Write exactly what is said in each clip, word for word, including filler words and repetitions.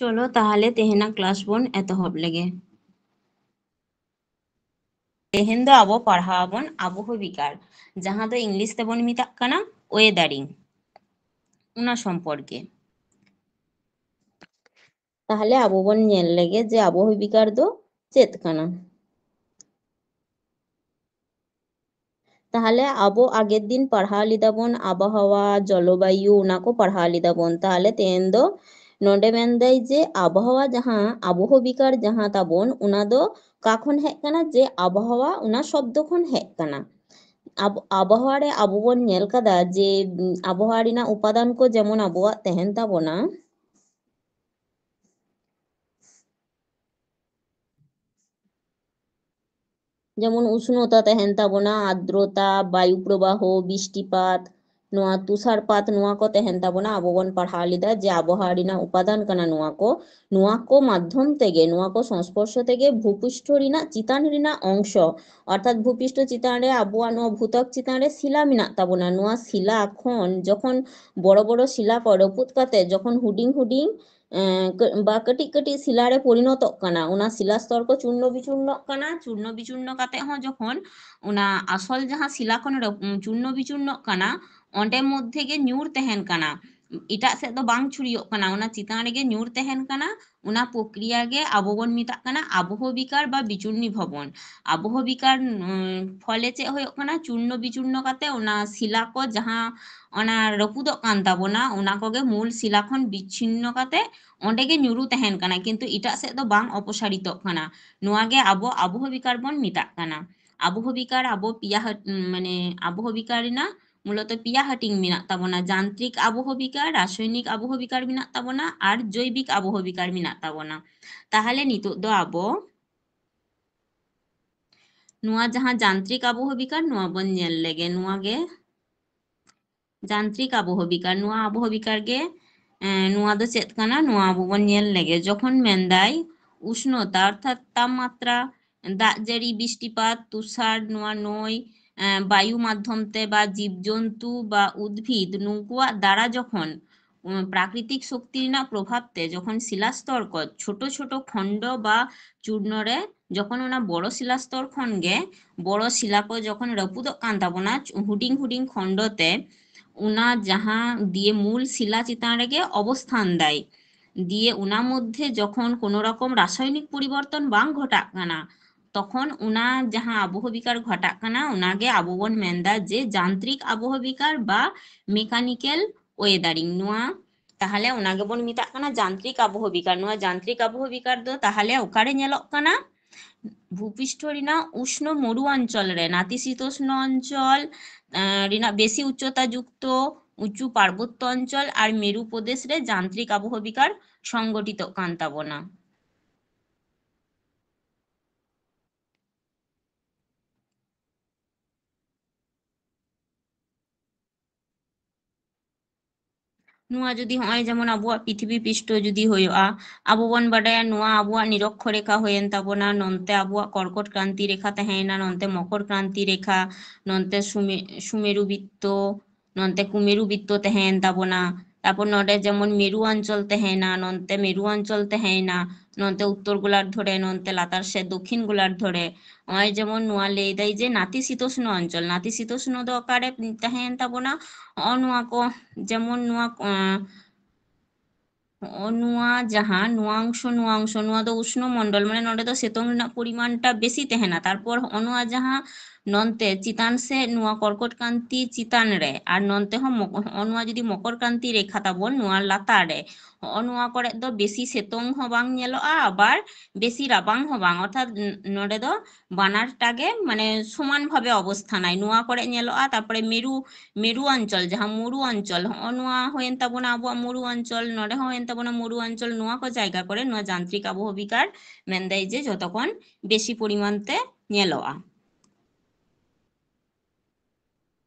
ᱪᱚᱞᱚ ᱛᱟᱦᱚᱞᱮ ᱛᱮᱦᱮᱧᱟᱜ ᱠᱞᱟᱥ ᱵᱚᱱ ᱮᱛᱚᱦᱚᱵ ᱞᱮᱜᱮ᱾ ᱛᱮᱦᱮᱧ ᱫᱚ ᱟᱵᱚ ᱯᱟᱲᱦᱟᱣ ᱟᱵᱚᱱ ᱟᱵᱚᱦᱚ ᱵᱤᱠᱟᱨ, ᱡᱟᱦᱟᱸ ᱫᱚ ᱤᱝᱞᱤᱥ ᱛᱮᱵᱚᱱ ᱢᱮᱛᱟᱜ ᱠᱟᱱᱟ ᱳᱭᱮᱫᱟᱨᱤᱝ, ᱚᱱᱟ ᱥᱚᱢᱯᱚᱨᱠᱮ᱾ ᱛᱟᱦᱚᱞᱮ ᱟᱵᱚ ᱵᱚᱱ ᱧᱮᱞ ᱞᱮᱜᱮ ᱡᱮ ᱟᱵᱚᱦᱚ ᱵᱤᱠᱟᱨ ᱫᱚ ᱪᱮᱫ ᱠᱟᱱᱟ᱾ ᱛᱟᱦᱚᱞᱮ ᱟᱵᱚ ᱟᱜᱮᱨ ᱫᱤᱱ ᱯᱟᱲᱦᱟᱣ ᱞᱮᱫᱟ ᱵᱚᱱ ᱟᱵᱚᱦᱟᱣᱟ, ᱡᱚᱞᱚᱵᱟᱭᱩ, ᱚᱱᱟ ᱠᱚ ᱯᱟᱲᱦᱟᱣ ᱞᱮᱫᱟ ᱵᱚᱱ᱾ ᱛᱟᱦᱚᱞᱮ ᱛᱮᱦᱮᱧ ᱫᱚ ᱱᱚᱰᱮ ᱢᱮᱱᱫᱟᱭ ᱡᱮ ᱟᱵᱚᱦᱟᱣᱟ ᱡᱟᱦᱟᱸ, ᱟᱵᱚᱦᱚ ᱵᱤᱠᱟᱨ ᱡᱟᱦᱟᱸ ᱛᱟᱵᱚᱱ, ᱚᱱᱟ ᱫᱚ ᱚᱠᱟ ᱠᱷᱚᱱ ᱦᱮᱡ ᱠᱟᱱᱟ? ᱡᱮ ᱟᱵᱚᱦᱟᱣᱟ, ᱚᱱᱟ ᱥᱚᱵᱫᱚ ᱠᱷᱚᱱ ᱦᱮᱡ ᱠᱟᱱᱟ᱾ ᱟᱵ-, ᱟᱵᱚᱦᱟᱣᱟ ᱨᱮ ᱟᱵᱚ ᱵᱚᱱ ᱧᱮᱞ ᱠᱟᱫᱟ ᱡᱮ, ᱩᱢ, ᱟᱵᱚᱦᱟᱣᱟ ᱨᱮᱱᱟᱜ ᱩᱯᱟᱫᱟᱱ ᱠᱚ ᱡᱮᱢᱚᱱ ᱟᱵᱚᱣᱟᱜ ᱛᱟᱦᱮᱱ ᱛᱟᱵᱚᱱᱟ, ᱡᱮᱢᱚᱱ ᱩᱥᱱᱚᱛᱟ ᱛᱟᱦᱮᱱ ᱛᱟᱵᱚᱱᱟ, ᱟᱨᱫᱨᱚᱛᱟ, ᱵᱟᱭᱩ ᱯᱨᱚᱵᱟᱦᱚ, ᱵᱤᱥᱴᱤᱯᱟᱛ, ᱱᱚᱣᱟ ᱛᱩᱥᱟᱨᱯᱟᱛ, ᱱᱚᱣᱟ ᱠᱚ ᱛᱟᱦᱮᱱ ᱛᱟᱵᱚᱱᱟ᱾ ᱟᱵᱚ ᱵᱚᱱ ᱯᱟᱲᱦᱟᱣ ᱞᱮᱫᱟ ᱡᱮ ᱟᱵᱚᱦᱟᱣᱟ ᱨᱮᱱᱟᱜ ᱩᱯᱟᱫᱟᱱ ᱠᱟᱱᱟ ᱱᱚᱣᱟ ᱠᱚ᱾ ᱱᱚᱣᱟ ᱠᱚ ᱢᱟᱫᱽᱫᱷᱚᱢ ᱛᱮᱜᱮ, ᱱᱚᱣᱟ ᱠᱚ ᱥᱚᱝᱥᱯᱚᱨᱥᱚ ᱛᱮᱜᱮ ᱵᱷᱩᱯᱤᱥᱴᱷᱚ ᱨᱮᱱᱟᱜ ᱪᱮᱛᱟᱱ ᱨᱮᱱᱟᱜ ᱚᱝᱥᱚ, ᱚᱨᱛᱷᱟᱛ ᱵᱷᱩᱯᱤᱥᱴᱷᱚ ᱪᱮᱛᱟᱱ ᱨᱮ ᱟᱵᱚᱣᱟᱜ ᱱᱚᱣᱟ ᱵᱷᱩᱛᱟᱠ ᱪᱮᱛᱟᱱ ᱨᱮ ᱥᱤᱞᱟ ᱢᱮᱱᱟᱜ ᱛᱟᱵᱚᱱᱟ, ᱱᱚᱣᱟ ᱥᱤᱞᱟ ᱠᱷᱚᱱ ᱡᱚᱠᱷᱚᱱ ᱵᱚᱲᱚ ᱵᱚᱲᱚ ᱥᱤᱞᱟ ᱠᱚ ᱨᱟᱹᱯᱩᱫ ᱠᱟᱛᱮ ᱡᱚᱠᱷᱚᱱ ᱦᱩᱰᱤᱧ ᱦᱩᱰᱤᱧ, ᱮᱸ, ᱠᱟᱹ-, ᱵᱟ ᱠᱟᱹᱴᱤᱡ ᱠᱟᱹᱴᱤᱡ ᱥᱤᱞᱟ ᱨᱮ ᱯᱚᱨᱤᱱᱚᱛᱚᱜ ᱠᱟᱱᱟ, ᱚᱱᱟ ᱥᱤᱞᱟ ᱥᱛᱚᱨ ᱠᱚ ᱪᱩᱨᱱᱚ ᱵᱤᱪᱩᱨᱱᱚᱜ ᱠᱟᱱᱟ᱾ ᱪᱩᱨᱱᱚ ᱵᱤᱪᱩᱨᱱᱚ ᱠᱟᱛᱮ ᱦᱚᱸ ᱡᱚᱠᱷᱚᱱ ᱚᱱᱟ ᱟᱥᱚᱞ ᱡᱟᱦᱟᱸ ᱥᱤᱞᱟ ᱠᱷᱚᱱ ᱨᱟᱹᱯ-, ᱩᱸ, ᱪᱩᱨᱱᱚ ᱵᱤᱪᱩᱨᱱᱚᱜ ᱠᱟᱱᱟ, ᱚᱸᱰᱮ ᱢᱚᱫᱽᱫᱷᱮ ᱜᱮ ᱧᱩᱨ ᱛᱟᱦᱮᱱ ᱠᱟᱱᱟ, ᱮᱴᱟᱜ ᱥᱮᱫ ᱫᱚ ᱵᱟᱝ ᱪᱷᱩᱲᱭᱟᱹᱜ ᱠᱟᱱᱟ, ᱚᱱᱟ ᱪᱮᱛᱟᱱ ᱨᱮᱜᱮ ᱧᱩᱨ ᱛᱟᱦᱮᱱ ᱠᱟᱱᱟ᱾ ᱚᱱᱟ ᱯᱨᱚᱠᱨᱤᱭᱟ ᱜᱮ ᱟᱵᱚ ᱵᱚᱱ ᱢᱮᱛᱟᱜ ᱠᱟᱱᱟ ᱟᱵᱚᱦᱚ ᱵᱤᱠᱟᱨ ᱵᱟ ᱵᱤᱪᱩᱨᱱᱤ ᱵᱷᱚᱵᱚᱱ᱾ ᱟᱵᱚᱦᱚ ᱵᱤᱠᱟᱨ, ᱩᱸ, ᱯᱷᱚᱞᱮ ᱪᱮᱫ ᱦᱩᱭᱩᱜ ᱠᱟᱱᱟ? ᱪᱩᱨᱱᱚ ᱵᱤᱪᱩᱨᱱᱚ ᱠᱟᱛᱮ ᱚᱱᱟ ᱥᱤᱞᱟ ᱠᱚ ᱡᱟᱦᱟᱸ ᱚᱱᱟ ᱨᱟᱹᱯᱩᱫᱚᱜ ᱠᱟᱱ ᱛᱟᱵᱚᱱᱟ, ᱚᱱᱟ ᱠᱚᱜᱮ ᱢᱩᱞ ᱥᱤᱞᱟ ᱠᱷᱚᱱ ᱵᱤᱪᱷᱤᱱᱱᱚ ᱠᱟᱛᱮ ᱚᱸᱰᱮ ᱜᱮ ᱧᱩᱨᱩ ᱛᱟᱦᱮᱱ ᱠᱟᱱᱟ, ᱠᱤᱱᱛᱩ ᱮᱴᱟᱜ ᱥᱮᱫ ᱫᱚ ᱵᱟᱝ ᱚᱯᱚᱥᱟᱨᱤᱛᱚᱜ ᱠᱟᱱᱟ᱾ ᱱᱚᱣᱟ ᱜᱮ ᱟᱵᱚ ᱟᱵᱚᱦᱚ ᱵᱤᱠᱟᱨ ᱵᱚᱱ ᱢᱮᱛᱟᱜ ᱠᱟᱱᱟ᱾ ᱟᱵᱚᱦᱚ ᱵᱤᱠᱟᱨ ᱟᱵᱚ ᱯᱮᱭᱟ ᱦᱟᱹᱴ-, ᱢᱟᱱᱮ ᱟᱵᱚᱦᱚ ᱵᱤᱠᱟᱨ ᱨᱮᱱᱟᱜ ᱢᱩᱞᱚᱛᱚ ᱯᱮᱭᱟ ᱦᱟᱹᱴᱤᱧ ᱢᱮᱱᱟᱜ ᱛᱟᱵᱚᱱᱟ, ᱡᱟᱱᱛᱨᱤᱠ ᱟᱵᱚᱦᱚ ᱵᱤᱠᱟᱨ, ᱨᱟᱥᱟᱭᱚᱱᱤᱠ ᱟᱵᱚᱦᱚ ᱵᱤᱠᱟᱨ ᱢᱮᱱᱟᱜ ᱛᱟᱵᱚᱱᱟ, ᱟᱨ ᱡᱳᱭᱵᱤᱠ ᱟᱵᱚᱦᱚ ᱵᱤᱠᱟᱨ ᱢᱮᱱᱟᱜ ᱛᱟᱵᱚᱱᱟ᱾ ᱛᱟᱦᱚᱞᱮ ᱱᱤᱛᱚᱜ ᱫᱚ ᱟᱵᱚ ᱱᱚᱣᱟ ᱡᱟᱦᱟᱸ ᱡᱟᱱᱛᱨᱤᱠ ᱟᱵᱚᱦᱚ ᱵᱤᱠᱟᱨ, ᱱᱚᱣᱟ ᱵᱚᱱ ᱧᱮᱞ ᱞᱮᱜᱮ᱾ ᱱᱚᱣᱟ ᱜᱮ ᱡᱟᱱᱛᱨᱤᱠ ᱟᱵᱚᱦᱚ ᱵᱤᱠᱟᱨ, ᱱᱚᱣᱟ ᱟᱵᱚᱦᱚ ᱵᱤᱠᱟᱨ ᱜᱮ, ᱮᱸ, ᱱᱚᱣᱟ ᱫᱚ ᱪᱮᱫ ᱠᱟᱱᱟ? ᱱᱚᱣᱟ ᱟᱵᱚ ᱵᱚᱱ ᱧᱮᱞ ᱞᱮᱜᱮ᱾ ᱡᱚᱠᱷᱚᱱ ᱢᱮᱱᱫᱟᱭ ᱩᱥᱱᱚᱛᱟ, ᱚᱨᱛᱷᱟᱛ ᱛᱟᱯᱢᱟᱛᱨᱟ, ᱫᱟᱜ ᱡᱟᱹᱲᱤ, ᱵᱤᱥᱴᱤᱯᱟᱛ, ᱛᱩᱥᱟᱨ, ᱱᱚᱣᱟ ᱱᱚᱭ, ᱮᱸ, ᱵᱟᱭᱩ ᱢᱟᱫᱽᱫᱷᱚᱢ ᱛᱮ ᱵᱟ ᱡᱤᱵᱽᱡᱚᱱᱛᱩ ᱵᱟ ᱩᱫᱽᱵᱷᱤᱫ, ᱱᱩᱠᱩᱣᱟᱜ ᱫᱟᱨᱟ ᱡᱚᱠᱷᱚᱱ ᱩᱸ, ᱯᱨᱟᱠᱨᱤᱛᱤᱠ ᱥᱚᱠᱛᱤ ᱨᱮᱱᱟᱜ ᱯᱨᱚᱵᱷᱟᱵᱽ ᱛᱮ ᱡᱚᱠᱷᱚᱱ ᱥᱤᱞᱟ ᱥᱛᱚᱨ ᱠᱚ ᱪᱷᱳᱴᱳ ᱪᱷᱳᱴᱳ ᱠᱷᱚᱱᱰᱚ ᱵᱟ ᱪᱩᱨᱱᱚ ᱨᱮ, ᱡᱚᱠᱷᱚᱱ ᱚᱱᱟ ᱵᱚᱲᱚ ᱥᱤᱞᱟ ᱥᱛᱚᱨ ᱠᱷᱚᱱ ᱜᱮ ᱵᱚᱲᱚ ᱥᱤᱞᱟ ᱠᱚ ᱡᱚᱠᱷᱚᱱ ᱨᱟᱹᱯᱩᱫᱚᱜ ᱠᱟᱱ ᱛᱟᱵᱚᱱᱟ ᱪ-, ᱦᱩᱰᱤᱧ ᱦᱩᱰᱤᱧ ᱠᱷᱚᱱᱰᱚ ᱛᱮ, ᱚᱱᱟ ᱡᱟᱦᱟᱸ ᱫᱤᱭᱮ ᱢᱩᱞ ᱥᱤᱞᱟ ᱪᱮᱛᱟᱱ ᱨᱮᱜᱮ ᱚᱵᱚᱥᱛᱷᱟᱱ ᱫᱟᱭ, ᱫᱤᱭᱮ ᱚᱱᱟ ᱢᱚᱫᱽᱫᱷᱮ ᱡᱚᱠᱷᱚᱱ ᱠᱳᱱᱳ ᱨᱚᱠᱚᱢ ᱨᱟᱥᱟᱭᱚᱱᱤᱠ ᱯᱚᱨᱤᱵᱚᱨᱛᱚᱱ ᱵᱟᱝ ᱜᱷᱚᱴᱟᱜ ᱠᱟᱱᱟ, ᱛᱚᱠᱷᱚᱱ ᱚᱱᱟ ᱡᱟᱦᱟᱸ ᱟᱵᱚᱦᱚ ᱵᱤᱠᱟᱨ ᱜᱷᱚᱴᱟᱜ ᱠᱟᱱᱟ, ᱚᱱᱟᱜᱮ ᱟᱵᱚ ᱵᱚᱱ ᱢᱮᱱᱫᱟ ᱡᱮ ᱡᱟᱱᱛᱨᱤᱠ ᱟᱵᱚᱦᱚ ᱵᱤᱠᱟᱨ ᱵᱟ mechanical weathering᱾ ᱱᱚᱣᱟ ᱛᱟᱦᱞᱮ ᱚᱱᱟ ᱜᱮᱵᱚᱱ ᱢᱮᱛᱟᱜ ᱠᱟᱱᱟ ᱡᱟᱱᱛᱨᱤᱠ ᱟᱵᱚᱦᱚ ᱵᱤᱠᱟᱨ᱾ ᱱᱚᱣᱟ ᱡᱟᱱᱛᱨᱤᱠ ᱟᱵᱚᱦᱚ ᱵᱤᱠᱟᱨ ᱫᱚ ᱛᱟᱦᱞᱮ ᱚᱠᱟᱨᱮ ᱧᱮᱞᱚᱜ ᱠᱟᱱᱟ? ᱵᱷᱩᱯᱤᱥᱴᱷᱚ ᱨᱮᱱᱟᱜ ᱩᱥᱱᱚ ᱢᱚᱨᱩ ᱚᱧᱪᱚᱞ ᱨᱮ, ᱱᱟᱛᱤᱥᱤᱛᱳᱥᱱᱚ ᱚᱧᱪᱚᱞ, ᱟᱸ, ᱨᱮᱱᱟᱜ ᱵᱮᱥᱤ ᱩᱪᱪᱚᱛᱟ ᱡᱩᱠᱛᱚ ᱩᱪᱩ ᱯᱟᱨᱵᱚᱛᱛᱚ ᱚᱧᱪᱚᱞ ᱟᱨ ᱢᱮᱨᱩ ᱯᱨᱚᱫᱮᱥ ᱨᱮ ᱡᱟᱱᱛᱨᱤᱠ ᱟᱵᱚᱦᱚ ᱵᱤᱠᱟᱨ ᱥᱚᱝᱜᱚᱴᱷᱤᱛᱚᱜ ᱠᱟᱱ ᱛᱟᱵᱚᱱᱟ᱾ ᱱᱚᱣᱟ ᱡᱩᱫᱤ ᱦᱚᱸᱜᱼᱚᱭ ᱡᱮᱢᱚᱱ ᱟᱵᱚᱣᱟᱜ ᱯᱨᱤᱛᱷᱤᱵᱤ ᱯᱤᱥᱴᱚ ᱡᱩᱫᱤ ᱦᱩᱭᱩᱜᱼᱟ, ᱟᱵᱚ ᱵᱚᱱ ᱵᱟᱰᱟᱭᱟ ᱱᱚᱣᱟ ᱟᱵᱚᱣᱟᱜ ᱱᱤᱨᱚᱠᱠᱷᱚ ᱨᱮᱠᱷᱟ ᱦᱩᱭᱮᱱ ᱛᱟᱵᱚᱱᱟ, ᱱᱚᱱᱛᱮ ᱟᱵᱚᱣᱟᱜ ᱠᱚᱨᱠᱚᱴ ᱠᱨᱟᱱᱛᱤ ᱨᱮᱠᱷᱟ ᱛᱟᱦᱮᱸᱭᱮᱱᱟ, ᱱᱚᱱᱛᱮ ᱢᱚᱠᱚᱨ ᱠᱨᱟᱱᱛᱤ ᱨᱮᱠᱷᱟ, ᱱᱚᱱᱛᱮ ᱥᱩᱢᱮ-, ᱥᱩᱢᱮᱨᱩ ᱵᱤᱛᱛᱚ, ᱱᱚᱱᱛᱮ ᱠᱩᱢᱮᱨᱩ ᱵᱤᱛᱛᱚ ᱛᱟᱦᱮᱸᱭᱮᱱ ᱛᱟᱵᱚᱱᱟ᱾ ᱛᱟᱨᱯᱚᱨ ᱱᱚᱰᱮ ᱡᱮᱢᱚᱱ ᱢᱮᱨᱩ ᱚᱧᱪᱚᱞ ᱛᱟᱦᱮᱸᱭᱮᱱᱟ, ᱱᱚᱱᱛᱮ ᱢᱮᱨᱩ ᱚᱧᱪᱚᱞ ᱛᱟᱦᱮᱸᱭᱮᱱᱟ, ᱱᱚᱱᱛᱮ ᱩᱛᱛᱚᱨ ᱜᱳᱞᱟᱨᱫᱷᱚ ᱨᱮ, ᱱᱚᱱᱛᱮ ᱞᱟᱛᱟᱨ ᱥᱮᱫ ᱫᱚᱠᱷᱤᱱ ᱜᱳᱞᱟᱨᱫᱷᱚ ᱨᱮ᱾ ᱱᱚᱜᱼᱚᱭ ᱡᱮᱢᱚᱱ ᱱᱚᱣᱟ ᱞᱟᱹᱭ ᱫᱟᱭ ᱡᱮ ᱱᱟᱛᱤᱥᱤᱛᱳᱥᱱᱚ ᱚᱧᱪᱚᱞ, ᱱᱟᱛᱤᱥᱤᱛᱳᱥᱱᱚ ᱫᱚ ᱚᱠᱟᱨᱮ ᱛᱟᱦᱮᱸᱭᱮᱱ ᱛᱟᱵᱚᱱᱟ? ᱦᱚᱸᱜᱼᱚ ᱱᱚᱣᱟ ᱠᱚ, ᱡᱮᱢᱚᱱ ᱱᱚᱣᱟ, ᱟᱸ, ᱦᱚᱸᱜᱼᱚ ᱱᱚᱣᱟ ᱡᱟᱦᱟᱸ ᱱᱚᱣᱟ ᱚᱝᱥᱚ, ᱱᱚᱣᱟ ᱚᱝᱥᱚ, ᱱᱚᱣᱟ ᱫᱚ ᱩᱥᱱᱚ ᱢᱚᱱᱰᱚᱞ, ᱢᱟᱱᱮ ᱱᱚᱰᱮ ᱫᱚ ᱥᱤᱛᱩᱝ ᱨᱮᱱᱟᱜ ᱯᱚᱨᱤᱢᱟᱱᱴᱟ ᱵᱮᱥᱤ ᱛᱟᱦᱮᱱᱟ᱾ ᱛᱟᱨᱯᱚᱨ ᱦᱚᱸᱜᱼᱚ ᱱᱚᱣᱟ ᱡᱟᱦᱟᱸ ᱱᱚᱱᱛᱮ ᱪᱮᱛᱟᱱ ᱥᱮᱫ ᱱᱚᱣᱟ ᱠᱚᱨᱠᱚᱴ ᱠᱟᱱᱛᱤ ᱪᱮᱛᱟᱱ ᱨᱮ, ᱟᱨ ᱱᱚᱱᱛᱮ ᱦᱚᱸ ᱢᱚ-, ᱦᱚᱸᱜᱼᱚ ᱱᱚᱣᱟ ᱡᱩᱫᱤ ᱢᱚᱠᱚᱨ ᱠᱟᱱᱛᱤ ᱨᱮᱠᱷᱟ ᱛᱟᱵᱚᱱ ᱱᱚᱣᱟ ᱞᱟᱛᱟᱨ ᱨᱮ, ᱦᱚᱸᱜᱼᱚ ᱱᱚᱣᱟ ᱠᱚᱨᱮ ᱫᱚ ᱵᱮᱥᱤ ᱥᱤᱛᱩᱝ ᱦᱚᱸ ᱵᱟᱝ ᱧᱮᱞᱚᱜᱼᱟ, ᱟᱵᱟᱨ ᱵᱮᱥᱤ ᱨᱟᱵᱟᱝ ᱦᱚᱸ ᱵᱟᱝ, ᱚᱨᱛᱷᱟᱛ ᱱ-, ᱱᱚᱰᱮ ᱫᱚ ᱵᱟᱱᱟᱨᱴᱟ ᱜᱮ ᱢᱟᱱᱮ ᱥᱚᱢᱟᱱ ᱵᱷᱟᱵᱮ ᱚᱵᱚᱥᱛᱷᱟᱱᱟᱭ᱾ ᱱᱚᱣᱟ ᱠᱚᱨᱮ ᱧᱮᱞᱚᱜᱼᱟ, ᱛᱟᱨᱯᱚᱨᱮ ᱢᱮᱨᱩ, ᱢᱮᱨᱩ ᱚᱧᱪᱚᱞ, ᱡᱟᱦᱟᱸ ᱢᱩᱨᱩ ᱚᱧᱪᱚᱞ, ᱦᱚᱸᱜᱼᱚ ᱱᱚᱣᱟ ᱦᱩᱭᱮᱱ ᱛᱟᱵᱚᱱᱟ ᱟᱵᱚᱣᱟᱜ ᱢᱩᱨᱩ ᱚᱧᱪᱚᱞ, ᱱᱚᱰᱮ ᱦᱚᱸ ᱦᱩᱭᱮᱱ ᱛᱟᱵᱚᱱᱟ ᱢᱩᱨᱩ ᱚᱧᱪᱚᱞ, ᱱᱚᱣᱟ ᱠᱚ ᱡᱟᱭᱜᱟ ᱠᱚᱨᱮ ᱱᱚᱣᱟ ᱡᱟᱱᱛᱨᱤᱠ ᱟᱵᱚᱦᱚ ᱵᱤᱠᱟᱨ ᱢᱮᱱᱫᱟᱭ ᱡᱮ ᱡᱚᱛᱚ ᱠᱷᱚᱱ ᱵᱮᱥᱤ ᱯᱚᱨᱤᱢᱟᱱ ᱛᱮ ᱧᱮᱞᱚᱜᱼᱟ᱾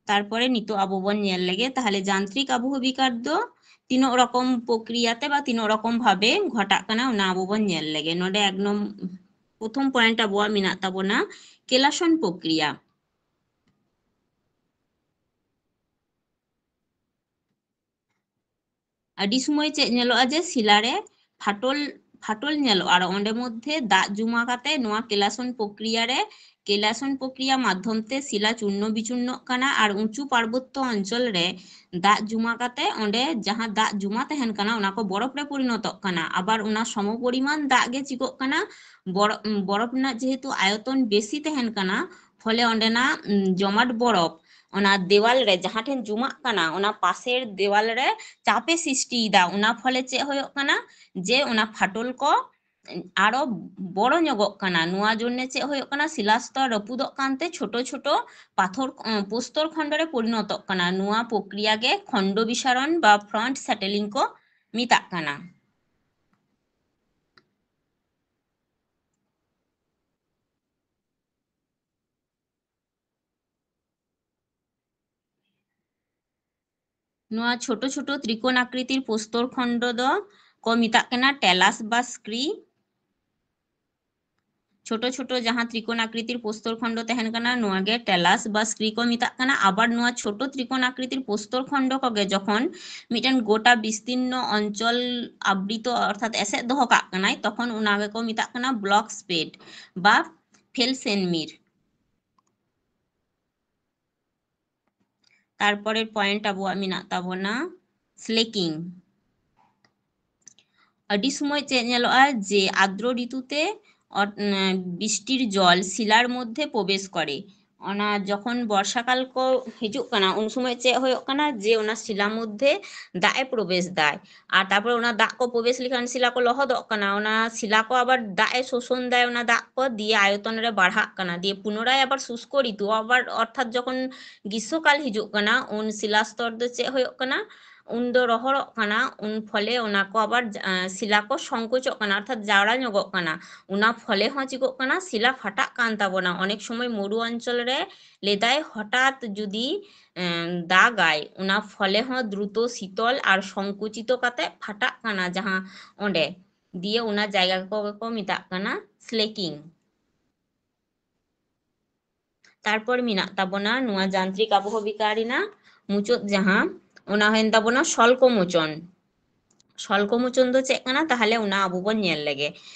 ᱛᱟᱨᱯᱚᱨᱮ ᱱᱤᱛᱚᱜ ᱟᱵᱚ ᱵᱚᱱ ᱧᱮᱞ ᱞᱮᱜᱮ, ᱛᱟᱦᱞᱮ ᱡᱟᱱᱛᱨᱤᱠ ᱟᱵᱚᱦᱚ ᱵᱤᱠᱟᱨ ᱫᱚ ᱛᱤᱱᱟᱹᱜ ᱨᱚᱠᱚᱢ ᱯᱨᱚᱠᱨᱤᱭᱟ ᱛᱮ ᱵᱟ ᱛᱤᱱᱟᱹᱜ ᱨᱚᱠᱚᱢ ᱵᱷᱟᱵᱮ ᱜᱷᱚᱴᱟᱜ ᱠᱟᱱᱟ, ᱚᱱᱟ ᱟᱵᱚ ᱵᱚᱱ ᱧᱮᱞ ᱞᱮᱜᱮ᱾ ᱱᱚᱰᱮ ᱮᱠᱫᱚᱢ ᱯᱨᱚᱛᱷᱚᱢ ᱯᱚᱭᱮᱱᱴ ᱟᱵᱚᱣᱟᱜ ᱢᱮᱱᱟᱜ ᱛᱟᱵᱚᱱᱟ ᱠᱮᱞᱟᱥᱚᱱ ᱯᱨᱚᱠᱨᱤᱭᱟ᱾ ᱟᱹᱰᱤ ᱥᱚᱢᱚᱭ ᱪᱮᱫ ᱧᱮᱞᱚᱜᱼᱟ ᱡᱮ ᱥᱤᱞᱟ ᱨᱮ ᱯᱷᱟᱴᱚᱞ, ᱯᱷᱟᱴᱚᱞ ᱧᱮᱞᱚᱜᱼᱟ, ᱟᱨ ᱚᱸᱰᱮ ᱢᱚᱫᱽᱫᱷᱮ ᱫᱟᱜ ᱡᱚᱢᱟ ᱠᱟᱛᱮ ᱱᱚᱣᱟ ᱠᱮᱞᱟᱥᱚᱱ ᱯᱨᱚᱠᱨᱤᱭᱟ ᱨᱮ, ᱠᱮᱞᱟᱥᱚᱱ ᱯᱨᱚᱠᱨᱤᱭᱟ ᱢᱟᱫᱽᱫᱷᱚᱢ ᱛᱮ ᱥᱤᱞᱟ ᱪᱩᱨᱱᱚ ᱵᱤᱪᱩᱨᱱᱚᱜ ᱠᱟᱱᱟ, ᱟᱨ ᱩᱸᱪᱩ ᱯᱟᱨᱵᱚᱛᱛᱚ ᱚᱧᱪᱚᱞ ᱨᱮ ᱫᱟᱜ ᱡᱚᱢᱟ ᱠᱟᱛᱮ ᱚᱸᱰᱮ ᱡᱟᱦᱟᱸ ᱫᱟᱜ ᱡᱚᱢᱟ ᱛᱟᱦᱮᱱ ᱠᱟᱱᱟ ᱚᱱᱟ ᱠᱚ ᱵᱚᱨᱚᱯ ᱨᱮ ᱯᱚᱨᱤᱱᱚᱛᱚᱜ ᱠᱟᱱᱟ᱾ ᱟᱵᱟᱨ ᱚᱱᱟ ᱥᱚᱢᱚ ᱯᱚᱨᱤᱢᱟᱱ ᱫᱟᱜ ᱜᱮ ᱪᱤᱠᱚᱜ ᱠᱟᱱᱟ, ᱵᱚᱨᱚ-, ᱵᱚᱨᱚᱯ ᱨᱮᱱᱟᱜ ᱡᱮᱦᱮᱛᱩ ᱟᱭᱚᱛᱚᱱ ᱵᱮᱥᱤ ᱛᱟᱦᱮᱱ ᱠᱟᱱᱟ, ᱯᱷᱚᱞᱮ ᱚᱸᱰᱮᱱᱟᱜ, ᱩᱢ, ᱡᱚᱢᱟᱴ ᱵᱚᱨᱚᱯ ᱚᱱᱟ ᱫᱮᱣᱟᱞ ᱨᱮ ᱡᱟᱦᱟᱸ ᱴᱷᱮᱱ ᱡᱚᱢᱟᱜ ᱠᱟᱱᱟ ᱚᱱᱟ ᱯᱟᱥᱮᱨ ᱫᱮᱣᱟᱞ ᱨᱮ ᱪᱟᱯᱮ ᱥᱨᱤᱥᱴᱤᱭᱮᱫᱟ᱾ ᱚᱱᱟ ᱯᱷᱚᱞᱮ ᱪᱮᱫ ᱦᱩᱭᱩᱜ ᱠᱟᱱᱟ ᱡᱮ ᱚᱱᱟ ᱯᱷᱟᱴᱚᱞ ᱠᱚ ᱟᱨᱚ ᱵᱚᱲᱚ ᱧᱚᱜᱚᱜ ᱠᱟᱱᱟ᱾ ᱱᱚᱣᱟ ᱡᱚᱱᱱᱮ ᱪᱮᱫ ᱦᱩᱭᱩᱜ ᱠᱟᱱᱟ, ᱥᱤᱞᱟ ᱥᱛᱚᱨ ᱨᱟᱹᱯᱩᱫᱚᱜ ᱠᱟᱱᱛᱮ ᱪᱷᱳᱴᱳ ᱪᱷᱳᱴᱳ ᱯᱟᱛᱷᱚᱨ, ᱩᱸ, ᱯᱨᱚᱥᱛᱚᱨ ᱠᱷᱚᱸᱰ ᱨᱮ ᱯᱚᱨᱤᱱᱚᱛᱚᱜ ᱠᱟᱱᱟ᱾ ᱱᱚᱣᱟ ᱯᱨᱚᱠᱨᱤᱭᱟ ᱜᱮ ᱠᱷᱚᱸᱰ ᱵᱤᱥᱟᱨᱚᱱ ᱵᱟ ᱯᱷᱨᱚᱱᱴ ᱥᱮᱴᱮᱞᱤᱝ ᱠᱚ ᱢᱮᱛᱟᱜ ᱠᱟᱱᱟ᱾ ᱱᱚᱣᱟ ᱪᱷᱳᱴᱳ ᱪᱷᱳᱴᱳ ᱛᱨᱤᱠᱳᱱ ᱟᱠᱨᱤᱛᱤᱨ ᱯᱨᱚᱥᱛᱚᱨ ᱠᱷᱚᱸᱰ ᱫᱚ ᱠᱚ ᱢᱮᱛᱟᱜ ᱠᱟᱱᱟ ᱴᱮᱞᱟᱥ ᱵᱟ ᱥᱠᱨᱤ᱾ ᱪᱷᱳᱴᱳ ᱪᱷᱳᱴᱳ ᱡᱟᱦᱟᱸ ᱛᱨᱤᱠᱳᱱ ᱟᱠᱨᱤᱛᱤᱨ ᱯᱨᱚᱥᱛᱚᱨ ᱠᱷᱚᱸᱰ ᱛᱟᱦᱮᱱ ᱠᱟᱱᱟ, ᱱᱚᱣᱟ ᱜᱮ ᱴᱮᱞᱟᱥ ᱵᱟ ᱥᱠᱨᱤ ᱠᱚ ᱢᱮᱛᱟᱜ ᱠᱟᱱᱟ᱾ ᱟᱵᱟᱨ ᱱᱚᱣᱟ ᱪᱷᱳᱴᱳ ᱛᱨᱤᱠᱳᱱ ᱟᱠᱨᱤᱛᱤᱨ ᱯᱨᱚᱥᱛᱚᱨ ᱠᱷᱚᱸᱰ ᱠᱚᱜᱮ ᱡᱚᱠᱷᱚᱱ ᱢᱤᱫᱴᱮᱱ ᱜᱚᱴᱟ ᱵᱤᱥᱛᱤᱨᱱᱚ ᱚᱧᱪᱚᱞ ᱟᱵᱨᱤᱛᱚ ᱚᱨᱛᱷᱟᱛ ᱮᱥᱮᱫ ᱫᱚᱦᱚ ᱠᱟᱜ ᱠᱟᱱᱟᱭ, ᱛᱚᱠᱷᱚᱱ ᱚᱱᱟ ᱜᱮᱠᱚ ᱢᱮᱛᱟᱜ ᱠᱟᱱᱟ ᱵᱞᱚᱠ ᱥᱯᱮᱴ ᱵᱟ ᱯᱷᱮᱞᱥᱮᱱᱢᱤᱨ᱾ ᱛᱟᱨᱯᱚᱨᱮᱨ ᱯᱚᱭᱮᱱᱴ ᱟᱵᱚᱣᱟᱜ ᱢᱮᱱᱟᱜ ᱛᱟᱵᱚᱱᱟ ᱥᱞᱮᱠᱤᱝ᱾ ᱟᱹᱰᱤ ᱥᱚᱢᱚᱭ ᱪᱮᱫ ᱧᱮᱞᱚᱜᱼᱟ ᱡᱮ ᱟᱨᱫᱨᱚ ᱨᱤᱛᱩ ᱛᱮ ᱚᱨ-, ᱩᱸ, ᱵᱤᱥᱴᱤᱨ ᱡᱚᱞ ᱥᱤᱞᱟᱨ ᱢᱚᱫᱽᱫᱷᱮ ᱯᱨᱚᱵᱮᱥ ᱠᱚᱨᱮ᱾ ᱚᱱᱟ ᱡᱚᱠᱷᱚᱱ ᱵᱚᱨᱥᱟ ᱠᱟᱞ ᱠᱚ ᱦᱤᱡᱩᱜ ᱠᱟᱱᱟ, ᱩᱱ ᱥᱚᱢᱚᱭ ᱪᱮᱫ ᱦᱩᱭᱩᱜ ᱠᱟᱱᱟ ᱡᱮ ᱚᱱᱟ ᱥᱤᱞᱟ ᱢᱚᱫᱽᱫᱷᱮ ᱫᱟᱜ ᱮ ᱯᱨᱚᱵᱮᱥ ᱫᱟᱭ, ᱟᱨ ᱛᱟᱨᱯᱚᱨ ᱚᱱᱟ ᱫᱟᱜ ᱠᱚ ᱯᱨᱚᱵᱮᱥ ᱞᱮᱠᱷᱟᱱ ᱥᱤᱞᱟ ᱠᱚ ᱞᱚᱦᱚᱫᱚᱜ ᱠᱟᱱᱟ, ᱚᱱᱟ ᱥᱤᱞᱟ ᱠᱚ ᱟᱵᱟᱨ ᱫᱟᱜ ᱮ ᱥᱳᱥᱳᱱ ᱫᱟᱭ, ᱚᱱᱟ ᱫᱟᱜ ᱠᱚ ᱫᱤᱭᱮ ᱟᱭᱚᱛᱚᱱ ᱨᱮ ᱵᱟᱲᱦᱟᱜ ᱠᱟᱱᱟ, ᱫᱤᱭᱮ ᱯᱩᱱᱚᱨᱟᱭ ᱟᱵᱟᱨ ᱥᱩᱥᱠᱚ ᱨᱤᱛᱩ, ᱟᱵᱟᱨ ᱚᱨᱛᱷᱟᱛ ᱡᱚᱠᱷᱚᱱ ᱜᱨᱤᱥᱥᱚ ᱠᱟᱞ ᱦᱤᱡᱩᱜ ᱠᱟᱱᱟ, ᱩᱱ ᱥᱤᱞᱟ ᱥᱛᱚᱨ ᱫᱚ ᱪᱮᱫ ᱦᱩᱭᱩᱜ ᱠᱟᱱᱟ, ᱩᱱ ᱫᱚ ᱨᱚᱦᱚᱲᱚᱜ ᱠᱟᱱᱟ, ᱩᱱ ᱯᱷᱚᱞᱮ ᱚᱱᱟ ᱠᱚ ᱟᱵᱟᱨ ᱡᱟ-, ᱟᱸ, ᱥᱤᱞᱟ ᱠᱚ ᱥᱚᱝᱠᱳᱪᱚᱜ ᱠᱟᱱᱟ, ᱚᱨᱛᱷᱟᱛ ᱡᱟᱣᱨᱟ ᱧᱚᱜᱚᱜ ᱠᱟᱱᱟ᱾ ᱚᱱᱟ ᱯᱷᱚᱞᱮ ᱦᱚᱸ ᱪᱤᱠᱚᱜ ᱠᱟᱱᱟ, ᱥᱤᱞᱟ ᱯᱷᱟᱴᱟᱜ ᱠᱟᱱ ᱛᱟᱵᱚᱱᱟ᱾ ᱚᱱᱮᱠ ᱥᱚᱢᱚᱭ ᱢᱚᱨᱩ ᱚᱧᱪᱚᱞ ᱨᱮ ᱞᱮᱫᱟᱭ ᱦᱚᱴᱟᱛ ᱡᱩᱫᱤ, ᱮᱸ, ᱫᱟᱜᱟᱭ, ᱚᱱᱟ ᱯᱷᱚᱞᱮ ᱦᱚᱸ ᱫᱨᱩᱛᱚ ᱥᱤᱛᱚᱞ ᱟᱨ ᱥᱚᱝᱠᱩᱪᱤᱛᱚ ᱠᱟᱛᱮ ᱯᱷᱟᱴᱟᱜ ᱠᱟᱱᱟ ᱡᱟᱦᱟᱸ ᱚᱸᱰᱮ, ᱫᱤᱭᱮ ᱚᱱᱟ ᱡᱟᱭᱜᱟ ᱠᱚᱜᱮ ᱠᱚ ᱢᱮᱛᱟᱜ ᱠᱟᱱᱟ ᱥᱞᱮᱠᱤᱝ᱾ ᱛᱟᱨᱯᱚᱨ ᱢᱮᱱᱟᱜ ᱛᱟᱵᱚᱱᱟ ᱱᱚᱣᱟ ᱡᱟᱱᱛᱨᱤᱠ ᱟᱵᱚᱦᱚᱵᱤᱠᱟ ᱨᱮᱱᱟᱜ ᱢᱩᱪᱟᱹᱫ ᱡᱟᱦᱟᱸ, ᱚᱱᱟ ᱦᱩᱭᱮᱱ ᱛᱟᱵᱚᱱᱟ ᱥᱚᱞᱠᱚ ᱢᱳᱪᱚᱱ᱾ স্বল্পমোচন ᱫᱚ ᱪᱮᱫ ᱠᱟᱱᱟ? ᱛᱟᱦᱞᱮ ᱚᱱᱟ ᱟᱵᱚ ᱵᱚᱱ ᱧᱮᱞ ᱞᱮᱜᱮ᱾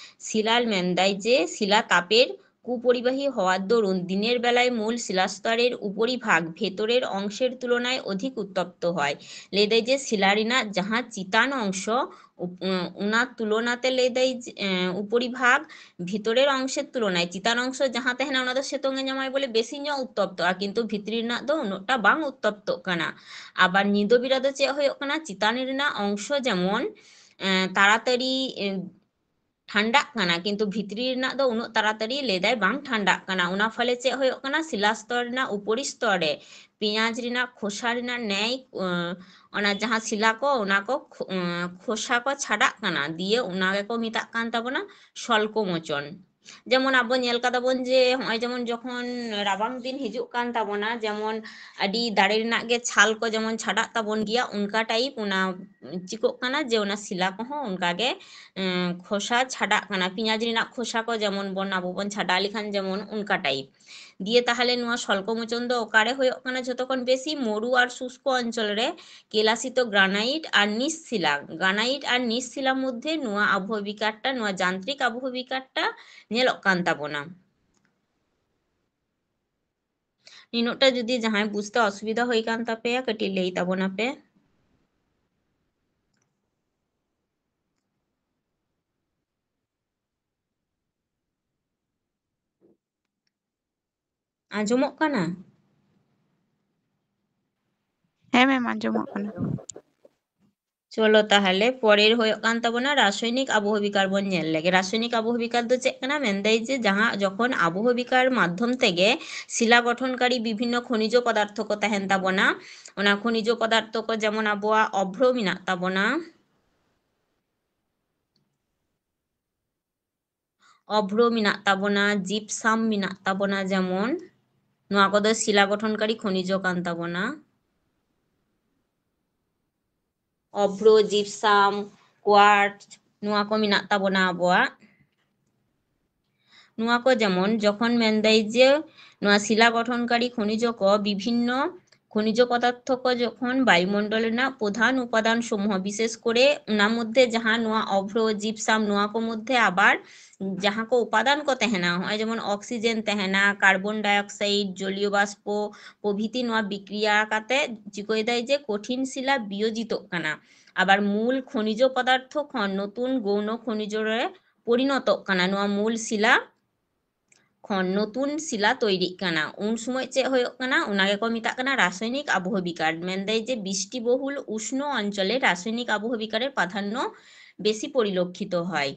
শিলার, ᱢᱮᱱᱫᱟᱭ ᱡᱮ শিলা তাপের কুপরিবাহী হওয়ার দরুন দিনের বেলায় মূল শিলাস্তরের উপরিভাগ ভেতরের অংশের তুলনায় অধিক উত্তপ্ত হয়। ᱞᱟᱹᱭᱫᱟᱭ ᱡᱮ ᱥᱤᱞᱟ ᱨᱮᱱᱟᱜ ᱡᱟᱦᱟᱸ ᱪᱮᱛᱟᱱ ᱚᱝᱥᱚ, ᱩᱯ-, ᱚᱱᱟ ᱛᱩᱞᱚᱱᱟ ᱛᱮ ᱞᱟᱹᱭᱫᱟᱭ ᱡᱮ, ᱮᱸ, ᱩᱯᱚᱨᱤᱵᱷᱟᱜᱽ, ᱵᱷᱤᱛᱚᱨᱮᱨ ᱚᱝশের তুলনায়, ᱪᱮᱛᱟᱱ ᱚᱝᱥᱚ ᱡᱟᱦᱟᱸ ᱛᱟᱦᱮᱱᱟ ᱚᱱᱟ ᱫᱚ ᱥᱤᱛᱩᱝ ᱮ ᱧᱟᱢᱟᱭ ᱵᱚᱞᱮ ᱵᱮᱥᱤ ᱧᱚᱜ ᱩᱛᱛᱚᱯᱛᱚᱜᱼᱟ, ᱠᱤᱱᱛᱩ ᱵᱷᱤᱛᱨᱤ ᱨᱮᱱᱟᱜ ᱫᱚ ᱩᱱᱟᱹᱜᱴᱟ ᱵᱟᱝ ᱩᱛᱛᱚᱯᱛᱚᱜ ᱠᱟᱱᱟ᱾ ᱟᱵᱟᱨ ᱧᱤᱫᱟᱹ ᱵᱮᱲᱟ ᱫᱚ ᱪᱮᱫ ᱦᱩᱭᱩᱜ ᱠᱟᱱᱟ? ᱪᱮᱛᱟᱱ ᱨᱮᱱᱟᱜ ᱚᱝᱥᱚ ᱡᱮᱢᱚᱱ, ᱮᱸ, ᱛᱟᱲᱟᱛᱟᱲᱤ, ᱮᱸ, ᱴᱷᱟᱱᱰᱟᱜ ᱠᱟᱱᱟ, ᱠᱤᱱᱛᱩ ᱵᱷᱤᱛᱨᱤ ᱨᱮᱱᱟᱜ ᱫᱚ ᱩᱱᱟᱹᱜ ᱛᱟᱲᱟᱛᱟᱲᱤ ᱞᱟᱹᱭ ᱫᱟᱭ ᱵᱟᱝ ᱴᱷᱟᱱᱰᱟᱜ ᱠᱟᱱᱟ᱾ ᱚᱱᱟ ᱯᱷᱚᱞᱮ ᱪᱮᱫ ᱦᱩᱭᱩᱜ ᱠᱟᱱᱟ? ᱥᱤᱞᱟ ᱥᱛᱚᱨ ᱨᱮᱱᱟᱜ ᱩᱯᱚᱨᱤ ᱥᱛᱚᱨ ᱨᱮ, ᱯᱮᱸᱭᱟᱡᱽ ᱨᱮᱱᱟᱜ ᱠᱷᱳᱥᱟ ᱨᱮᱱᱟᱜ ᱱᱮᱭ, ᱮᱸ, ᱚᱱᱟ ᱡᱟᱦᱟᱸ ᱥᱤᱞᱟ ᱠᱚ, ᱚᱱᱟ ᱠᱚ ᱠᱷᱚ-, ᱮᱸ, ᱠᱷᱳᱥᱟ ᱠᱚ ᱪᱷᱟᱰᱟᱜ ᱠᱟᱱᱟ, ᱫᱤᱭᱮ ᱚᱱᱟ ᱜᱮᱠᱚ ᱢᱮᱛᱟᱜ ᱠᱟᱱ ᱛᱟᱵᱚᱱᱟ ᱥᱚᱞᱠᱚ ᱢᱳᱪᱚᱱ᱾ ᱡᱮᱢᱚᱱ ᱟᱵᱚ ᱧᱮᱞ ᱠᱟᱫᱟ ᱵᱚᱱ ᱡᱮ ᱦᱚᱸᱜᱼᱚᱭ ᱡᱮᱢᱚᱱ ᱡᱚᱠᱷᱚᱱ ᱨᱟᱵᱟᱝ ᱫᱤᱱ ᱦᱤᱡᱩᱜ ᱠᱟᱱ ᱛᱟᱵᱚᱱᱟ, ᱡᱮᱢᱚᱱ ᱟᱹᱰᱤ ᱫᱟᱨᱮ ᱨᱮᱱᱟᱜ ᱜᱮ ᱪᱷᱟᱞ ᱠᱚ ᱡᱮᱢᱚᱱ ᱪᱷᱟᱰᱟᱜ ᱛᱟᱵᱚᱱ ᱜᱮᱭᱟ, ᱚᱱᱠᱟ ᱴᱟᱭᱤᱯ ᱚᱱᱟ ᱪᱤᱠᱟᱹᱜ ᱠᱟᱱᱟ ᱡᱮ ᱚᱱᱟ ᱥᱤᱞᱟ ᱠᱚᱦᱚᱸ ᱚᱱᱠᱟ ᱜᱮ, ᱮᱸ, ᱠᱷᱳᱥᱟ ᱪᱷᱟᱰᱟᱜ ᱠᱟᱱᱟ᱾ ᱯᱮᱸᱭᱟᱡᱽ ᱨᱮᱱᱟᱜ ᱠᱷᱳᱥᱟ ᱠᱚ ᱡᱮᱢᱚᱱ ᱵᱚᱱ ᱟᱵᱚ ᱵᱚᱱ ᱪᱷᱟᱰᱟᱣ ᱞᱮᱠᱷᱟᱱ ᱡᱮᱢᱚᱱ ᱚᱱᱠᱟ ᱴᱟᱭᱤᱯ᱾ ᱫᱤᱭᱮ ᱛᱟᱦᱞᱮ ᱱᱚᱣᱟ ᱥᱚᱞᱠᱚ ᱢᱳᱪᱚᱱ ᱫᱚ ᱚᱠᱟᱨᱮ ᱦᱩᱭᱩᱜ ᱠᱟᱱᱟ ᱡᱷᱚᱛᱚ ᱠᱷᱚᱱ ᱵᱮᱥᱤ? ᱢᱚᱨᱩ ᱟᱨ ᱥᱩᱥᱠᱚ ᱚᱧᱪᱚᱞ ᱨᱮ ᱠᱮᱞᱟᱥᱤᱛᱚ ᱜᱨᱟᱱᱟᱭᱤᱴ ᱟᱨ ᱱᱤᱥ ᱥᱤᱞᱟ, ᱜᱨᱟᱱᱟᱭᱤᱴ ᱟᱨ ᱱᱤᱥ ᱥᱤᱞᱟ ᱢᱚᱫᱽᱫᱷᱮ ᱱᱚᱣᱟ ᱟᱵᱚᱦᱚᱵᱤᱠᱟᱨᱴᱟ, ᱱᱚᱣᱟ ᱡᱟᱱᱛᱨᱤᱠ ᱟᱵᱚᱦᱚᱵᱤᱠᱟᱨᱴᱟ ᱧᱮᱞᱚᱜ ᱠᱟᱱ ᱛᱟᱵᱚᱱᱟ᱾ ᱱᱤᱱᱟᱹᱜᱴᱟ ᱡᱩᱫᱤ ᱡᱟᱦᱟᱸᱭ ᱵᱩᱡᱽᱛᱮ ᱚᱥᱩᱵᱤᱫᱷᱟ ᱦᱩᱭ ᱠᱟᱱ ᱛᱟᱯᱮᱭᱟ, ᱠᱟᱹᱴᱤᱡ ᱞᱟᱹᱭ ᱛᱟᱵᱚᱱᱟᱯᱮ᱾ ᱟᱸᱡᱚᱢᱚᱜ ᱠᱟᱱᱟ? ᱦᱮᱸ ᱢᱮᱢ, ᱟᱸᱡᱚᱢᱚᱜ ᱠᱟᱱᱟ᱾ ᱪᱚᱞᱚ ᱛᱟᱦᱞᱮ ᱯᱚᱨᱮᱨ ᱦᱩᱭᱩᱜ ᱠᱟᱱ ᱛᱟᱵᱚᱱᱟ ᱨᱟᱥᱟᱭᱚᱱᱤᱠ ᱟᱵᱚᱦᱚᱵᱤᱠᱟᱨ ᱵᱚᱱ ᱧᱮᱞ ᱞᱮᱜᱮ᱾ ᱨᱟᱥᱟᱭᱚᱱᱤᱠ ᱟᱵᱚᱦᱚᱵᱤᱠᱟᱨ ᱫᱚ ᱪᱮᱫ ᱠᱟᱱᱟ? ᱢᱮᱱᱫᱟᱭ ᱡᱮ ᱡᱟᱦᱟᱸ ᱡᱚᱠᱷᱚᱱ ᱟᱵᱚᱦᱚᱵᱤᱠᱟᱨ ᱢᱟᱫᱽᱫᱷᱚᱢ ᱛᱮᱜᱮ ᱥᱤᱞᱟ ᱜᱚᱴᱷᱚᱱᱠᱟᱨᱤ ᱵᱤᱵᱷᱤᱱᱱᱚ ᱠᱷᱚᱱᱤᱡᱚ ᱯᱚᱫᱟᱨᱛᱷᱚ ᱠᱚ ᱛᱟᱦᱮᱱ ᱛᱟᱵᱚᱱᱟ, ᱚᱱᱟ ᱠᱷᱚᱱᱤᱡᱚ ᱯᱚᱫᱟᱨᱛᱷᱚ ᱠᱚ ᱡᱮᱢᱚᱱ ᱟᱵᱚᱣᱟᱜ ᱚᱵᱷᱨᱚ ᱢᱮᱱᱟᱜ ᱛᱟᱵᱚᱱᱟ, ᱚᱵᱷᱨᱚ ᱢᱮᱱᱟᱜ ᱛᱟᱵᱚᱱᱟ, ᱡᱤᱯᱥᱟᱢ ᱢᱮᱱᱟᱜ ᱛᱟᱵᱚᱱᱟ, ᱡᱮᱢᱚᱱ ᱱᱚᱣᱟ ᱠᱚᱫᱚ ᱥᱤᱞᱟ ᱜᱚᱴᱷᱚᱱᱠᱟᱨᱤ ᱠᱷᱚᱱᱤᱡᱚ ᱠᱟᱱ ᱛᱟᱵᱚᱱᱟ᱾ ᱚᱵᱷᱨᱚ, ᱡᱤᱯᱥᱟᱢ, ᱠᱣᱟᱨᱴᱡᱽ, ᱱᱚᱣᱟ ᱠᱚ ᱢᱮᱱᱟᱜ ᱛᱟᱵᱚᱱᱟ ᱟᱵᱚᱣᱟᱜ᱾ ᱱᱚᱣᱟ ᱠᱚ ᱡᱮᱢᱚᱱ ᱡᱚᱠᱷᱚᱱ ᱢᱮᱱᱫᱟᱭ ᱡᱮ ᱱᱚᱣᱟ ᱥᱤᱞᱟ ᱜᱚᱴᱷᱚᱱᱠᱟᱨᱤ ᱠᱷᱚᱱᱤᱡᱚ ᱠᱚ ᱵᱤᱵᱷᱤᱱᱱᱚ ᱠᱷᱚᱱᱤᱡᱚ ᱯᱚᱫᱟᱨᱛᱷᱚ ᱠᱚ ᱡᱚᱠᱷᱚᱱ ᱵᱟᱭᱩᱢᱚᱱᱰᱚᱞ ᱨᱮᱱᱟᱜ ᱯᱨᱚᱫᱷᱟᱱ ᱩᱯᱟᱫᱟᱱ ᱥᱚᱢᱩᱦ, ᱵᱤᱥᱮᱥ ᱠᱚᱨᱮ ᱚᱱᱟ ᱢᱚᱫᱽᱫᱷᱮ ᱡᱟᱦᱟᱸ ᱱᱚᱣᱟ ᱚᱵᱷᱨᱚ, ᱡᱤᱯᱥᱟᱢ, ᱱᱚᱣᱟ ᱠᱚ ᱢᱚᱫᱽᱫᱷᱮ ᱟᱵᱟᱨ ᱡᱟᱦᱟᱸ ᱠᱚ ᱩᱯᱟᱫᱟᱱ ᱠᱚ ᱛᱟᱦᱮᱱᱟ, ᱱᱚᱜᱼᱚᱭ ᱡᱮᱢᱚᱱ ᱚᱠᱥᱤᱡᱮᱱ ᱛᱟᱦᱮᱱᱟ, ᱠᱟᱨᱵᱚᱱ ᱰᱟᱭ ᱚᱠᱥᱟᱭᱤᱰ, ᱡᱚᱞᱤᱭᱚ ᱵᱟᱥᱯᱚ ᱯᱨᱚᱵᱷᱨᱤᱛᱤ, ᱱᱚᱣᱟ ᱵᱤᱠᱨᱤᱭᱟ ᱠᱟᱛᱮ ᱪᱤᱠᱟᱹᱭ ᱫᱟᱭ ᱡᱮ ᱠᱚᱴᱷᱤᱱ ᱥᱤᱞᱟ ᱵᱤᱭᱳᱡᱤᱛᱚᱜ ᱠᱟᱱᱟ᱾ ᱟᱵᱟᱨ ᱢᱩᱞ ᱠᱷᱚᱱᱤᱡᱚ ᱯᱚᱫᱟᱨᱛᱷᱚ ᱠᱷᱚᱱ ᱱᱚᱛᱩᱱ ᱜᱳᱱᱚ ᱠᱷᱚᱱᱤᱡᱚ ᱨᱮ ᱯᱚᱨᱤᱱᱚᱛᱚᱜ ᱠᱟᱱᱟ᱾ ᱱᱚᱣᱟ ᱢᱩᱞ ᱥᱤᱞᱟ ᱠᱷᱚᱱ ᱱᱚᱛᱩᱱ ᱥᱤᱞᱟ ᱛᱚᱭᱨᱤᱜ ᱠᱟᱱᱟ᱾ ᱩᱱ ᱥᱚᱢᱚᱭ ᱪᱮᱫ ᱦᱩᱭᱩᱜ ᱠᱟᱱᱟ? ᱚᱱᱟ ᱜᱮᱠᱚ ᱢᱮᱛᱟᱜ ᱠᱟᱱᱟ ᱨᱟᱥᱟᱭᱱᱤᱠ ᱟᱵᱚᱦ ᱵᱤᱠᱟᱨ᱾ ᱢᱮᱱᱫᱟᱭ ᱡᱮ ᱵᱤᱥᱴᱤ ᱵᱚᱦᱩᱞ ᱩᱥᱱᱚ ᱚᱧᱪᱚᱞᱮ ᱨᱟᱥᱟᱭᱱᱤᱠ ᱟᱵᱚᱦ ᱵᱤᱠᱟᱨᱮᱨ ᱯᱨᱟᱫᱷᱟᱱᱱᱚ ᱵᱮᱥᱤ ᱯᱚᱨᱤᱞᱚᱠᱠᱷᱤᱛ ᱦᱚᱭ᱾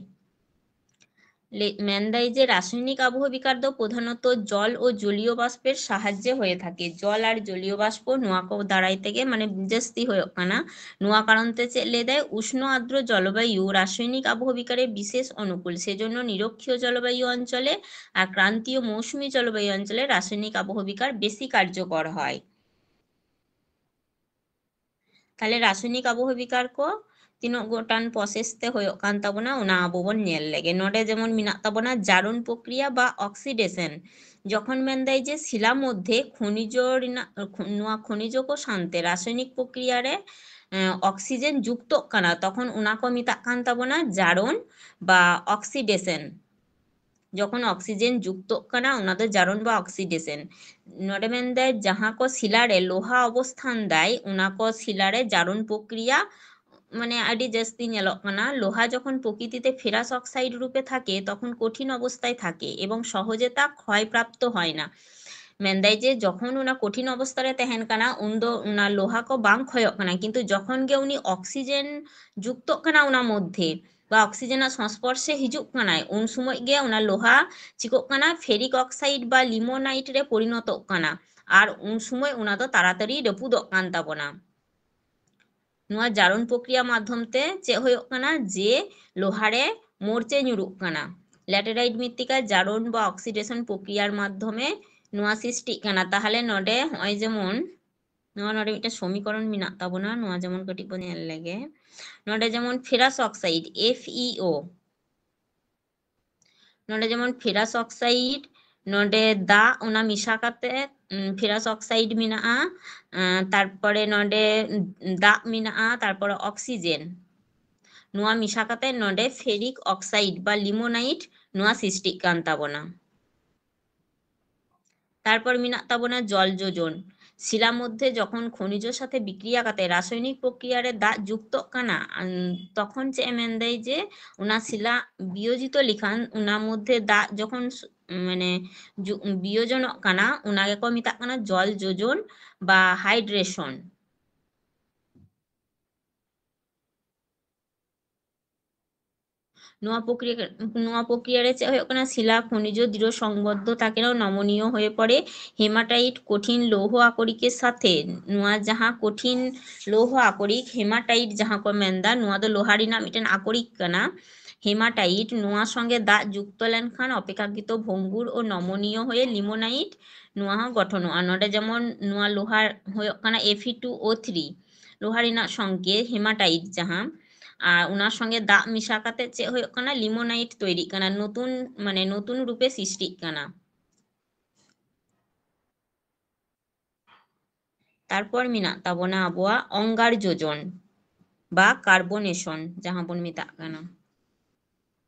ᱞᱮ-, ᱢᱮᱱᱫᱟᱭ ᱡᱮ ᱨᱟᱥᱟᱭᱱᱤᱠ ᱟᱵᱚᱦ ᱵᱤᱠᱟᱨ ᱫᱚ ᱯᱨᱚᱫᱷᱟᱱᱚᱛᱚ ᱡᱚᱞ ᱳ ᱡᱚᱞᱤᱭᱚ ᱵᱟᱥᱯᱮᱨ ᱥᱟᱦᱟᱡᱽᱡᱮ ᱦᱚᱭᱮ ᱛᱷᱟᱠᱮ᱾ ᱡᱚᱞ ᱟᱨ ᱡᱚᱞᱤᱭᱚ ᱵᱟᱥᱯᱚ ᱱᱚᱣᱟ ᱠᱚ ᱫᱟᱨᱟᱭ ᱛᱮᱜᱮ ᱢᱟᱱᱮ ᱡᱟᱹᱥᱛᱤ ᱦᱩᱭᱩᱜ ᱠᱟᱱᱟ᱾ ᱱᱚᱣᱟ ᱠᱟᱨᱚᱱ ᱛᱮ ᱪᱮᱫ ᱞᱟᱹᱭ ᱫᱟᱭ? ᱩᱥᱱᱚ ᱟর্দ্র জলবায়ু রাসায়নিক আবহ বিকারে বিশেষ অনুকূল, সেজন্য নিরক্ষীয় জলবায়ু অঞ্চলে আর ক্রান্তীয় মৌসুমী জলবায়ু অঞ্চলে রাসায়নিক আবহ বিকার বেশি কার্যকর হয়। ᱛᱟᱦᱞᱮ ᱨᱟᱥᱟᱭᱱᱤᱠ ᱟᱵᱚᱦ ᱵᱤᱠᱟᱨ ᱠᱚ ᱛᱤᱱᱟᱹᱜ ᱜᱚᱴᱟᱝ ᱯᱨᱚᱥᱮᱥ ᱛᱮ ᱦᱩᱭᱩᱜ ᱠᱟᱱ ᱛᱟᱵᱚᱱᱟ, ᱚᱱᱟ ᱟᱵᱚ ᱵᱚᱱ ᱧᱮᱞ ᱞᱮᱜᱮ᱾ ᱱᱚᱰᱮ ᱡᱮᱢᱚᱱ ᱢᱮᱱᱟᱜ ᱛᱟᱵᱚᱱᱟ ᱡᱟᱨᱚᱱ ᱯᱨᱚᱠᱨᱤᱭᱟ ᱵᱟ ᱚᱠᱥᱤᱰᱮᱥᱚᱱ᱾ ᱡᱚᱠᱷᱚᱱ ᱢᱮᱱᱫᱟᱭ ᱡᱮ ᱥᱤᱞᱟ ᱢᱚᱫᱽᱫᱷᱮ ᱠᱷᱚᱱᱤᱡᱚ ᱨᱮᱱᱟᱜ, ᱠᱷᱚ-, ᱱᱚᱣᱟ ᱠᱷᱚᱱᱤᱡᱚ ᱠᱚ ᱥᱟᱶᱛᱮ ᱨᱟᱥᱟᱭᱱᱤᱠ ᱯᱨᱚᱠᱨᱤᱭᱟ ᱨᱮ, ᱮᱸ, ᱚᱠᱥᱤᱡᱮᱱ ᱡᱩᱠᱛᱚᱜ ᱠᱟᱱᱟ, ᱛᱚᱠᱷᱚᱱ ᱚᱱᱟ ᱠᱚ ᱢᱮᱛᱟᱜ ᱠᱟᱱ ᱛᱟᱵᱚᱱᱟ ᱡᱟᱨᱚᱱ ᱵᱟ ᱚᱠᱥᱤᱰᱮᱥᱚᱱ᱾ ᱡᱚᱠᱷᱚᱱ ᱚᱠᱥᱤᱡᱮᱱ ᱡᱩᱠᱛᱚᱜ ᱠᱟᱱᱟ, ᱚᱱᱟ ᱫᱚ ᱡᱟᱨᱚᱱ ᱵᱟ ᱚᱠᱥᱤᱰᱮᱥᱚᱱ᱾ ᱱᱚᱰᱮ ᱢᱮᱱᱫᱟᱭ ᱡᱟᱦᱟᱸ ᱠᱚ ᱥᱤᱞᱟ ᱨᱮ ᱞᱳᱦᱟ ᱚᱵᱚᱥᱛᱷᱟᱱ ᱫᱟᱭ, ᱚᱱᱟ ᱠᱚ ᱥᱤᱞᱟ ᱨᱮ ᱡᱟᱨᱚᱱ ᱯᱨᱚᱠᱨᱤᱭᱟ ᱢᱟᱱᱮ ᱟᱹᱰᱤ ᱡᱟᱹᱥᱛᱤ ᱧᱮᱞᱚᱜ ᱠᱟᱱᱟ᱾ লোহা যখন প্রকৃতিতে ফেরাস অক্সাইড রূপে থাকে, তখন কঠিন অবস্থায় থাকে এবং সহজে তা ক্ষয়প্রাপ্ত হয় না। ᱢᱮᱱᱫᱟᱭ ᱡᱮ ᱡᱚᱠᱷᱚᱱ ᱚᱱᱟ ᱠᱚᱴᱷᱤᱱ ᱚᱵᱚᱥᱛᱷᱟ ᱨᱮ ᱛᱟᱦᱮᱱ ᱠᱟᱱᱟ, ᱩᱱᱫᱚ ᱚᱱᱟ ᱞᱳᱦᱟ ᱠᱚ ᱵᱟᱝ ᱠᱷᱚᱭᱚᱜ ᱠᱟᱱᱟ, ᱠᱤᱱᱛᱩ ᱡᱚᱠᱷᱚᱱ ᱜᱮ ᱩᱱᱤ ᱚᱠᱥᱤᱡᱮᱱ ᱡᱩᱠᱛᱚᱜ ᱠᱟᱱᱟ ᱚᱱᱟ ᱢᱚᱫᱽᱫᱷᱮ, ᱵᱟ ᱚᱠᱥᱤᱡᱮᱱᱟᱜ ᱥᱚᱝᱥᱯᱚᱨᱥᱮ ᱦᱤᱡᱩᱜ ᱠᱟᱱᱟᱭ, ᱩᱱ ᱥᱚᱢᱚᱭ ᱜᱮ ᱚᱱᱟ ᱞᱳᱦᱟ ᱪᱤᱠᱟᱹᱜ ᱠᱟᱱᱟ? ᱯᱷᱮᱨᱤᱠ ᱚᱠᱥᱟᱭᱤᱰ ᱵᱟ ᱞᱤᱢᱳᱱᱟᱭᱤᱴ ᱨᱮ ᱯᱚᱨᱤᱱᱚᱛᱚᱜ ᱠᱟᱱᱟ, ᱟᱨ ᱩᱱ ᱥᱚᱢᱚᱭ ᱚᱱᱟ ᱫᱚ ᱛᱟᱲᱟᱛᱟᱲᱤ ᱨᱟᱹᱯᱩᱫᱚᱜ ᱠᱟᱱ ᱛᱟᱵᱚᱱᱟ᱾ ᱱᱚᱣᱟ ᱡᱟᱨᱚᱱ ᱯᱨᱚᱠᱨᱤᱭᱟ ᱢᱟᱫᱽᱫᱷᱚᱢ ᱛᱮ ᱪᱮᱫ ᱦᱩᱭᱩᱜ ᱠᱟᱱᱟ? ᱡᱮ ᱞᱳᱦᱟ ᱨᱮ ᱢᱚᱨᱪᱮ ᱧᱩᱨᱩᱜ ᱠᱟᱱᱟ᱾ ল্যাটেরাইট মৃত্তিকায় জারণ বা অক্সিডেশন প্রক্রিয়ার মাধ্যমে ᱱᱚᱣᱟ ᱥᱨᱤᱥᱴᱤᱜ ᱠᱟᱱᱟ᱾ ᱛᱟᱦᱞᱮ ᱱᱚᱰᱮ ᱦᱚᱸᱜᱼᱚᱭ ᱡᱮᱢᱚᱱ ᱱᱚᱣᱟ ᱱᱚᱰᱮ ᱢᱤᱫᱴᱮᱱ ᱥᱚᱢᱤᱠᱚᱨᱚᱱ ᱢᱮᱱᱟᱜ ᱛᱟᱵᱚᱱᱟ, ᱱᱚᱣᱟ ᱡᱮᱢᱚᱱ ᱠᱟᱹᱴᱤᱡ ᱵᱚᱱ ᱧᱮᱞ ᱞᱮᱜᱮ᱾ ᱱᱚᱰᱮ ᱡᱮᱢᱚᱱ ᱯᱷᱮᱨᱟᱥ ᱚᱠᱥᱟᱭᱤᱰ, ᱮᱯᱷ ᱤ ᱳ, ᱱᱚᱰᱮ ᱡᱮᱢᱚᱱ ᱯᱷᱮᱨᱟᱥ ᱚᱠᱥᱟᱭᱤᱰ ᱱᱚᱰᱮ ᱫᱟᱜ ᱚᱱᱟ ᱢᱮᱥᱟ ᱠᱟᱛᱮ, ᱩᱢ, ᱯᱷᱮᱨᱟᱥ ᱚᱠᱥᱟᱭᱤᱰ ᱢᱮᱱᱟᱜᱼᱟ, ᱟᱸ, ᱛᱟᱨᱯᱚᱨᱮ ᱱᱚᱰᱮ ᱫᱟᱜ ᱢᱮᱱᱟᱜᱼᱟ, ᱛᱟᱨᱯᱚᱨᱮ ᱚᱠᱥᱤᱡᱮᱱ᱾ ᱱᱚᱣᱟ ᱢᱮᱥᱟ ᱠᱟᱛᱮ ᱱᱚᱰᱮ ᱯᱷᱮᱨᱤᱠ ᱚᱠᱥᱟᱭᱤᱰ ᱵᱟ ᱞᱤᱢᱳᱱᱟᱭᱤᱴ ᱱᱚᱣᱟ ᱥᱨᱤᱥᱴᱤᱜ ᱠᱟᱱ ᱛᱟᱵᱚᱱᱟ᱾ ᱛᱟᱨᱯᱚᱨ ᱢᱮᱱᱟᱜ ᱛᱟᱵᱚᱱᱟ ᱡᱚᱞ ᱡᱳᱡᱚᱱ᱾ ᱥᱤᱞᱟ ᱢᱚᱫᱽᱫᱷᱮ ᱡᱚᱠᱷᱚᱱ ᱠᱷᱚᱱᱤᱡᱚ ᱥᱟᱛᱷᱮ ᱵᱤᱠᱨᱤᱭᱟ ᱠᱟᱛᱮ ᱨᱟᱥᱟᱭᱚᱱᱤᱠ ᱯᱨᱚᱠᱨᱤᱭᱟ ᱨᱮ ᱫᱟᱜ ᱡᱩᱠᱛᱚᱜ ᱠᱟᱱᱟ, ᱟᱱ-, ᱛᱚᱠᱷᱚᱱ ᱪᱮᱫ ᱮ ᱢᱮᱱᱫᱟᱭ ᱡᱮ ᱚᱱᱟ ᱥᱤᱞᱟ ᱵᱤᱭᱳᱡᱤᱛᱚ ᱞᱮᱠᱷᱟᱱ ᱚᱱᱟ ᱢᱚᱫᱽᱫᱷᱮ ᱫᱟᱜ ᱡᱚᱠᱷᱚᱱ ᱥᱩ-, ᱢᱟᱱᱮ ᱡᱩ-, ᱵᱤᱭᱳᱡᱚᱱᱚᱜ ᱠᱟᱱᱟ, ᱚᱱᱟ ᱜᱮᱠᱚ ᱢᱮᱛᱟᱜ ᱠᱟᱱᱟ ᱡᱚᱞ ᱡᱳᱡᱚᱱ ᱵᱟ ᱦᱟᱭᱰᱨᱮᱥᱚᱱ᱾ ᱱᱚᱣᱟ ᱯᱨᱚᱠᱨᱤᱭᱟ, ᱱᱚᱣᱟ ᱯᱨᱚᱠᱨᱤᱭᱟ ᱨᱮ ᱪᱮᱫ ᱦᱩᱭᱩᱜ ᱠᱟᱱᱟ? ᱥᱤᱞᱟ ᱠᱷᱚᱱᱤᱡᱚ ᱫᱨᱤᱲ ᱥᱚᱝᱵᱚᱫᱽᱫᱷᱚ ᱛᱟᱠᱮᱱ ᱱᱚᱢᱚᱱᱤᱭᱚ ᱦᱩᱭ ᱯᱚᱲᱮ, hematite ᱠᱚᱴᱷᱤᱱ ᱞᱳᱦᱚ ᱟᱠᱚᱨᱤᱠᱮ ᱥᱟᱛᱷᱮ᱾ ᱱᱚᱣᱟ ᱡᱟᱦᱟᱸ ᱠᱚᱴᱷᱤᱱ ᱞᱳᱦᱚ ᱟᱠᱚᱨᱤᱠ, hematite ᱡᱟᱦᱟᱸ ᱠᱚ ᱢᱮᱱᱫᱟ, ᱱᱚᱣᱟ ᱫᱚ ᱞᱳᱦᱟ ᱨᱮᱱᱟᱜ ᱢᱤᱫᱴᱮᱱ ᱟᱠᱚᱨᱤᱠ ᱠᱟᱱᱟ, hematite᱾ ᱱᱚᱣᱟ ᱥᱚᱸᱜᱮ ᱫᱟᱜ ᱡᱩᱠᱛᱚ ᱞᱮᱱᱠᱷᱟᱱ ᱚᱯᱮᱠᱷᱟᱠᱨᱤᱛᱚ ᱵᱷᱚᱝᱜᱩᱨ ᱳ ᱱᱚᱢᱚᱱᱤᱭᱚ ᱦᱩᱭ limonite ᱱᱚᱣᱟ ᱦᱚᱸ ᱜᱚᱴᱷᱚᱱᱚᱜᱼᱟ᱾ ᱱᱚᱰᱮ ᱡᱮᱢᱚᱱ ᱱᱚᱣᱟ ᱞᱳᱦᱟ ᱦᱩᱭᱩᱜ ᱠᱟᱱᱟ Fe two O three, ᱞᱳᱦᱟ ᱨᱮᱱᱟᱜ ᱥᱚᱸᱜᱮ hematite ᱡᱟᱦᱟᱸ, ᱟᱨ ᱚᱱᱟ ᱥᱚᱸᱜᱮ ᱫᱟᱜ ᱢᱮᱥᱟ ᱠᱟᱛᱮ ᱪᱮᱫ ᱦᱩᱭᱩᱜ ᱠᱟᱱᱟ? Limonite ᱛᱚᱭᱨᱤᱜ ᱠᱟᱱᱟ, ᱱᱚᱛᱩᱱ, ᱢᱟᱱᱮ ᱱᱚᱛᱩᱱ ᱨᱩᱯᱮ ᱥᱨᱤᱥᱴᱤᱜ ᱠᱟᱱᱟ᱾ ᱛᱟᱨᱯᱚᱨ ᱢᱮᱱᱟᱜ ᱛᱟᱵᱚᱱᱟ ᱟᱵᱚᱣᱟᱜ ᱚᱝᱜᱟᱨ ᱡᱳᱡᱚᱱ ᱵᱟ carbonation ᱡᱟᱦᱟᱸ ᱵᱚᱱ ᱢᱮᱛᱟᱜ ᱠᱟᱱᱟ᱾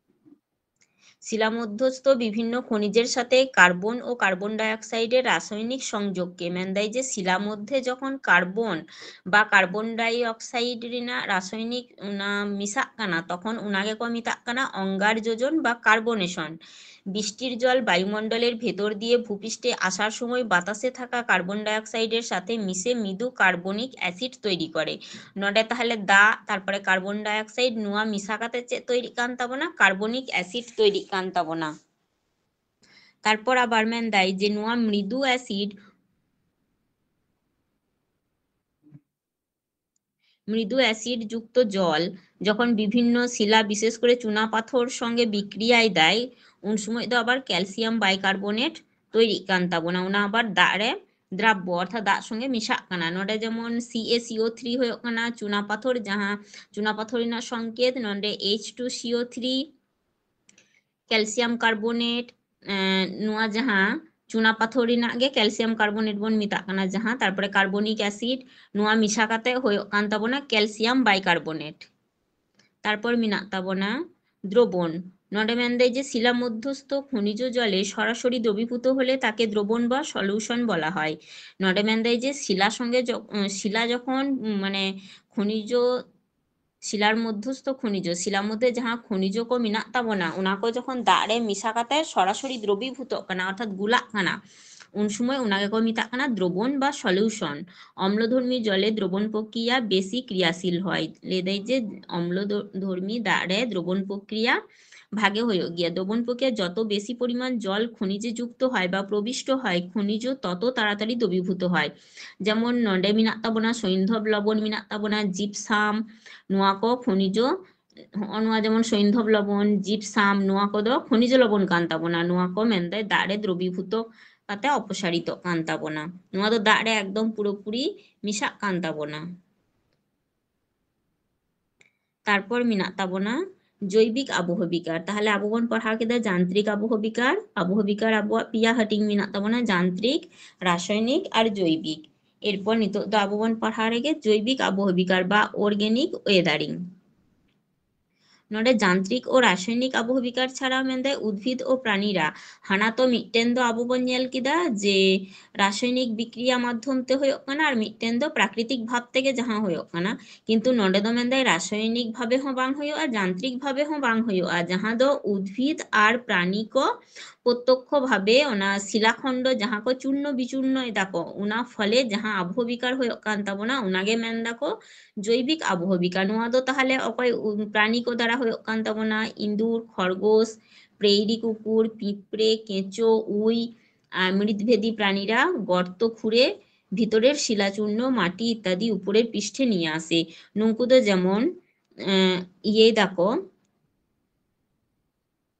শিলা মধ্যস্থ বিভিন্ন খনিজের সাথে কার্বন ও কার্বন ডাই অক্সাইডের রাসায়নিক সংযোগকে, ᱢᱮᱱᱫᱟᱭ ᱡᱮ ᱥᱤᱞᱟ ᱢᱚᱫᱽᱫᱷᱮ ᱡᱚᱠᱷᱚᱱ ᱠᱟᱨᱵᱚᱱ ᱵᱟ ᱠᱟᱨᱵᱚᱱ ᱰᱟᱭ ᱚᱠᱥᱟᱭᱤᱰ ᱨᱮᱱᱟᱜ ᱨᱟᱥᱟᱭᱚᱱᱤᱠ ᱚᱱᱟ ᱢᱮᱥᱟᱜ ᱠᱟᱱᱟ, ᱛᱚᱠᱷᱚᱱ ᱚᱱᱟ ᱜᱮᱠᱚ ᱢᱮᱛᱟᱜ ᱠᱟᱱᱟ ᱚᱝᱜᱟᱨ ᱡᱳᱡᱚᱱ ᱵᱟ carbonation। বৃষ্টির জল বায়ুমণ্ডলের ভেতর দিয়ে ভূপৃষ্ঠে আসার সময় বাতাসে থাকা কার্বন ডাই অক্সাইডের সাথে মিশে মৃদু কার্বনিক অ্যাসিড তৈরি করে। ᱱᱚᱰᱮ ᱛᱟᱦᱞᱮ ᱫᱟᱜ, ᱛᱟᱨᱯᱚᱨᱮ ᱠᱟᱨᱵᱚᱱ ᱰᱟᱭ ᱚᱠᱥᱟᱭᱤᱰ, ᱱᱚᱣᱟ ᱢᱮᱥᱟ ᱠᱟᱛᱮ ᱪᱮᱫ ᱛᱚᱭᱨᱤᱜ ᱠᱟᱱ ᱛᱟᱵᱚᱱᱟ? ᱠᱟᱨᱵᱚᱱᱤᱠ ᱮᱥᱤᱰ ᱛᱚᱭᱨᱤᱜ ᱠᱟᱱ ᱛᱟᱵᱚᱱᱟ᱾ ᱛᱟᱨᱯᱚᱨ ᱟᱵᱟᱨ ᱢᱮᱱᱫᱟᱭ ᱡᱮ ᱱᱚᱣᱟ ᱢᱨᱤᱫᱩ ᱮᱥᱤᱰ, ᱢᱨᱤᱫᱩ ᱮᱥᱤᱰ ᱡᱩᱠᱛᱚ ᱡᱚᱞ ᱡᱚᱠᱷᱚᱱ ᱵᱤᱵᱷᱤᱱᱱᱚ ᱥᱤᱞᱟ, ᱵᱤᱥᱮᱥ ᱠᱚᱨᱮ ᱪᱩᱱᱟ ᱯᱟᱛᱷᱚᱨ ᱥᱚᱸᱜᱮ ᱵᱤᱠᱨᱤᱭᱟᱭ ᱫᱟᱭ, ᱩᱱ ᱥᱚᱢᱚᱭ ᱫᱚ ᱟᱵᱟᱨ ᱠᱟᱞᱥᱤᱭᱟᱢ ᱵᱟᱭᱠᱟᱨᱵᱚᱱᱮᱴ ᱛᱚᱭᱨᱤᱜ ᱠᱟᱱ ᱛᱟᱵᱚᱱᱟ᱾ ᱚᱱᱟ ᱟᱵᱟᱨ ᱫᱟᱜ ᱨᱮ ᱫᱨᱟᱵᱽᱵᱚ ᱚᱨᱛᱷᱟᱛ ᱫᱟᱜ ᱥᱚᱸᱜᱮ ᱢᱮᱥᱟᱜ ᱠᱟᱱᱟ᱾ ᱱᱚᱰᱮ ᱡᱮᱢᱚᱱ CaCO three ᱦᱩᱭᱩᱜ ᱠᱟᱱᱟ ᱪᱩᱱᱟ ᱯᱟᱛᱷᱚᱨ, ᱡᱟᱦᱟᱸ ᱪᱩᱱᱟ ᱯᱟᱛᱷᱚᱨ ᱨᱮᱱᱟᱜ ᱥᱚᱝᱠᱮᱛ, ᱱᱚᱰᱮ H two CO three, ᱠᱟᱞᱥᱤᱭᱟᱢ ᱠᱟᱨᱵᱚᱱᱮᱴ, ᱮᱸ, ᱱᱚᱣᱟ ᱡᱟᱦᱟᱸ ᱪᱩᱱᱟ ᱯᱟᱛᱷᱚᱨ ᱨᱮᱱᱟᱜ ᱜᱮ calcium carbonate ᱵᱚᱱ ᱢᱮᱛᱟᱜ ᱠᱟᱱᱟ, ᱡᱟᱦᱟᱸ, ᱛᱟᱨᱯᱚᱨᱮ carbonic acid, ᱱᱚᱣᱟ ᱢᱮᱥᱟ ᱠᱟᱛᱮ ᱦᱩᱭᱩᱜ ᱠᱟᱱ ᱛᱟᱵᱚᱱᱟ calcium bicarbonate᱾ ᱛᱟᱨᱯᱚᱨ ᱢᱮᱱᱟᱜ ᱛᱟᱵᱚᱱᱟ ᱫᱨᱚᱵᱚᱱ᱾ ᱱᱚᱰᱮ ᱢᱮᱱᱫᱟᱭ ᱡᱮ শিলা মধ্যস্থ খনিজ জলে সরাসরি দ্রবীভূত হলে তাকে দ্রবণ বা সলিউশন বলা হয়। ᱱᱚᱰᱮ ᱢᱮᱱᱫᱟᱭ ᱡᱮ ᱥᱤᱞᱟ ᱥᱚᱸᱜᱮ ᱡᱚ-, ᱩᱸ, ᱥᱤᱞᱟ ᱡᱚᱠᱷᱚᱱ, ᱩᱸ, ᱢᱟᱱᱮ ᱠᱷᱚᱱᱤᱡᱽ, শিলার মধ্যস্থ খনিজ, ᱥᱤᱞᱟ ᱢᱚᱫᱽᱫᱷᱮ ᱡᱟᱦᱟᱸ ᱠᱷᱚᱱᱤᱡᱽ ᱠᱚ ᱢᱮᱱᱟᱜ ᱛᱟᱵᱚᱱᱟ, ᱚᱱᱟ ᱠᱚ ᱡᱚᱠᱷᱚᱱ ᱫᱟᱜ ᱨᱮ ᱢᱮᱥᱟ ᱠᱟᱛᱮ ᱥᱚᱨᱟᱥᱚᱨᱤ ᱫᱨᱚᱵᱤᱵᱷᱩᱛᱚᱜ ᱠᱟᱱᱟ, ᱚᱨᱛᱷᱟᱛ ᱜᱩᱞᱟᱜ ᱠᱟᱱᱟ, ᱩᱱ ᱥᱚᱢᱚᱭ ᱚᱱᱟ ᱜᱮᱠᱚ ᱢᱮᱛᱟᱜ ᱠᱟᱱᱟ ᱫᱨᱚᱵᱚᱱ ᱵᱟ সলিউশন। অম্লধর্মী জলে দ্রবণ প্রক্রিয়া বেশি ক্রিয়াশীল হয়। ᱞᱟᱹᱭᱫᱟᱭ ᱡᱮ ᱚᱢᱞᱚ ᱫᱷᱚ-, ᱫᱷᱚᱨᱢᱤ ᱫᱟᱜ ᱨᱮ ᱫᱨᱚᱵᱚᱱ ᱯᱨᱚᱠᱨᱤᱭᱟ ᱵᱷᱟᱜᱮ ᱦᱩᱭᱩᱜ ᱜᱮᱭᱟ। দ্রবণ প্রক্রিয়া যত বেশি পরিমাণ জল খনিজে যুক্ত হয় বা প্রবিষ্ট হয়, খনিজ তত তাড়াতাড়ি দ্রবীভূত হয়। যেমন ᱱᱚᱰᱮ ᱢᱮᱱᱟᱜ ᱛᱟᱵᱚᱱᱟ ᱥᱚᱭᱱᱫᱷᱚᱵ ᱞᱚᱵᱚᱱ, ᱢᱮᱱᱟᱜ ᱛᱟᱵᱚᱱᱟ ᱡᱤᱯᱥᱟᱢ, ᱱᱚᱣᱟ ᱠᱚ ᱠᱷᱚᱱᱤᱡᱽ, ᱦᱚᱸᱜᱼᱚ ᱱᱚᱣᱟ ᱡᱮᱢᱚᱱ ᱥᱚᱭᱱᱫᱷᱚᱵ ᱞᱚᱵᱚᱱ, ᱡᱤᱯᱥᱟᱢ, ᱱᱚᱣᱟ ᱠᱚᱫᱚ ᱠᱷᱚᱱᱤᱡᱽ ᱞᱚᱵᱚᱱ ᱠᱟᱱ ᱛᱟᱵᱚᱱᱟ᱾ ᱱᱚᱣᱟ ᱠᱚ ᱢᱮᱱᱫᱟᱭ ᱫᱟᱜ ᱨᱮ ᱫᱨᱚᱵᱤᱵᱷᱩᱛᱚ ᱠᱟᱛᱮ ᱚᱯᱚᱥᱟᱨᱤᱛᱚᱜ ᱠᱟᱱ ᱛᱟᱵᱚᱱᱟ᱾ ᱱᱚᱣᱟ ᱫᱚ ᱫᱟᱜ ᱨᱮ ᱮᱠᱫᱚᱢ ᱯᱩᱨᱟᱹᱯᱩᱨᱤ ᱢᱮᱥᱟᱜ ᱠᱟᱱ ᱛᱟᱵᱚᱱᱟ᱾ ᱛᱟᱨᱯᱚᱨ ᱢᱮᱱᱟᱜ ᱛᱟᱵᱚᱱᱟ ᱡᱳᱭᱵᱤᱠ ᱟᱵᱚᱦᱚᱵᱤᱠᱟᱨ᱾ ᱛᱟᱦᱞᱮ ᱟᱵᱚ ᱵᱚᱱ ᱯᱟᱲᱦᱟᱣ ᱠᱮᱫᱟ ᱡᱟᱱᱛᱨᱤᱠ ᱟᱵᱚᱦᱚᱵᱤᱠᱟᱨ᱾ ᱟᱵᱚᱦᱚᱵᱤᱠᱟᱨ ᱟᱵᱚᱣᱟᱜ ᱯᱮᱭᱟ ᱦᱟᱹᱴᱤᱧ ᱢᱮᱱᱟᱜ ᱛᱟᱵᱚᱱᱟ, ᱡᱟᱱᱛᱨᱤᱠ, ᱨᱟᱥᱟᱭᱚᱱᱤᱠ ᱟᱨ ᱡᱳᱭᱵᱤᱠ᱾ ᱮᱨᱯᱚᱨ ᱱᱤᱛᱚᱜ ᱫᱚ ᱟᱵᱚ ᱵᱚᱱ ᱯᱟᱲᱦᱟᱣ ᱨᱮᱜᱮ ᱡᱳᱭᱵᱤᱠ ᱟᱵᱚᱦᱚᱵᱤᱠᱟᱨ ᱵᱟ organic weathering᱾ ᱱᱚᱰᱮ ᱡᱟᱱᱛᱨᱤᱠ ᱳ ᱨᱟᱥᱟᱭᱚᱱᱤᱠ ᱟᱵᱚᱦᱚᱵᱤᱠᱟᱨ ᱪᱷᱟᱲᱟ ᱢᱮᱱᱫᱟᱭ ᱩᱫᱵᱷᱤᱫ ᱳ ᱯᱨᱟᱱᱤᱨᱟ᱾ ᱦᱟᱱᱟ ᱛᱚ ᱢᱤᱫᱴᱮᱱ ᱫᱚ ᱟᱵᱚ ᱵᱚᱱ ᱧᱮᱞ ᱠᱮᱫᱟ ᱡᱮ ᱨᱟᱥᱟᱭᱚᱱᱤᱠ ᱵᱤᱠᱨᱤᱭᱟ ᱢᱟᱫᱽᱫᱷᱚᱢ ᱛᱮ ᱦᱩᱭᱩᱜ ᱠᱟᱱᱟ ᱟᱨ ᱢᱤᱫᱴᱮᱱ ᱫᱚ ᱯᱨᱟᱠᱨᱤᱛᱤᱠ ᱵᱷᱟᱵ ᱛᱮᱜᱮ ᱡᱟᱦᱟᱸ ᱦᱩᱭᱩᱜ ᱠᱟᱱᱟ, ᱠᱤᱱᱛᱩ ᱱᱚᱰᱮ ᱫᱚ ᱢᱮᱱᱫᱟᱭ ᱨᱟᱥᱟᱭᱚᱱᱤᱠ ᱵᱷᱟᱵᱮ ᱦᱚᱸ ᱵᱟᱝ ᱦᱩᱭᱩᱜᱼᱟ, ᱡᱟᱱᱛᱨᱤᱠ ᱵᱷᱟᱵᱮ ᱦᱚᱸ ᱵᱟᱝ ᱦᱩᱭᱩᱜᱼᱟ, ᱡᱟᱦᱟᱸ ᱫᱚ ᱩᱫᱵᱷᱤᱫ ᱟᱨ ᱯᱨᱟᱱᱤ ᱠᱚ ᱯᱨᱚᱛᱛᱚᱠᱠᱷᱚ ᱵᱷᱟᱵᱮ ᱚᱱᱟ ᱥᱤᱞᱟ ᱠᱷᱚᱱᱰᱚ ᱡᱟᱦᱟᱸ ᱠᱚ ᱪᱩᱨᱱᱚ ᱵᱤᱪᱩᱨᱱᱚᱭ ᱫᱟᱠᱚ, ᱚᱱᱟ ᱯᱷᱚᱞᱮ ᱡᱟᱦᱟᱸ ᱟᱵᱚᱦᱚᱵᱤᱠᱟᱨ ᱦᱩᱭᱩᱜ ᱠᱟᱱ ᱛᱟᱵᱚᱱᱟ, ᱚᱱᱟᱜᱮ ᱢᱮᱱ ᱫᱟᱠᱚ ᱡᱳᱭᱵᱤᱠ ᱟᱵᱚᱦᱚᱵᱤᱠᱟᱨ᱾ ᱱᱚᱣᱟ ᱫᱚ ᱛᱟᱦᱞᱮ ᱚᱠᱚᱭ ᱩ-, ᱯᱨᱟᱱᱤ ᱠᱚ ᱫᱟᱨᱟ ᱦᱩᱭᱩᱜ ᱠᱟᱱ ᱛᱟᱵᱚᱱᱟ? ᱤᱸᱫᱩᱨ, ᱠᱷᱚᱨᱜᱳᱥ, ᱯᱨᱮᱭᱨᱤ ᱠᱩᱠᱩᱨ, ᱯᱤᱸᱯᱲᱮ, ᱠᱮᱸᱪᱳ, ᱩᱭ, ᱟᱨ ᱢᱨᱤᱫᱵᱷᱮᱫᱤ ᱯᱨᱟᱱᱤᱨᱟ ᱜᱚᱨᱛᱚ ᱠᱷᱩᱨᱮ ᱵᱷᱤᱛᱚᱨᱮᱨ ᱥᱤᱞᱟᱪᱩᱨᱱᱚ, ᱢᱟᱴᱤ ᱤᱛᱛᱟᱫᱤ ᱩᱯᱚᱨᱮᱨ ᱯᱤᱥᱴᱷᱮ ᱱᱤᱭᱮ ᱟᱥᱮ᱾ ᱱᱩᱠᱩ ᱫᱚ ᱡᱮᱢᱚᱱ, ᱮᱸ, ᱤᱭᱟᱹᱭ ᱫᱟᱠᱚ,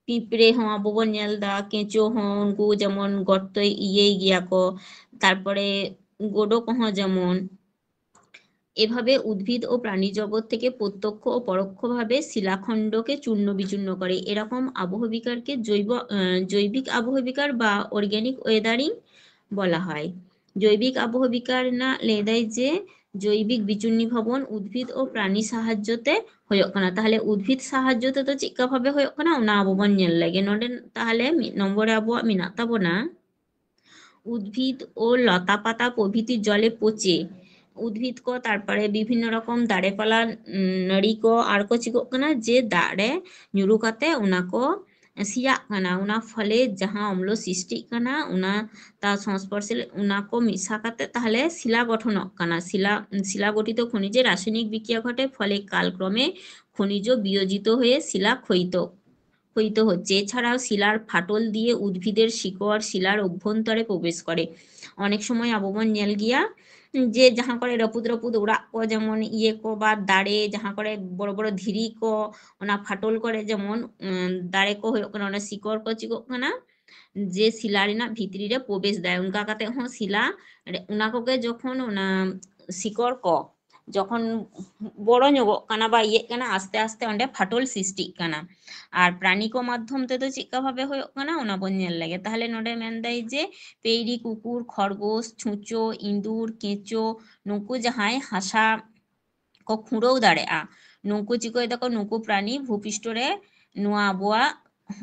ᱯᱤᱸᱯᱲᱮ ᱦᱚᱸ ᱟᱵᱚ ᱵᱚᱱ ᱧᱮᱞ ᱫᱟ, ᱠᱮᱸᱪᱳ ᱦᱚᱸ ᱩᱱᱠᱩ ᱡᱮᱢᱚᱱ ᱜᱚᱨᱛᱚᱭ ᱤᱭᱟᱹᱭ ᱜᱮᱭᱟ ᱠᱚ, ᱛᱟᱨᱯᱚᱨᱮ ᱜᱳᱰᱳ ᱠᱚᱦᱚᱸ ᱡᱮᱢᱚᱱ, এভাবে উদ্ভিদ ও প্রাণী জগৎ থেকে প্রত্যক্ষ ও পরোক্ষভাবে শিলাখণ্ডকে চূর্ণ বিচূর্ণ করে। এরকম আবহবিকারকে জৈব আহ, জৈবিক আবহবিকার বা অর্গ্যানিক ওয়েদারিং বলা হয়। ᱡᱳᱭᱵᱤᱠ ᱟᱵᱚᱦᱟᱣᱟ ᱵᱤᱠᱟᱨ ᱨᱮᱱᱟᱜ ᱞᱟᱹᱭ ᱫᱟᱭ ᱡᱮ ᱡᱳᱭᱵᱤᱠ ᱵᱤᱪᱩᱨᱱᱤᱵᱷᱟᱵᱚᱱ ᱩᱫᱵᱷᱤᱫ ᱳ ᱯᱨᱟᱱᱤ ᱥᱟᱦᱟᱡᱡᱚ ᱛᱮ ᱦᱩᱭᱩᱜ ᱠᱟᱱᱟ᱾ ᱛᱟᱦᱞᱮ ᱩᱫᱵᱷᱤᱫ ᱥᱟᱦᱟᱡᱡᱚ ᱛᱮᱫᱚ ᱪᱮᱫᱠᱟ ᱵᱷᱟᱵᱮ ᱦᱩᱭᱩᱜ ᱠᱟᱱᱟ, ᱚᱱᱟ ᱟᱵᱚ ᱵᱚᱱ ᱧᱮᱞ ᱞᱮᱜᱮ᱾ ᱱᱚᱰᱮ ᱛᱟᱦᱞᱮ ᱢᱤᱫ ᱱᱚᱢᱵᱚᱨ ᱨᱮ ᱟᱵᱚᱣᱟᱜ ᱢᱮᱱᱟᱜ ᱛᱟᱵᱚᱱᱟ, উদ্ভিদ ও লতা পাতা প্রভৃতি জলে পচে, উদ্ভিদ ᱠᱚ, ᱛᱟᱨᱯᱚᱨᱮ ᱵᱤᱵᱷᱤᱱᱱᱚ ᱨᱚᱠᱚᱢ ᱫᱟᱨᱮ ᱯᱟᱞᱟ, ᱩᱢ, ᱱᱟᱹᱲᱤ ᱠᱚ ᱟᱨ ᱠᱚ ᱪᱤᱠᱟᱹᱜ ᱠᱟᱱᱟ ᱡᱮ ᱫᱟᱜ ᱨᱮ ᱧᱩᱨᱩ ᱠᱟᱛᱮ ᱚᱱᱟ ᱠᱚ ᱥᱮᱭᱟᱜ ᱠᱟᱱᱟ᱾ ᱚᱱᱟ ᱯᱷᱚᱞᱮ ᱡᱟᱦᱟᱸ ᱚᱢᱞᱚ ᱥᱨᱤᱥᱴᱤᱜ ᱠᱟᱱᱟ, ᱚᱱᱟ ᱛᱟ ᱥᱚᱝᱥᱯᱚᱨᱥᱮ ᱚᱱᱟ ᱠᱚ ᱢᱮᱥᱟ ᱠᱟᱛᱮ ᱛᱟᱦᱞᱮ ᱥᱤᱞᱟ ᱜᱚᱴᱷᱚᱱᱚᱜ ᱠᱟᱱᱟ᱾ শিলা শিলা গঠিত খনিজে রাসায়নিক বিক্রিয়া ঘটে, ফলে কালক্রমে খনিজ বিয়োজিত হয়ে শিলা ক্ষয়িত ক্ষয়িত হচ্ছে। এছাড়াও শিলার ফাটল দিয়ে উদ্ভিদের শিকড় শিলার অভ্যন্তরে প্রবেশ করে। অনেক সময় ᱟᱵᱚ ᱵᱚᱱ ᱧᱮᱞ ᱜᱮᱭᱟ ᱡᱮ ᱡᱟᱦᱟᱸ ᱠᱚᱨᱮ ᱨᱟᱹᱯᱩᱫ ᱨᱟᱹᱯᱩᱫ ᱚᱲᱟᱜ ᱠᱚ, ᱡᱮᱢᱚᱱ ᱤᱭᱟᱹ ᱠᱚ ᱵᱟ ᱫᱟᱨᱮ, ᱡᱟᱦᱟᱸ ᱠᱚᱨᱮ ᱵᱚᱲᱚ ᱵᱚᱲᱚ ᱫᱷᱤᱨᱤ ᱠᱚ, ᱚᱱᱟ ᱯᱷᱟᱴᱚᱞ ᱠᱚᱨᱮ ᱡᱮᱢᱚᱱ, ᱩᱸ, ᱫᱟᱨᱮ ᱠᱚ ᱦᱩᱭᱩᱜ ᱠᱟᱱᱟ, ᱚᱱᱟ ᱥᱤᱠᱚᱲ ᱠᱚ ᱪᱤᱠᱟᱹᱜ ᱠᱟᱱᱟ, ᱡᱮ ᱥᱤᱞᱟ ᱨᱮᱱᱟᱜ ᱵᱷᱤᱛᱨᱤ ᱨᱮ ᱯᱨᱚᱵᱮᱥ ᱫᱟᱭ᱾ ᱚᱱᱠᱟ ᱠᱟᱛᱮ ᱦᱚᱸ ᱥᱤᱞᱟ ᱨᱮ, ᱚᱱᱟ ᱠᱚᱜᱮ ᱡᱚᱠᱷᱚᱱ ᱚᱱᱟ ᱥᱤᱠᱚᱲ ᱠᱚ ᱡᱚᱠᱷᱚᱱ ᱵᱚᱲᱚ ᱧᱚᱜᱚᱜ ᱠᱟᱱᱟ ᱵᱟ ᱤᱭᱟᱹᱜ ᱠᱟᱱᱟ, ᱟᱥᱛᱮ ᱟᱥᱛᱮ ᱚᱸᱰᱮ ᱯᱷᱟᱴᱚᱞ ᱥᱨᱤᱥᱴᱤᱜ ᱠᱟᱱᱟ᱾ ᱟᱨ ᱯᱨᱟᱱᱤ ᱠᱚ ᱢᱟᱫᱽᱫᱷᱚᱢ ᱛᱮᱫᱚ ᱪᱮᱫᱠᱟ ᱵᱷᱟᱵᱮ ᱦᱩᱭᱩᱜ ᱠᱟᱱᱟ, ᱚᱱᱟ ᱵᱚᱱ ᱧᱮᱞ ᱞᱮᱜᱮ᱾ ᱛᱟᱦᱞᱮ ᱱᱚᱰᱮ ᱢᱮᱱᱫᱟᱭ ᱡᱮ ᱯᱮᱭᱨᱤ, ᱠᱩᱠᱩᱨ, ᱠᱷᱚᱨᱜᱳᱥ, ᱪᱷᱩᱸᱪᱳ, ᱤᱸᱫᱩᱨ, ᱠᱮᱸᱪᱳ, ᱱᱩᱠᱩ ᱡᱟᱦᱟᱸᱭ ᱦᱟᱥᱟ ᱠᱚ ᱠᱷᱩᱸᱰᱟᱹᱣ ᱫᱟᱲᱮᱭᱟᱜᱼᱟ, ᱱᱩᱠᱩ ᱪᱤᱠᱟᱹᱭ ᱫᱟᱠᱚ, ᱱᱩᱠᱩ ᱯᱨᱟᱱᱤ ᱵᱷᱩᱯᱤᱥᱴᱚ ᱨᱮ, ᱱᱚᱣᱟ ᱟᱵᱚᱣᱟᱜ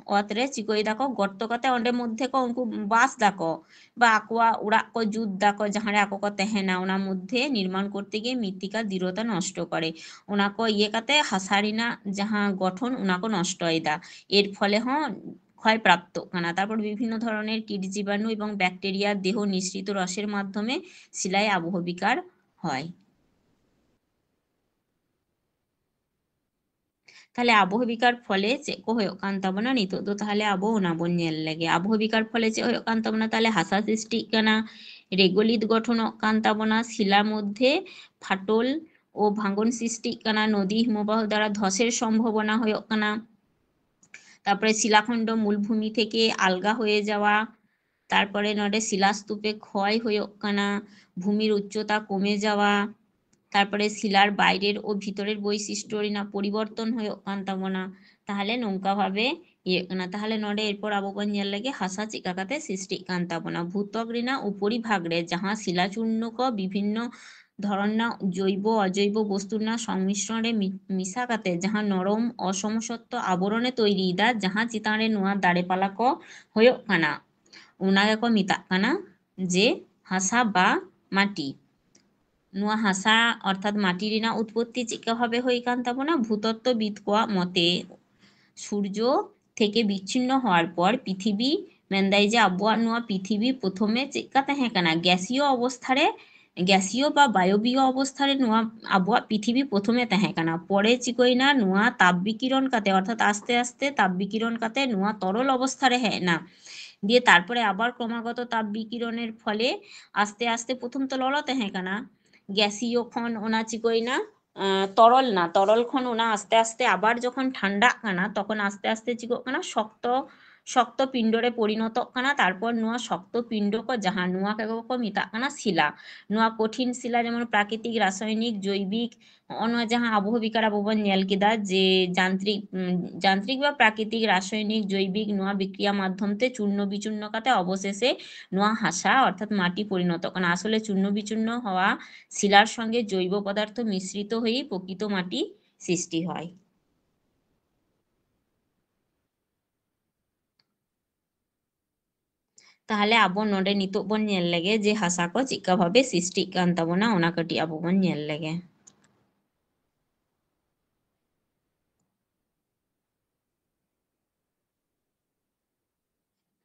ᱚᱛ ᱨᱮ ᱪᱤᱠᱟᱹᱭ ᱫᱟᱠᱚ, ᱜᱚᱨᱛᱚ ᱠᱟᱛᱮ ᱚᱸᱰᱮ ᱢᱚᱫᱽᱫᱷᱮ ᱠᱚ ᱩᱱᱠᱩ ᱵᱟᱥ ᱫᱟᱠᱚ ᱵᱟ ᱟᱠᱚᱣᱟᱜ ᱚᱲᱟᱜ ᱠᱚ ᱡᱩᱛ ᱫᱟᱠᱚ, ᱡᱟᱦᱟᱸ ᱨᱮ ᱟᱠᱚ ᱠᱚ ᱛᱟᱦᱮᱱᱟ, ᱚᱱᱟ ᱢᱚᱫᱽᱫᱷᱮ ᱱᱤᱨᱢᱟᱱ ᱠᱚᱨᱛᱮ ᱜᱤᱭᱮ ᱢᱨᱤᱛᱛᱤᱠᱟ ᱫᱤᱨᱚᱛᱟ ᱱᱚᱥᱴᱚ ᱠᱚᱨᱮ᱾ ᱚᱱᱟ ᱠᱚ ᱤᱭᱟᱹ ᱠᱟᱛᱮ ᱦᱟᱥᱟ ᱨᱮᱱᱟᱜ ᱡᱟᱦᱟᱸ ᱜᱚᱴᱷᱚᱱ, ᱚᱱᱟ ᱠᱚ ᱱᱚᱥᱴᱚᱭᱮᱫᱟ᱾ এর ফলে ᱦᱚᱸ ক্ষয় প্রাপ্তᱜ ᱠᱟᱱᱟ᱾ তারপর বিভিন্ন ধরনের কীট জীবাণু এবং ব্যাকটেরিয়া দেহ নিঃসৃত রসের মাধ্যমে শিলায় আবহবিকার হয়। ᱛᱟᱦᱞᱮ ᱟᱵᱚᱦᱟᱣᱟ ᱵᱤᱠᱟᱨ ᱯᱷᱚᱞᱮ ᱪᱮᱫ ᱠᱚ ᱦᱩᱭᱩᱜ ᱠᱟᱱ ᱛᱟᱵᱚᱱᱟ, ᱱᱤᱛᱚᱜ ᱫᱚ ᱛᱟᱦᱞᱮ ᱟᱵᱚ ᱚᱱᱟ ᱵᱚᱱ ᱧᱮᱞ ᱞᱮᱜᱮ᱾ ᱟᱵᱚᱦᱟᱣᱟ ᱵᱤᱠᱟᱨ ᱯᱷᱚᱞᱮ ᱪᱮᱫ ᱦᱩᱭᱩᱜ ᱠᱟᱱ ᱛᱟᱵᱚᱱᱟ? ᱛᱟᱦᱞᱮ ᱦᱟᱥᱟ ᱥᱨᱤᱥᱴᱤᱜ ᱠᱟᱱᱟ, ᱨᱮᱜᱳᱞᱤᱛ ᱜᱚᱴᱷᱚᱱᱚᱜ ᱠᱟᱱ ᱛᱟᱵᱚᱱᱟ, ᱥᱤᱞᱟ ᱢᱚᱫᱽᱫᱷᱮ ᱯᱷᱟᱴᱚᱞ ᱳ ᱵᱷᱟᱸᱜᱚᱱ ᱥᱨᱤᱥᱴᱤᱜ ᱠᱟᱱᱟ, ᱱᱚᱫᱤ ᱦᱤᱢᱚᱵᱟᱦ ᱫᱟᱨᱟ ᱫᱷᱚᱥᱮᱨ ᱥᱚᱢᱵᱷᱚᱵᱚᱱᱟ ᱦᱩᱭᱩᱜ ᱠᱟᱱᱟ, ᱛᱟᱨᱯᱚᱨᱮ ᱥᱤᱞᱟᱠᱷᱚᱱᱰ ᱢᱩᱞ ᱵᱷᱩᱢᱤ ᱛᱷᱮᱠᱮ ᱟᱞᱜᱟ ᱦᱚᱭᱮ ᱡᱟᱣᱟ, ᱛᱟᱨᱯᱚᱨᱮ ᱱᱚᱰᱮ ᱥᱤᱞᱟᱥᱛᱩᱯᱮ ᱠᱷᱚᱭ ᱦᱩᱭᱩᱜ ᱠᱟᱱᱟ, ᱵᱷᱩᱢᱤᱨ ᱩᱪᱪᱚᱛᱟ ᱠᱚᱢᱮ ᱡᱟᱣᱟ, ᱛᱟᱨᱯᱚᱨᱮ ᱥᱤᱞᱟᱨ ᱵᱟᱭᱨᱮᱨ ᱳ ᱵᱷᱤᱛᱚᱨᱮᱨ ᱵᱳᱭᱥᱤᱥᱴᱚ ᱨᱮᱱᱟᱜ ᱯᱚᱨᱤᱵᱚᱨᱛᱚᱱ ᱦᱩᱭᱩᱜ ᱠᱟᱱ ᱛᱟᱵᱚᱱᱟ᱾ ᱛᱟᱦᱚᱞᱮ ᱱᱚᱝᱠᱟ ᱵᱷᱟᱵᱮ ᱤᱭᱟᱹᱜ ᱠᱟᱱᱟ᱾ ᱛᱟᱦᱚᱞᱮ ᱱᱚᱰᱮ ᱮᱨᱯᱚᱨ ᱟᱵᱚ ᱵᱚᱱ ᱧᱮᱞ ᱞᱮᱜᱮ ᱦᱟᱥᱟ ᱪᱮᱫ ᱞᱮᱠᱟ ᱠᱟᱛᱮ ᱥᱨᱤᱥᱴᱤᱜ ᱠᱟᱱ ᱛᱟᱵᱚᱱᱟ᱾ ᱵᱷᱩᱛᱚᱠ ᱨᱮᱱᱟᱜ ᱩᱯᱚᱨᱤ ᱵᱷᱟᱜᱽ ᱨᱮ ᱡᱟᱦᱟᱸ ᱥᱤᱞᱟ ᱪᱩᱨᱱᱚ ᱠᱚ ᱵᱤᱵᱷᱤᱱᱱᱚ ᱫᱷᱚᱨᱚᱱ ᱨᱮᱱᱟᱜ ᱡᱳᱭᱵᱚ ᱚᱡᱳᱭᱵᱚ ᱵᱚᱥᱛᱩ ᱨᱮᱱᱟᱜ ᱥᱚᱝᱢᱤᱥᱨᱚᱱ ᱨᱮ ᱢᱤ-, ᱢᱮᱥᱟ ᱠᱟᱛᱮ ᱡᱟᱦᱟᱸ ᱱᱚᱨᱚᱢ ᱚᱥᱚᱢᱥᱚᱛᱛᱚ ᱟᱵᱚᱨᱚᱱᱮ ᱛᱚᱭᱨᱤᱭᱮᱫᱟ, ᱡᱟᱦᱟᱸ ᱪᱮᱛᱟᱱ ᱨᱮ ᱱᱚᱣᱟ ᱫᱟᱨᱮ ᱯᱟᱞᱟ ᱠᱚ ᱦᱩᱭᱩᱜ ᱠᱟᱱᱟ, ᱚᱱᱟ ᱜᱮᱠᱚ ᱢᱮᱛᱟᱜ ᱠᱟᱱᱟ ᱡᱮ ᱦᱟᱥᱟ ᱵᱟ ᱢᱟᱴᱤ᱾ ᱱᱚᱣᱟ ᱦᱟᱥᱟ ᱚᱨᱛᱷᱟᱛ ᱢᱟᱴᱤ ᱨᱮᱱᱟᱜ ᱩᱛᱯᱚᱛᱛᱤ ᱪᱮᱫᱠᱟ ᱵᱷᱟᱵᱮ ᱦᱩᱭ ᱠᱟᱱ ᱛᱟᱵᱚᱱᱟ? ᱵᱷᱩᱛᱚᱛᱛᱚᱵᱤᱫ ᱠᱚᱣᱟᱜ ᱢᱚᱛᱮ ᱥᱩᱨᱡᱚ ᱛᱷᱮᱠᱮ ᱵᱤᱪᱪᱷᱤᱱᱱᱚ ᱦᱚᱣᱟᱨ ᱯᱚᱨ ᱯᱨᱤᱛᱷᱤᱵᱤ, ᱢᱮᱱᱫᱟᱭ ᱡᱮ ᱟᱵᱚᱣᱟᱜ ᱱᱚᱣᱟ ᱯᱨᱤᱛᱷᱤᱵᱤ ᱯᱨᱚᱛᱷᱚᱢᱮ ᱪᱮᱫᱠᱟ ᱛᱟᱦᱮᱸ ᱠᱟᱱᱟ? ᱜᱮᱥᱤᱭᱚ ᱚᱵᱚᱥᱛᱷᱟ ᱨᱮ, ᱜᱮᱥᱤᱭᱚ ᱵᱟ ᱵᱟᱭᱚᱵᱤᱭᱚ ᱚᱵᱚᱥᱛᱷᱟ ᱨᱮ ᱱᱚᱣᱟ ᱟᱵᱚᱣᱟᱜ ᱯᱨᱤᱛᱷᱤᱵᱤ ᱯᱨᱚᱛᱷᱚᱢᱮ ᱛᱟᱦᱮᱸ ᱠᱟᱱᱟ᱾ ᱯᱚᱨᱮ ᱪᱤᱠᱟᱹᱭᱮᱱᱟ? ᱱᱚᱣᱟ ᱛᱟᱯ ᱵᱤᱠᱤᱨᱚᱱ ᱠᱟᱛᱮ, ᱚᱨᱛᱷᱟᱛ ᱟᱥᱛᱮ ᱟᱥᱛᱮ ᱛᱟᱯ ᱵᱤᱠᱤᱨᱚᱱ ᱠᱟᱛᱮ ᱱᱚᱣᱟ ᱛᱚᱨᱚᱞ ᱚᱵᱚᱥᱛᱷᱟ ᱨᱮ ᱦᱮᱡ ᱮᱱᱟ᱾ ᱫᱤᱭᱮ ᱛᱟᱨᱯᱚᱨᱮ ᱟᱵᱟᱨ ᱠᱨᱚᱢᱟᱜᱚᱛᱚ ᱛᱟᱯ ᱵᱤᱠᱤᱨᱚᱱᱮᱨ ᱯᱷᱚᱞᱮ ᱟᱥᱛᱮ ᱟᱥᱛᱮ ᱯᱨᱚᱛᱷᱚᱢ ᱛᱚ ᱞᱚᱞᱚ ᱛᱟᱦᱮᱸ ᱠᱟᱱᱟ, ᱜᱮᱥᱤᱭᱚ ᱠᱷᱚᱱ ᱚᱱᱟ ᱪᱤᱠᱟᱹᱭᱮᱱᱟ? ᱟᱸ, ᱛᱚᱨᱚᱞ ᱱᱟ, ᱛᱚᱨᱚᱞ ᱠᱷᱚᱱ ᱚᱱᱟ ᱟᱥᱛᱮ ᱟᱥᱛᱮ ᱟᱵᱟᱨ ᱡᱚᱠᱷᱚᱱ ᱴᱷᱟᱱᱰᱟᱜ ᱠᱟᱱᱟ, ᱛᱚᱠᱷᱚᱱ ᱟᱥᱛᱮ ᱟᱥᱛᱮ ᱪᱤᱠᱟᱹᱜ ᱠᱟᱱᱟ? ᱥᱚᱠᱛᱚ, ᱥᱚᱠᱛᱚ ᱯᱤᱸᱰᱚ ᱨᱮ ᱯᱚᱨᱤᱱᱚᱛᱚᱜ ᱠᱟᱱᱟ᱾ ᱛᱟᱨᱯᱚᱨ ᱱᱚᱣᱟ ᱥᱚᱠᱛᱚ ᱯᱤᱸᱰᱚ ᱠᱚ ᱡᱟᱦᱟᱸ, ᱱᱚᱣᱟ ᱠᱚ ᱠᱚ ᱢᱮᱛᱟᱜ ᱠᱟᱱᱟ ᱥᱤᱞᱟ᱾ ᱱᱚᱣᱟ ᱠᱚᱴᱷᱤᱱ ᱥᱤᱞᱟ ᱡᱮᱢᱚᱱ ᱯᱨᱟᱠᱨᱤᱛᱤᱠ, ᱨᱟᱥᱟᱭᱚᱱᱤᱠ, ᱡᱳᱭᱵᱤᱠ, ᱱᱚᱜᱼᱚ ᱱᱚᱣᱟ ᱡᱟᱦᱟᱸ ᱟᱵᱚᱦᱚ ᱵᱤᱠᱟᱨ ᱟᱵᱚ ᱵᱚᱱ ᱧᱮᱞ ᱠᱮᱫᱟ ᱡᱮ ᱡᱟᱱᱛᱨᱤᱠ, ᱩᱢ, ᱡᱟᱱᱛᱨᱤᱠ ᱵᱟ ᱯᱨᱟᱠᱨᱤᱛᱤᱠ, ᱨᱟᱥᱟᱭᱚᱱᱤᱠ, ᱡᱳᱭᱵᱤᱠ, ᱱᱚᱣᱟ ᱵᱤᱠᱨᱤᱭᱟ ᱢᱟᱫᱽᱫᱷᱚᱢ ᱛᱮ ᱪᱩᱨᱱᱚ ᱵᱤᱪᱩᱨᱱᱚ ᱠᱟᱛᱮ ᱚᱵᱚᱥᱮᱥᱮ ᱱᱚᱣᱟ ᱦᱟᱥᱟ ᱚᱨᱛᱷᱟᱛ ᱢᱟᱴᱤ ᱯᱚᱨᱤᱱᱚᱛᱚᱜ ᱠᱟᱱᱟ᱾ ᱟᱥᱚᱞᱮ ᱪᱩᱨᱱᱚ ᱵᱤᱪᱩᱨᱱᱚ ᱦᱚᱣᱟ ᱥᱤᱞᱟᱨ ᱥᱚᱸᱜᱮ ᱡᱳᱭᱵᱚ ᱯᱚᱫᱟᱨᱛᱷᱚ ᱢᱤᱥᱨᱤᱛᱚ ᱦᱚᱭᱮ ᱯᱨᱚᱠᱤᱛᱚ ᱢᱟᱴᱤ ᱥᱨᱤᱥᱴᱤ ᱦᱚᱭ᱾ ᱛᱟᱦᱚᱞᱮ ᱟᱵᱚ ᱱᱚᱰᱮ ᱱᱤᱛᱚᱜ ᱵᱚᱱ ᱧᱮᱞ ᱞᱮᱜᱮ ᱡᱮ ᱦᱟᱥᱟ ᱠᱚ ᱪᱮᱫᱠᱟ ᱵᱷᱟᱵᱮ ᱥᱨᱤᱥᱴᱤᱜ ᱠᱟᱱ ᱛᱟᱵᱚᱱᱟ, ᱚᱱᱟ ᱠᱟᱹᱴᱤᱡ ᱟᱵᱚ ᱵᱚᱱ ᱧᱮᱞ ᱞᱮᱜᱮ᱾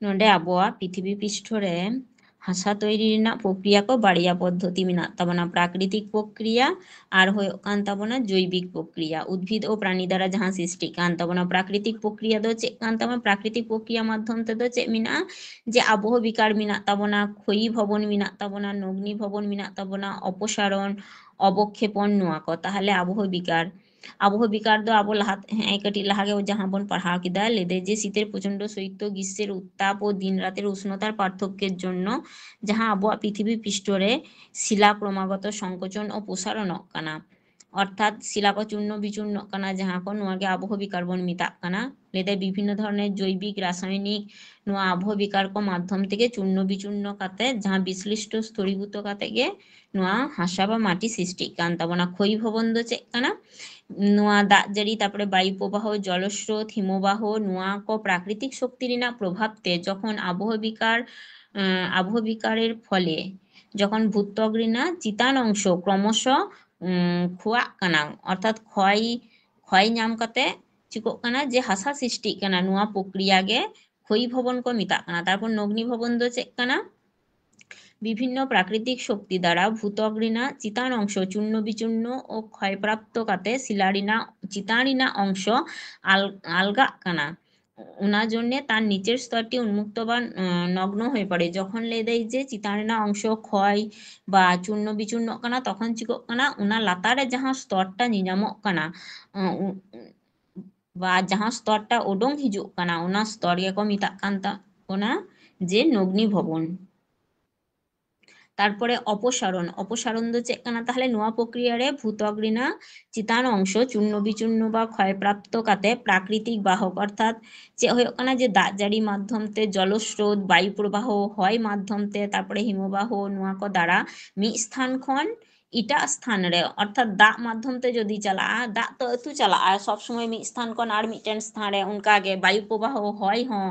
ᱱᱚᱰᱮ ᱟᱵᱚᱣᱟᱜ ᱯᱨᱤᱛᱷᱤᱵᱤ ᱯᱤᱥᱴᱷᱚ ᱨᱮ ᱦᱟᱥᱟ ᱛᱚᱭᱨᱤ ᱨᱮᱱᱟᱜ ᱯᱨᱚᱠᱨᱤᱭᱟ ᱠᱚ ᱵᱟᱨᱭᱟ ᱯᱚᱫᱽᱫᱷᱚᱛᱤ ᱢᱮᱱᱟᱜ ᱛᱟᱵᱚᱱᱟ, ᱯᱨᱟᱠᱨᱤᱛᱤᱠ ᱯᱨᱚᱠᱨᱤᱭᱟ ᱟᱨ ᱦᱩᱭᱩᱜ ᱠᱟᱱ ᱛᱟᱵᱚᱱᱟ ᱡᱳᱭᱵᱤᱠ ᱯᱨᱚᱠᱨᱤᱭᱟ, ᱩᱫᱵᱷᱤᱫ ᱳ ᱯᱨᱟᱱᱤ ᱫᱟᱨᱟ ᱡᱟᱦᱟᱸ ᱥᱨᱤᱥᱴᱤᱜ ᱠᱟᱱ ᱛᱟᱵᱚᱱᱟ᱾ ᱯᱨᱟᱠᱨᱤᱛᱤᱠ ᱯᱨᱚᱠᱨᱤᱭᱟ ᱫᱚ ᱪᱮᱫ ᱠᱟᱱ ᱛᱟᱵᱚᱱᱟ? ᱯᱨᱟᱠᱨᱤᱛᱤᱠ ᱯᱨᱚᱠᱨᱤᱭᱟ ᱢᱟᱫᱽᱫᱷᱚᱢ ᱛᱮᱫᱚ ᱪᱮᱫ ᱢᱮᱱᱟᱜᱼᱟ? ᱡᱮ ᱟᱵᱚᱦᱚ ᱵᱤᱠᱟᱨ ᱢᱮᱱᱟᱜ ᱛᱟᱵᱚᱱᱟ, ᱠᱷᱚᱭᱤ ᱵᱷᱚᱵᱚᱱ ᱢᱮᱱᱟᱜ ᱛᱟᱵᱚᱱᱟ, ᱱᱚᱜᱽᱱᱤ ᱵᱷᱚᱵᱚᱱ ᱢᱮᱱᱟᱜ ᱛᱟᱵᱚᱱᱟ, ᱚᱯᱚᱥᱟᱨᱚᱱ, ᱚᱵᱚᱠᱷᱮᱯᱚᱱ, ᱱᱚᱣᱟ ᱠᱚ᱾ ᱛᱟᱦᱚᱞᱮ ᱟᱵᱚᱦᱚ ᱵᱤᱠᱟᱨ ᱟᱵᱚᱦᱚ ᱵᱤᱠᱟᱨ ᱫᱚ ᱟᱵᱚ ᱞᱟᱦᱟ, ᱦᱮᱸ, ᱠᱟᱹᱴᱤᱡ ᱞᱟᱦᱟ ᱜᱮ ᱡᱟᱦᱟᱸ ᱵᱚᱱ ᱯᱟᱲᱦᱟᱣ ᱠᱮᱫᱟ, ᱞᱟᱹᱭ ᱫᱟᱭ ᱡᱮ ᱥᱤᱛᱮᱨ ᱯᱨᱚᱪᱚᱱᱰ ᱥᱚᱭᱤᱛᱚ ᱜᱨᱤᱥᱥᱮᱨ ᱩᱛᱛᱟᱯ ᱳ ᱫᱤᱱ ᱨᱟᱛᱮᱨ ᱩᱥᱱᱚᱛᱟᱨ ᱯᱟᱨᱛᱷᱚᱠᱠᱮᱨ ᱡᱚᱱᱱᱚ ᱡᱟᱦᱟᱸ ᱟᱵᱚᱣᱟᱜ ᱯᱨᱤᱛᱷᱤᱵᱤ ᱯᱤᱥᱴᱚ ᱨᱮ ᱥᱤᱞᱟ ᱠᱨᱚᱢᱟᱜᱚᱛᱚ ᱥᱚᱝᱠᱳᱪᱚᱱ ᱳ ᱯᱨᱚᱥᱟᱨᱚᱱᱚᱜ ᱠᱟᱱᱟ, ᱚᱨᱛᱷᱟᱛ ᱥᱤᱞᱟ ᱠᱚ ᱪᱩᱨᱱᱚ ᱵᱤᱪᱩᱨᱱᱚᱜ ᱠᱟᱱᱟ, ᱡᱟᱦᱟᱸ ᱠᱚ, ᱱᱚᱣᱟ ᱜᱮ ᱟᱵᱚᱦᱚ ᱵᱤᱠᱟᱨ ᱵᱚᱱ ᱢᱮᱛᱟᱜ ᱠᱟᱱᱟ᱾ ᱞᱟᱹᱭ ᱫᱟᱭ ᱵᱤᱵᱷᱤᱱᱱᱚ ᱫᱷᱚᱨᱚᱱᱮᱨ ᱡᱳᱭᱵᱤᱠ, ᱨᱟᱥᱟᱭᱚᱱᱤᱠ, ᱱᱚᱣᱟ ᱟᱵᱚᱦᱚ ᱵᱤᱠᱟᱨ ᱠᱚ ᱢᱟᱫᱽᱫᱷᱚᱢ ᱛᱮᱜᱮ ᱪᱩᱨᱱᱚ ᱵᱤᱪᱩᱨᱱᱚ ᱠᱟᱛᱮ, ᱡᱟᱦᱟᱸ ᱵᱤᱥᱞᱤᱥᱴᱚ ᱥᱛᱚᱨᱤᱵᱷᱩᱛᱚ ᱠᱟᱛᱮ ᱜᱮ ᱱᱚᱣᱟ ᱦᱟᱥᱟ ᱵᱟ ᱢᱟᱴᱤ ᱥᱨᱤᱥᱴᱤᱜ ᱠᱟᱱ ᱛᱟᱵᱚᱱᱟ᱾ ᱠᱷᱚᱭᱤ ᱵᱷᱚᱵᱚᱱ ᱫᱚ ᱪᱮᱫ ᱠᱟᱱᱟ? ᱱᱚᱣᱟ ᱫᱟᱜ ᱡᱟᱹᱲᱤ, ᱛᱟᱨᱯᱚᱨᱮ ᱵᱟᱭᱩ ᱯᱨᱚᱵᱟᱦᱚ, ᱡᱚᱞᱚᱥᱨᱳᱛ, ᱦᱤᱢᱚᱵᱟᱦᱚ, ᱱᱚᱣᱟ ᱠᱚ ᱯᱨᱟᱠᱨᱤᱛᱤᱠ ᱥᱚᱠᱛᱤ ᱨᱮᱱᱟᱜ ᱯᱨᱚᱵᱷᱟᱵ ᱛᱮ ᱡᱚᱠᱷᱚᱱ ᱟᱵᱚᱦᱚ ᱵᱤᱠᱟᱨ, ᱟᱸ, ᱟᱵᱚᱦᱚ ᱵᱤᱠᱟᱨᱮᱨ ᱯᱷᱚᱞᱮ ᱡᱚᱠᱷᱚᱱ ᱵᱷᱩᱛᱛᱚᱠ ᱨᱮᱱᱟᱜ ᱪᱮᱛᱟᱱ ᱚᱝᱥᱚ ᱠᱨᱚᱢᱚᱥᱚ, ᱩᱸ, ᱠᱷᱚᱣᱟᱜ ᱠᱟᱱᱟ, ᱚᱨᱛᱷᱟᱛ ᱠᱷᱚᱭ, ᱠᱷᱚᱭ ᱧᱟᱢ ᱠᱟᱛᱮ ᱪᱤᱠᱟᱹᱜ ᱠᱟᱱᱟ ᱡᱮ ᱦᱟᱥᱟ ᱥᱨᱤᱥᱴᱤᱜ ᱠᱟᱱᱟ, ᱱᱚᱣᱟ ᱯᱨᱚᱠᱨᱤᱭᱟ ᱜᱮ ᱠᱷᱚᱭᱤ ᱵᱷᱚᱵᱚᱱ ᱠᱚ ᱢᱮᱛᱟᱜ ᱠᱟᱱᱟ᱾ ᱛᱟᱨᱯᱚᱨ ᱱᱚᱜᱽᱱᱤ ᱵᱷᱚᱵᱚᱱ ᱫᱚ ᱪᱮᱫ ᱠᱟᱱᱟ? ᱵᱤᱵᱷᱤᱱᱱᱚ ᱯᱨᱟᱠᱨᱤᱛᱤᱠ ᱥᱚᱠᱛᱤ ᱫᱟᱨᱟ ᱵᱷᱩᱛᱚᱠ ᱨᱮᱱᱟᱜ ᱪᱮᱛᱟᱱ ᱚᱝᱥᱚ ᱪᱩᱨᱱᱚ ᱵᱤᱪᱩᱨᱱᱚ ᱳ ᱠᱷᱚᱭ ᱯᱨᱟᱯᱛᱚ ᱠᱟᱛᱮ ᱥᱤᱞᱟ ᱨᱮᱱᱟᱜ ᱪᱮᱛᱟᱱ ᱨᱮᱱᱟᱜ ᱚᱝᱥᱚ ᱟᱞ-, ᱟᱞᱜᱟᱜ ᱠᱟᱱᱟ᱾ ᱚᱱᱟ ᱡᱚᱱᱱᱮ ᱛᱟᱨ ᱱᱤᱪᱮᱨ স্তরটি উন্মুক্ত বা, আহ, নগ্ন হয়ে পড়ে। যখন ᱞᱟᱹᱭ ᱫᱟᱭ ᱡᱮ ᱪᱮᱛᱟᱱ ᱨᱮᱱᱟᱜ ᱚᱝᱥᱚ ᱠᱷᱚᱭ ᱵᱟ ᱪᱩᱨᱱᱚ ᱵᱤᱪᱩᱨᱱᱚᱜ ᱠᱟᱱᱟ, ᱛᱚᱠᱷᱚᱱ ᱪᱤᱠᱟᱹᱜ ᱠᱟᱱᱟ, ᱚᱱᱟ ᱞᱟᱛᱟᱨ ᱨᱮ ᱡᱟᱦᱟᱸ স্তরটা ᱧᱮᱧᱟᱢᱚᱜ ᱠᱟᱱᱟ, ᱟᱸ, ᱩ-, ᱩ-, ᱵᱟ ᱡᱟᱦᱟᱸ স্তরটা ᱳᱰᱳᱝ ᱦᱤᱡᱩᱜ ᱠᱟᱱᱟ, ᱚᱱᱟ স্তর ᱜᱮᱠᱚ ᱢᱮᱛᱟᱜ ᱠᱟᱱ ᱛᱟᱵᱚᱱᱟ ᱡᱮ ᱱᱚᱜᱽᱱᱤ ᱵᱷᱚᱵᱚᱱ᱾ ᱛᱟᱨᱯᱚᱨᱮ ᱚᱯᱚᱥᱟᱨᱚᱱ, ᱚᱯᱚᱥᱟᱨᱚᱱ ᱫᱚ ᱪᱮᱫ ᱠᱟᱱᱟ? ᱛᱟᱦᱞᱮ ᱱᱚᱣᱟ ᱯᱨᱚᱠᱨᱤᱭᱟ ᱨᱮ ᱵᱷᱩᱛᱚᱠ ᱨᱮᱱᱟᱜ ᱪᱮᱛᱟᱱ ᱚᱝᱥᱚ ᱪᱩᱨᱱᱚ ᱵᱤᱪᱩᱨᱱᱚ ᱵᱟ ᱠᱷᱚᱭ ᱯᱨᱟᱯᱛᱚ ᱠᱟᱛᱮ ᱯᱨᱟᱠᱨᱤᱛᱤᱠ ᱵᱟᱦᱚᱠ, ᱚᱨᱛᱷᱟᱛ ᱪᱮᱫ ᱦᱩᱭᱩᱜ ᱠᱟᱱᱟ ᱡᱮ ᱫᱟᱜ ᱡᱟᱹᱲᱤ ᱢᱟᱫᱽᱫᱷᱚᱢ ᱛᱮ, ᱡᱚᱞᱚᱥᱨᱳᱛ, ᱵᱟᱭᱩ ᱯᱨᱚᱵᱟᱦᱚ, ᱦᱚᱭ ᱢᱟᱫᱽᱫᱷᱚᱢ ᱛᱮ, ᱛᱟᱨᱯᱚᱨᱮ ᱦᱤᱢᱚᱵᱟᱦᱚ, ᱱᱚᱣᱟ ᱠᱚ ᱫᱟᱨᱟ ᱢᱤᱫ ᱥᱛᱷᱟᱱ ᱠᱷᱚᱱ ᱮᱴᱟᱜ ᱥᱛᱷᱟᱱ ᱨᱮ, ᱚᱨᱛᱷᱟᱛ ᱫᱟᱜ ᱢᱟᱫᱽᱫᱷᱚᱢ ᱛᱮ ᱡᱩᱫᱤ ᱪᱟᱞᱟᱜᱼᱟ, ᱫᱟᱜ ᱛᱚ ᱟᱹᱛᱩ ᱪᱟᱞᱟᱜᱼᱟ ᱥᱚᱵ ᱥᱚᱢᱚᱭ ᱢᱤᱫ ᱥᱛᱷᱟᱱ ᱠᱷᱚᱱ ᱟᱨ ᱢᱤᱫᱴᱮᱱ ᱥᱛᱷᱟᱱ ᱨᱮ, ᱚᱱᱠᱟ ᱜᱮ ᱵᱟᱭᱩ ᱯᱨᱚᱵᱟᱦᱚ, ᱦᱚᱭ ᱦᱚᱸ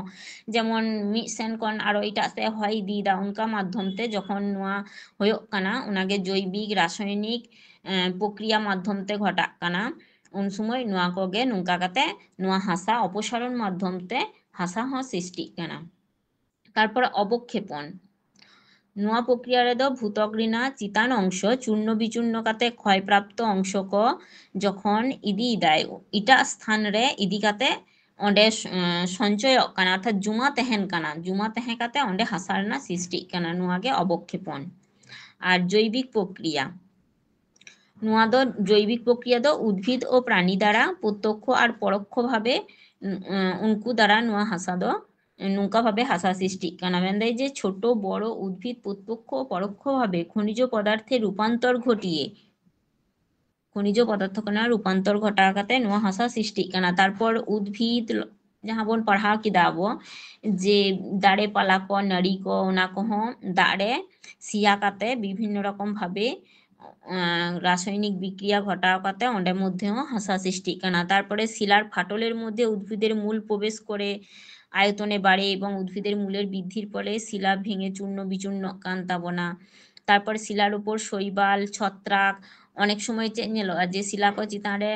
ᱡᱮᱢᱚᱱ ᱢᱤᱫ ᱥᱮᱱ ᱠᱷᱚᱱ ᱟᱨᱚ ᱮᱴᱟᱜ ᱥᱮᱫ ᱦᱚᱭ ᱤᱫᱤᱭᱮᱫᱟ, ᱚᱱᱠᱟ ᱢᱟᱫᱽᱫᱷᱚᱢ ᱛᱮ ᱡᱚᱠᱷᱚᱱ ᱱᱚᱣᱟ ᱦᱩᱭᱩᱜ ᱠᱟᱱᱟ, ᱚᱱᱟᱜᱮ ᱡᱳᱭᱵᱤᱠ ᱨᱟᱥᱟᱭᱚᱱᱤᱠ, ᱮᱸ, ᱯᱨᱚᱠᱨᱤᱭᱟ ᱢᱟᱫᱽᱫᱷᱚᱢ ᱛᱮ ᱜᱷᱚᱴᱟᱜ ᱠᱟᱱᱟ, ᱩᱱ ᱥᱚᱢᱚᱭ ᱱᱚᱣᱟ ᱠᱚᱜᱮ ᱱᱚᱝᱠᱟ ᱠᱟᱛᱮ ᱱᱚᱣᱟ ᱦᱟᱥᱟ ᱚᱯᱚᱥᱟᱨᱚᱱ ᱢᱟᱫᱽᱫᱷᱚᱢ ᱛᱮ ᱦᱟᱥᱟ ᱦᱚᱸ ᱥᱨᱤᱥᱴᱤᱜ ᱠᱟᱱᱟ᱾ ᱛᱟᱨᱯᱚᱨᱮ ᱚᱵᱚᱠᱷᱮᱯᱚᱱ᱾ ᱱᱚᱣᱟ ᱯᱨᱚᱠᱨᱤᱭᱟ ᱨᱮᱫᱚ ᱵᱷᱩᱛᱚᱠ ᱨᱮᱱᱟᱜ ᱪᱮᱛᱟᱱ ᱚᱝᱥᱚ ᱪᱩᱨᱱᱚ ᱵᱤᱪᱩᱨᱱᱚ ᱠᱟᱛᱮ ᱠᱷᱚᱭ ᱯᱨᱟᱯᱛᱚ ᱚᱝᱥᱚ ᱠᱚ ᱡᱚᱠᱷᱚᱱ ᱤᱫᱤᱭᱮᱫᱟᱭ ᱮᱴᱟᱜ ᱥᱛᱷᱟᱱ ᱨᱮ ᱤᱫᱤ ᱠᱟᱛᱮ ᱚᱸᱰᱮ ᱥ-, ᱮᱸ, ᱥᱚᱧᱪᱚᱭᱚᱜ ᱠᱟᱱᱟ, ᱚᱨᱛᱷᱟᱛ ᱡᱩᱢᱟ ᱛᱟᱦᱮᱱ ᱠᱟᱱᱟ, ᱡᱩᱢᱟ ᱛᱟᱦᱮᱸ ᱠᱟᱛᱮ ᱚᱸᱰᱮ ᱦᱟᱥᱟ ᱨᱮᱱᱟᱜ ᱥᱨᱤᱥᱴᱤᱜ ᱠᱟᱱᱟ, ᱱᱚᱣᱟ ᱜᱮ ᱚᱵᱚᱠᱷᱮᱯᱚᱱ᱾ ᱟᱨ ᱡᱳᱭᱵᱤᱠ ᱯᱨᱚᱠᱨᱤᱭᱟ, ᱱᱚᱣᱟ ᱫᱚ ᱡᱳᱭᱵᱤᱠ ᱯᱨᱚᱠᱨᱤᱭᱟ ᱫᱚ ᱩᱫᱵᱷᱤᱫ ᱳ ᱯᱨᱟᱱᱤ ᱫᱟᱨᱟ ᱯᱨᱚᱛᱛᱚᱠᱠᱷᱚ ᱟᱨ ᱯᱚᱨᱚᱠᱠᱷᱚ ᱵᱷᱟᱵᱮ, ᱩᱸ, ᱩᱱᱠᱩ ᱫᱟᱨᱟ ᱱᱚᱣᱟ ᱦᱟᱥᱟ ᱫᱚ ᱱᱚᱝᱠᱟ ᱵᱷᱟᱵᱮ ᱦᱟᱥᱟ ᱥᱨᱤᱥᱴᱤᱜ ᱠᱟᱱᱟ᱾ ᱢᱮᱱᱫᱟᱭ ᱡᱮ ᱪᱷᱳᱴᱳ ᱵᱚᱲᱚ ᱩᱫᱵᱷᱤᱫ ᱯᱨᱚᱛᱛᱚᱠᱠᱷᱚ ᱯᱚᱨᱚᱠᱠᱷᱚ ᱵᱷᱟᱵᱮ ᱠᱷᱚᱱᱤᱡ ᱯᱚᱫᱟᱨᱛᱷᱮ ᱨᱩᱯᱟᱱᱛᱚᱨ ᱜᱷᱚᱴᱤᱭᱮ, ᱠᱷᱚᱱᱤᱡ ᱯᱚᱫᱟᱨᱛᱷ ᱠᱷᱚᱱᱟᱜ ᱨᱩᱯᱟᱱᱛᱚᱨ ᱜᱷᱚᱴᱟᱣ ᱠᱟᱛᱮ ᱱᱚᱣᱟ ᱦᱟᱥᱟ ᱥᱨᱤᱥᱴᱤᱜ ᱠᱟᱱᱟ᱾ ᱛᱟᱨᱯᱚᱨ ᱩᱫᱵᱷᱤᱫ ᱡᱟᱦᱟᱸ ᱵᱚᱱ ᱯᱟᱲᱦᱟᱣ ᱠᱮᱫᱟ ᱟᱵᱚ, ᱡᱮ ᱫᱟᱨᱮ ᱯᱟᱞᱟ ᱠᱚ, ᱱᱟᱹᱲᱤ ᱠᱚ, ᱚᱱᱟ ᱠᱚᱦᱚᱸ ᱫᱟᱜ ᱨᱮ ᱥᱮᱭᱟ ᱠᱟᱛᱮ ᱵᱤᱵᱷᱤᱱᱱᱚ ᱨᱚᱠᱚᱢ ᱵᱷᱟᱵᱮ, ᱟᱸ, ᱨᱟᱥᱟᱭᱚᱱᱤᱠ ᱵᱤᱠᱨᱤᱭᱟ ᱜᱷᱚᱴᱟᱣ ᱠᱟᱛᱮ ᱚᱸᱰᱮ ᱢᱚᱫᱽᱫᱷᱮ ᱦᱚᱸ ᱦᱟᱥᱟ ᱥᱨᱤᱥᱴᱤᱜ ᱠᱟᱱᱟ᱾ ᱛᱟᱨᱯᱚᱨᱮ শিলার ফাটলের মধ্যে উদ্ভিদের মূল প্রবেশ করে আয়তনে বাড়ে এবং উদ্ভিদের মূলের বৃদ্ধির ফলে শিলা ভেঙে চূর্ণ বিচূর্ণ ᱠᱟᱱ ᱛᱟᱵᱚᱱᱟ᱾ ᱛᱟᱨᱯᱚᱨ শিলার উপর শৈবাল, ছত্রাক, ᱚᱱᱮᱠ ᱥᱚᱢᱚᱭ ᱪᱮᱫ ᱧᱮᱞᱚᱜᱼᱟ ᱡᱮ ᱥᱤᱞᱟ ᱠᱚ ᱪᱮᱛᱟᱱ ᱨᱮ,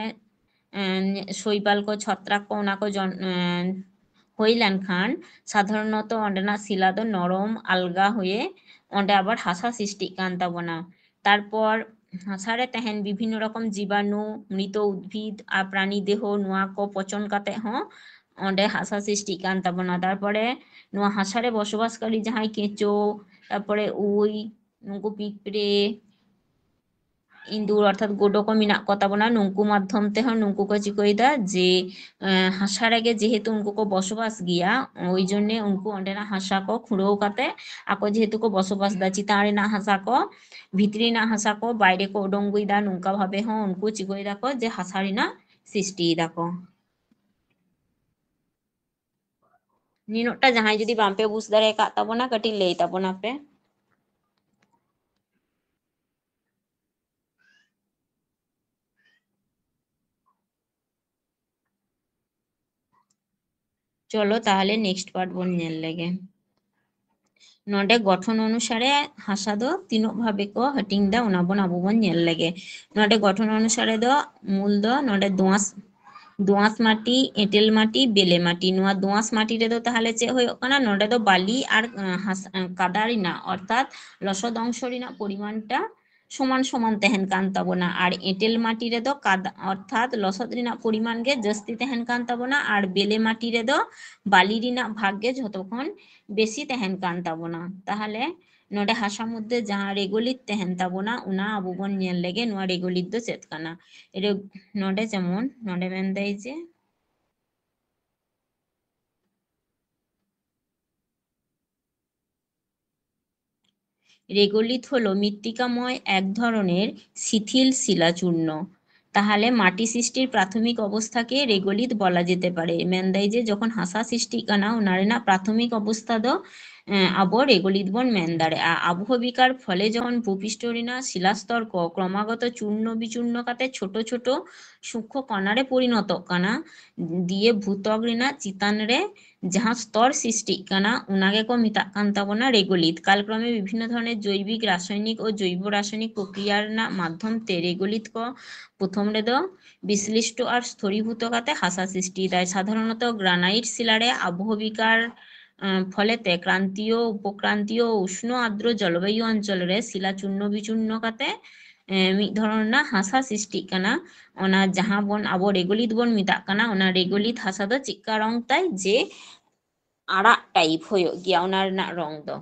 ᱮᱸ, ᱥᱚᱭᱵᱟᱞ ᱠᱚ, ᱪᱷᱚᱛᱨᱟᱠ ᱠᱚ, ᱚᱱᱟ ᱠᱚ ᱡᱚᱱ-, ᱮᱸ, ᱦᱩᱭ ᱞᱮᱱᱠᱷᱟᱱ ᱥᱟᱫᱷᱟᱨᱚᱱᱚᱛᱚ ᱚᱸᱰᱮᱱᱟᱜ ᱥᱤᱞᱟ ᱫᱚ ᱱᱚᱨᱚᱢ ᱟᱞᱜᱟ ᱦᱩᱭᱮ ᱚᱸᱰᱮ ᱟᱵᱟᱨ ᱦᱟᱥᱟ ᱥᱨᱤᱥᱴᱤᱜ ᱠᱟᱱ ᱛᱟᱵᱚᱱᱟ᱾ ᱛᱟᱨᱯᱚᱨ ᱦᱟᱥᱟ ᱨᱮ ᱛᱟᱦᱮᱱ ᱵᱤᱵᱷᱤᱱᱱᱚ ᱨᱚᱠᱚᱢ ᱡᱤᱵᱟᱱᱩ, ᱢᱨᱤᱛ ᱩᱫᱵᱷᱤᱫ ᱟᱨ ᱯᱨᱟᱱᱤ ᱫᱮᱦᱚ, ᱱᱚᱣᱟ ᱠᱚ ᱯᱚᱪᱚᱱ ᱠᱟᱛᱮ ᱦᱚᱸ ᱚᱸᱰᱮ ᱦᱟᱥᱟ ᱥᱨᱤᱥᱴᱤᱜ ᱠᱟᱱ ᱛᱟᱵᱚᱱᱟ᱾ ᱛᱟᱨᱯᱚᱨᱮ ᱱᱚᱣᱟ ᱦᱟᱥᱟ ᱨᱮ ᱵᱚᱥᱚᱵᱟᱥᱠᱟᱨᱤ ᱡᱟᱦᱟᱸᱭ ᱠᱮᱸᱪᱳ, ᱛᱟᱨᱯᱚᱨᱮ ᱩᱭ, ᱱᱩᱠᱩ ᱯᱤᱯᱨᱮ, ᱤᱸᱫᱩᱨ ᱚᱨᱛᱷᱟᱛ ᱜᱳᱰᱳ ᱠᱚ ᱢᱮᱱᱟᱜ ᱠᱚ ᱛᱟᱵᱚᱱᱟ, ᱱᱩᱠᱩ ᱢᱟᱫᱽᱫᱷᱚᱢ ᱛᱮᱦᱚᱸ ᱱᱩᱠᱩ ᱠᱚ ᱪᱤᱠᱟᱹᱭᱮᱫᱟ ᱡᱮ, ᱮᱸ, ᱦᱟᱥᱟ ᱨᱮᱜᱮ ᱡᱮᱦᱮᱛᱩ ᱩᱱᱠᱩ ᱠᱚ ᱵᱚᱥᱚᱵᱟᱥ ᱜᱮᱭᱟ, ᱳᱭ ᱡᱚᱱᱱᱮ ᱩᱱᱠᱩ ᱚᱸᱰᱮᱱᱟᱜ ᱦᱟᱥᱟ ᱠᱚ ᱠᱷᱩᱲᱟᱹᱣ ᱠᱟᱛᱮ ᱟᱠᱚ ᱡᱮᱦᱮᱛᱩ ᱠᱚ ᱵᱚᱥᱚᱵᱟᱥ ᱮᱫᱟ, ᱪᱮᱛᱟᱱ ᱨᱮᱱᱟᱜ ᱦᱟᱥᱟ ᱠᱚ, ᱵᱷᱤᱛᱨᱤ ᱨᱮᱱᱟᱜ ᱦᱟᱥᱟ ᱠᱚ ᱵᱟᱭᱨᱮ ᱠᱚ ᱩᱰᱩᱝ ᱟᱹᱜᱩᱭᱮᱫᱟ᱾ ᱱᱚᱝᱠᱟ ᱵᱷᱟᱵᱮ ᱦᱚᱸ ᱩᱱᱠᱩ ᱪᱤᱠᱟᱹᱭ ᱫᱟᱠᱚ ᱡᱮ ᱦᱟᱥᱟ ᱨᱮᱱᱟᱜ ᱥᱨᱤᱥᱴᱤᱭ ᱫᱟᱠᱚ᱾ ᱱᱤᱱᱟᱹᱜ ᱴᱟ ᱡᱟᱦᱟᱸᱭ ᱡᱩᱫᱤ ᱵᱟᱝᱯᱮ ᱵᱩᱡᱽ ᱫᱟᱲᱮ ᱟᱠᱟᱫ ᱛᱟᱵᱚᱱᱟ, ᱠᱟᱹᱴᱤᱡ ᱞᱟᱹᱭ ᱛᱟᱵᱚᱱᱟ ᱯᱮ᱾ ᱪᱚᱞᱚ ᱛᱟᱦᱚᱞᱮ next part ᱵᱚᱱ ᱧᱮᱞ ᱞᱮᱜᱮ᱾ ᱱᱚᱰᱮ ᱜᱚᱴᱷᱚᱱ ᱚᱱᱩᱥᱟᱨᱮ ᱦᱟᱥᱟ ᱫᱚ ᱛᱤᱱᱟᱹᱜ ᱵᱷᱟᱵᱮ ᱠᱚ ᱦᱟᱹᱴᱤᱧ ᱫᱟ, ᱚᱱᱟ ᱵᱚᱱ ᱟᱵᱚ ᱵᱚᱱ ᱧᱮᱞ ᱞᱮᱜᱮ᱾ ᱱᱚᱰᱮ ᱜᱚᱴᱷᱚᱱ ᱚᱱᱩᱥᱟᱨᱮ ᱫᱚ ᱢᱩᱞ ᱫᱚ ᱱᱚᱰᱮ ᱫᱳᱸᱣᱟᱥ, ᱫᱳᱸᱣᱟᱥ ᱢᱟᱴᱤ, ᱮᱸᱴᱮᱞ ᱢᱟᱴᱤ, ᱵᱮᱞᱮ ᱢᱟᱴᱤ᱾ ᱱᱚᱣᱟ ᱫᱳᱸᱣᱟᱥ ᱢᱟᱴᱤ ᱨᱮᱫᱚ ᱛᱟᱦᱚᱞᱮ ᱪᱮᱫ ᱦᱩᱭᱩᱜ ᱠᱟᱱᱟ? ᱱᱚᱰᱮ ᱫᱚ ᱵᱟᱞᱤ ᱟᱨ, ᱟᱸ, ᱦᱟᱥ-, ᱟᱸ, ᱠᱟᱫᱟ ᱨᱮᱱᱟᱜ ᱚᱨᱛᱷᱟᱛ ᱞᱚᱥᱚᱫ ᱚᱝᱥᱚ ᱨᱮᱱᱟᱜ ᱯᱚᱨᱤᱢᱟᱱᱴᱟ ᱥᱚᱢᱟᱱ ᱥᱚᱢᱟᱱ ᱛᱟᱦᱮᱱ ᱠᱟᱱ ᱛᱟᱵᱚᱱᱟ᱾ ᱟᱨ ᱮᱸᱴᱮᱞ ᱢᱟᱴᱤ ᱨᱮᱫᱚ ᱠᱟᱫᱟ ᱚᱨᱛᱷᱟᱛ ᱞᱚᱥᱚᱫ ᱨᱮᱱᱟᱜ ᱯᱚᱨᱤᱢᱟᱱ ᱜᱮ ᱡᱟᱹᱥᱛᱤ ᱛᱟᱦᱮᱱ ᱠᱟᱱ ᱛᱟᱵᱚᱱᱟ, ᱟᱨ ᱵᱮᱞᱮ ᱢᱟᱴᱤ ᱨᱮᱫᱚ ᱵᱟᱞᱤ ᱨᱮᱱᱟᱜ ᱵᱷᱟᱜᱽ ᱜᱮ ᱡᱷᱚᱛᱚ ᱠᱷᱚᱱ ᱵᱮᱥᱤ ᱛᱟᱦᱮᱱ ᱠᱟᱱ ᱛᱟᱵᱚᱱᱟ᱾ ᱛᱟᱦᱚᱞᱮ ᱱᱚᱰᱮ ᱦᱟᱥᱟ ᱢᱚᱫᱽᱫᱷᱮ ᱡᱟᱦᱟᱸ regolith ᱛᱟᱦᱮᱱ ᱛᱟᱵᱚᱱᱟ, ᱚᱱᱟ ᱟᱵᱚ ᱵᱚᱱ ᱧᱮᱞ ᱞᱮᱜᱮ, ᱱᱚᱣᱟ regolith ᱫᱚ ᱪᱮᱫ ᱠᱟᱱᱟ᱾ ᱨᱮ-, ᱱᱚᱰᱮ ᱡᱮᱢᱚᱱ, ᱱᱚᱰᱮ ᱢᱮᱱᱫᱟᱭ ᱡᱮ regolith হলো মৃত্তিকাময় এক ধরনের শিথিল শিলাচূর্ণ। ᱛᱟᱦᱚᱞᱮ ᱢᱟᱴᱤ ᱥᱨᱤᱥᱴᱤᱨ ᱯᱨᱟᱛᱷᱚᱢᱤᱠ ᱚᱵᱚᱥᱛᱷᱟ ᱜᱮ regolith ᱵᱚᱞᱟ ᱡᱮᱛᱮ ᱯᱟᱨᱮ᱾ ᱢᱮᱱᱫᱟᱭ ᱡᱮ ᱡᱚᱠᱷᱚᱱ ᱦᱟᱥᱟ ᱥᱨᱤᱥᱴᱤᱜ ᱠᱟᱱᱟ, ᱚᱱᱟ ᱨᱮᱱᱟᱜ ᱯᱨᱟᱛᱷᱚᱢᱤᱠ ᱚᱵᱚᱥᱛᱷᱟ ᱫᱚ, ᱮᱸ, ᱟᱵᱚ regolith ᱵᱚᱱ ᱢᱮᱱ ᱫᱟᱲᱮᱭᱟᱜᱼᱟ᱾ ᱟᱵᱚᱦᱚᱵᱤᱠᱟᱨ ᱯᱷᱚᱞᱮ ᱡᱚᱠᱷᱚᱱ ᱵᱷᱩᱯᱤᱥᱴᱚ ᱨᱮᱱᱟᱜ ᱥᱤᱞᱟ ᱥᱛᱚᱨ ᱠᱚ ᱠᱨᱚᱢᱟᱜᱚᱛᱚ ᱪᱩᱨᱱᱚ ᱵᱤᱪᱩᱨᱱᱚ ᱠᱟᱛᱮ ᱪᱷᱳᱴᱳ ᱪᱷᱳᱴᱳ ᱥᱩᱠᱷᱚ ᱠᱚᱱᱟ ᱨᱮ ᱯᱚᱨᱤᱱᱚᱛᱚᱜ ᱠᱟᱱᱟ, ᱫᱤᱭᱮ ᱵᱷᱩᱛᱚᱠ ᱨᱮᱱᱟᱜ ᱪᱮᱛᱟᱱ ᱨᱮ ᱡᱟᱦᱟᱸ ᱥᱛᱚᱨ ᱥᱨᱤᱥᱴᱤᱜ ᱠᱟᱱᱟ, ᱚᱱᱟ ᱜᱮᱠᱚ ᱢᱮᱛᱟᱜ ᱠᱟᱱ ᱛᱟᱵᱚᱱᱟ regolith᱾ ᱠᱟᱞᱠᱨᱚᱢᱮ ᱵᱤᱵᱷᱤᱱᱱᱚ ᱫᱷᱚᱨᱚᱱᱮᱨ ᱡᱳᱭᱵᱤᱠ, ᱨᱟᱥᱟᱭᱱᱤᱠ ᱳ ᱡᱳᱭᱵᱚ ᱨᱟᱥᱟᱭᱱᱤᱠ ᱯᱨᱚᱠᱨᱤᱭᱟ ᱨᱮᱱᱟᱜ ᱢᱟᱫᱽᱫᱷᱚᱢ ᱛᱮ regolith ᱠᱚ ᱯᱨᱚᱛᱷᱚᱢ ᱨᱮᱫᱚ ᱵᱤᱥᱞᱤᱥᱴᱚ ᱟᱨ ᱥᱛᱷᱚᱨᱤᱵᱷᱩᱛᱚ ᱠᱟᱛᱮ ᱦᱟᱥᱟ ᱥᱨᱤᱥᱴᱤᱭᱮᱫᱟᱭ᱾ ᱥᱟᱫᱷᱟᱨᱚᱱᱚᱛᱚ granite ᱥᱤᱞᱟ ᱨᱮ ᱟᱵᱚᱦᱚᱵᱤᱠᱟᱨ, ᱟᱸ, ᱯᱷᱚᱞᱮᱛᱮ ᱠᱨᱟᱱᱛᱤᱭᱚ, ᱩᱯᱚᱠᱨᱟᱱᱛᱤᱭᱚ, ᱩᱥᱱᱚ ᱟᱨᱫᱨᱚ ᱡᱚᱞᱵᱟᱭᱩ ᱚᱧᱪᱚᱞ ᱨᱮ ᱥᱤᱞᱟ ᱪᱩᱨᱱᱚ ᱵᱤᱪᱩᱨᱱᱚ ᱠᱟᱛᱮ, ᱮᱸ, ᱢᱤᱫ ᱫᱷᱚᱨᱚᱱ ᱨᱮᱱᱟᱜ ᱦᱟᱥᱟ ᱥᱨᱤᱥᱴᱤᱜ ᱠᱟᱱᱟ᱾ ᱚᱱᱟ ᱡᱟᱦᱟᱸ ᱵᱚᱱ ᱟᱵᱚ regolith ᱵᱚᱱ ᱢᱮᱛᱟᱜ ᱠᱟᱱᱟ, ᱚᱱᱟ regolith ᱦᱟᱥᱟ ᱫᱚ ᱪᱮᱫᱠᱟ ᱨᱚᱝ ᱛᱟᱭ? ᱡᱮ ᱟᱨᱟᱜ type ᱦᱩᱭᱩᱜ ᱜᱮᱭᱟ ᱚᱱᱟ ᱨᱮᱱᱟᱜ ᱨᱚᱝ ᱫᱚ᱾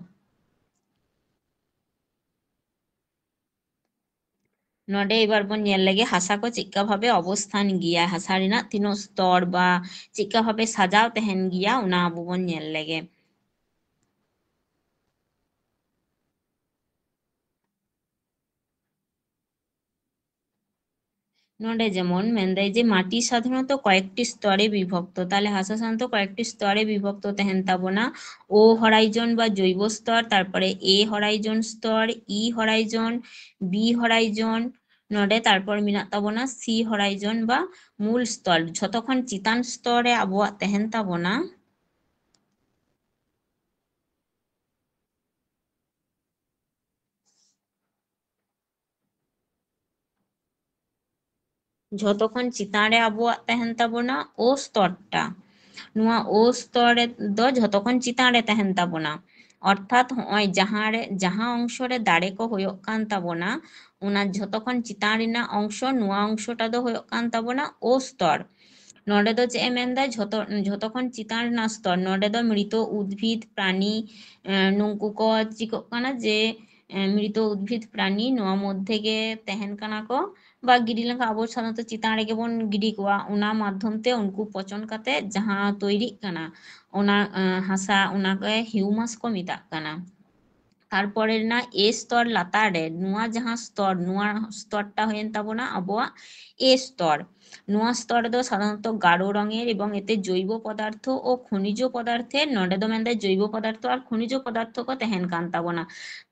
ᱱᱚᱰᱮ ᱮᱵᱟᱨ ᱵᱚᱱ ᱧᱮᱞ ᱞᱮᱜᱮ ᱦᱟᱥᱟ ᱠᱚ ᱪᱮᱫᱠᱟ ᱵᱷᱟᱵᱮ ᱚᱵᱚᱥᱛᱷᱟᱱ ᱜᱮᱭᱟ, ᱦᱟᱥᱟ ᱨᱮᱱᱟᱜ ᱛᱤᱱᱟᱹᱜ ᱥᱛᱚᱨ ᱵᱟ ᱪᱮᱫᱠᱟ ᱵᱷᱟᱵᱮ ᱥᱟᱡᱟᱣ ᱛᱟᱦᱮᱱ ᱜᱮᱭᱟ, ᱚᱱᱟ ᱟᱵᱚ ᱵᱚᱱ ᱧᱮᱞ ᱞᱮᱜᱮ᱾ ᱱᱚᱰᱮ ᱡᱮᱢᱚᱱ ᱢᱮᱱᱫᱟᱭ ᱡᱮ ᱢᱟᱴᱤ ᱥᱟᱫᱷᱟᱨᱚᱱᱚᱛᱚ ᱠᱚᱭᱮᱠᱴᱤ স্তরে বিভক্ত, ᱛᱟᱦᱞᱮ ᱦᱟᱥᱟ ᱥᱟᱫᱷᱟᱨᱚᱱᱚᱛᱚ ᱠᱚᱭᱮᱠᱴᱤ স্তরে বিভক্ত ᱛᱟᱦᱮᱱ ᱛᱟᱵᱚᱱᱟ᱾ O horizon ᱵᱟ ᱡᱳᱭᱵᱚ ᱥᱛᱚᱨ, ᱛᱟᱨᱯᱚᱨᱮ A horizon স্তর, E horizon, B horizon, ᱱᱚᱰᱮ ᱛᱟᱨᱯᱚᱨ ᱢᱮᱱᱟᱜ ᱛᱟᱵᱚᱱᱟ C horizon ᱵᱟ ᱢᱩᱞ ᱥᱛᱚᱨ᱾ ᱡᱷᱚᱛᱚ ᱠᱷᱚᱱ ᱪᱮᱛᱟᱱ ᱥᱛᱚᱨ ᱨᱮ ᱟᱵᱚᱣᱟᱜ ᱛᱟᱦᱮᱱ ᱛᱟᱵᱚᱱᱟ ᱡᱷᱚᱛᱚ ᱠᱷᱚᱱ ᱪᱮᱛᱟᱱ ᱨᱮ ᱟᱵᱚᱣᱟᱜ ᱛᱟᱦᱮᱱ ᱛᱟᱵᱚᱱᱟ O ᱥᱛᱚᱨ ᱴᱟ᱾ ᱱᱚᱣᱟ O ᱥᱛᱚᱨ ᱨᱮ ᱫᱚ ᱡᱷᱚᱛᱚ ᱠᱷᱚᱱ ᱪᱮᱛᱟᱱ ᱨᱮ ᱛᱟᱦᱮᱱ ᱛᱟᱵᱚᱱᱟ᱾ ᱚᱨᱛᱷᱟᱛ ᱦᱚᱸᱜᱼᱚᱭ ᱡᱟᱦᱟᱸ ᱨᱮ, ᱡᱟᱦᱟᱸ ᱚᱝᱥᱚ ᱨᱮ ᱫᱟᱲᱮ ᱠᱚ ᱦᱩᱭᱩᱜ ᱠᱟᱱ ᱛᱟᱵᱚᱱᱟ, ᱚᱱᱟ ᱡᱷᱚᱛᱚ ᱠᱷᱚᱱ ᱪᱮᱛᱟᱱ ᱨᱮᱱᱟᱜ ᱚᱝᱥᱚ, ᱱᱚᱣᱟ ᱚᱝᱥᱚᱴᱟ ᱫᱚ ᱦᱩᱭᱩᱜ ᱠᱟᱱ ᱛᱟᱵᱚᱱᱟ O ᱥᱛᱚᱨ᱾ ᱱᱚᱰᱮ ᱫᱚ ᱪᱮᱫ ᱮ ᱢᱮᱱᱫᱟ? ᱡᱷᱚᱛᱚ, ᱡᱷᱚᱛᱚ ᱠᱷᱚᱱ ᱪᱮᱛᱟᱱ ᱨᱮᱱᱟᱜ ᱥᱛᱚᱨ, ᱱᱚᱰᱮ ᱫᱚ ᱢᱨᱤᱛᱚ ᱩᱫᱵᱷᱤᱫ ᱯᱨᱟᱱᱤ, ᱮ, ᱱᱩᱝᱠᱩ ᱠᱚ ᱪᱤᱠᱟᱹᱜ ᱠᱟᱱᱟ ᱡᱮ, ᱮ, ᱢᱨᱤᱛᱚ ᱩᱫᱵᱷᱤᱫ ᱯᱨᱟᱱᱤ ᱱᱚᱣᱟ ᱢᱚᱫᱽᱫᱷᱮ ᱜᱮ ᱛᱟᱦᱮᱱ ᱠᱟᱱᱟ ᱠᱚ, ᱵᱟ ᱜᱤᱰᱤ ᱞᱮᱱᱠᱷᱟᱱ ᱟᱵᱚ ᱥᱟᱫᱷᱟᱨᱚᱱᱛᱚ ᱪᱮᱛᱟᱱ ᱨᱮᱜᱮ ᱵᱚᱱ ᱜᱤᱰᱤ ᱠᱚᱣᱟ, ᱚᱱᱟ ᱢᱟᱫᱽᱫᱷᱚᱢ ᱛᱮ ᱩᱱᱠᱩ ᱯᱚᱪᱚᱱ ᱠᱟᱛᱮ ᱡᱟᱦᱟᱸ ᱛᱚᱭᱨᱤᱜ ᱠᱟᱱᱟ, ᱚᱱᱟ, ᱮ, ᱦᱟᱥᱟ, ᱚᱱᱟ ᱜᱮ ᱦᱤᱭᱩᱢᱟᱥ ᱠᱚ ᱢᱮᱛᱟᱜ ᱠᱟᱱᱟ᱾ ᱛᱟᱨᱯᱚᱨᱮ ᱨᱮᱱᱟᱜ ᱮ ᱥᱛᱚᱨ ᱞᱟᱛᱟᱨ ᱨᱮ ᱱᱚᱣᱟ ᱡᱟᱦᱟᱸ ᱥᱛᱚᱨ, ᱱᱚᱣᱟ ᱥᱛᱚᱨᱴᱟ ᱦᱩᱭᱮᱱ ᱛᱟᱵᱚᱱᱟ ᱟᱵᱚᱣᱟᱜ ᱮ ᱥᱛᱚᱨ᱾ ᱱᱚᱣᱟ ᱥᱛᱚᱨ ᱨᱮᱫᱚ ᱥᱟᱫᱷᱟᱨᱚᱱᱛᱚ ᱜᱟᱲᱚ ᱨᱚᱝᱮᱨ ᱮᱵᱚᱝ ᱮᱛᱮ ᱡᱚᱭᱵᱚ ᱯᱚᱫᱟᱨᱛᱷᱚ ᱳ ᱠᱷᱚᱱᱤᱡᱚ ᱯᱚᱫᱟᱨᱛᱷᱮᱨ, ᱱᱚᱰᱮ ᱫᱚ ᱢᱮᱱᱫᱟᱭ ᱡᱚᱭᱵᱚ ᱯᱚᱫᱟᱨᱛᱷᱚ ᱟᱨ ᱠᱷᱚᱱᱤᱡᱚ ᱯᱚᱫᱟᱨᱛᱷᱚ ᱠᱚ ᱛᱟᱦᱮᱱ ᱠᱟᱱ ᱛᱟᱵᱚᱱᱟ᱾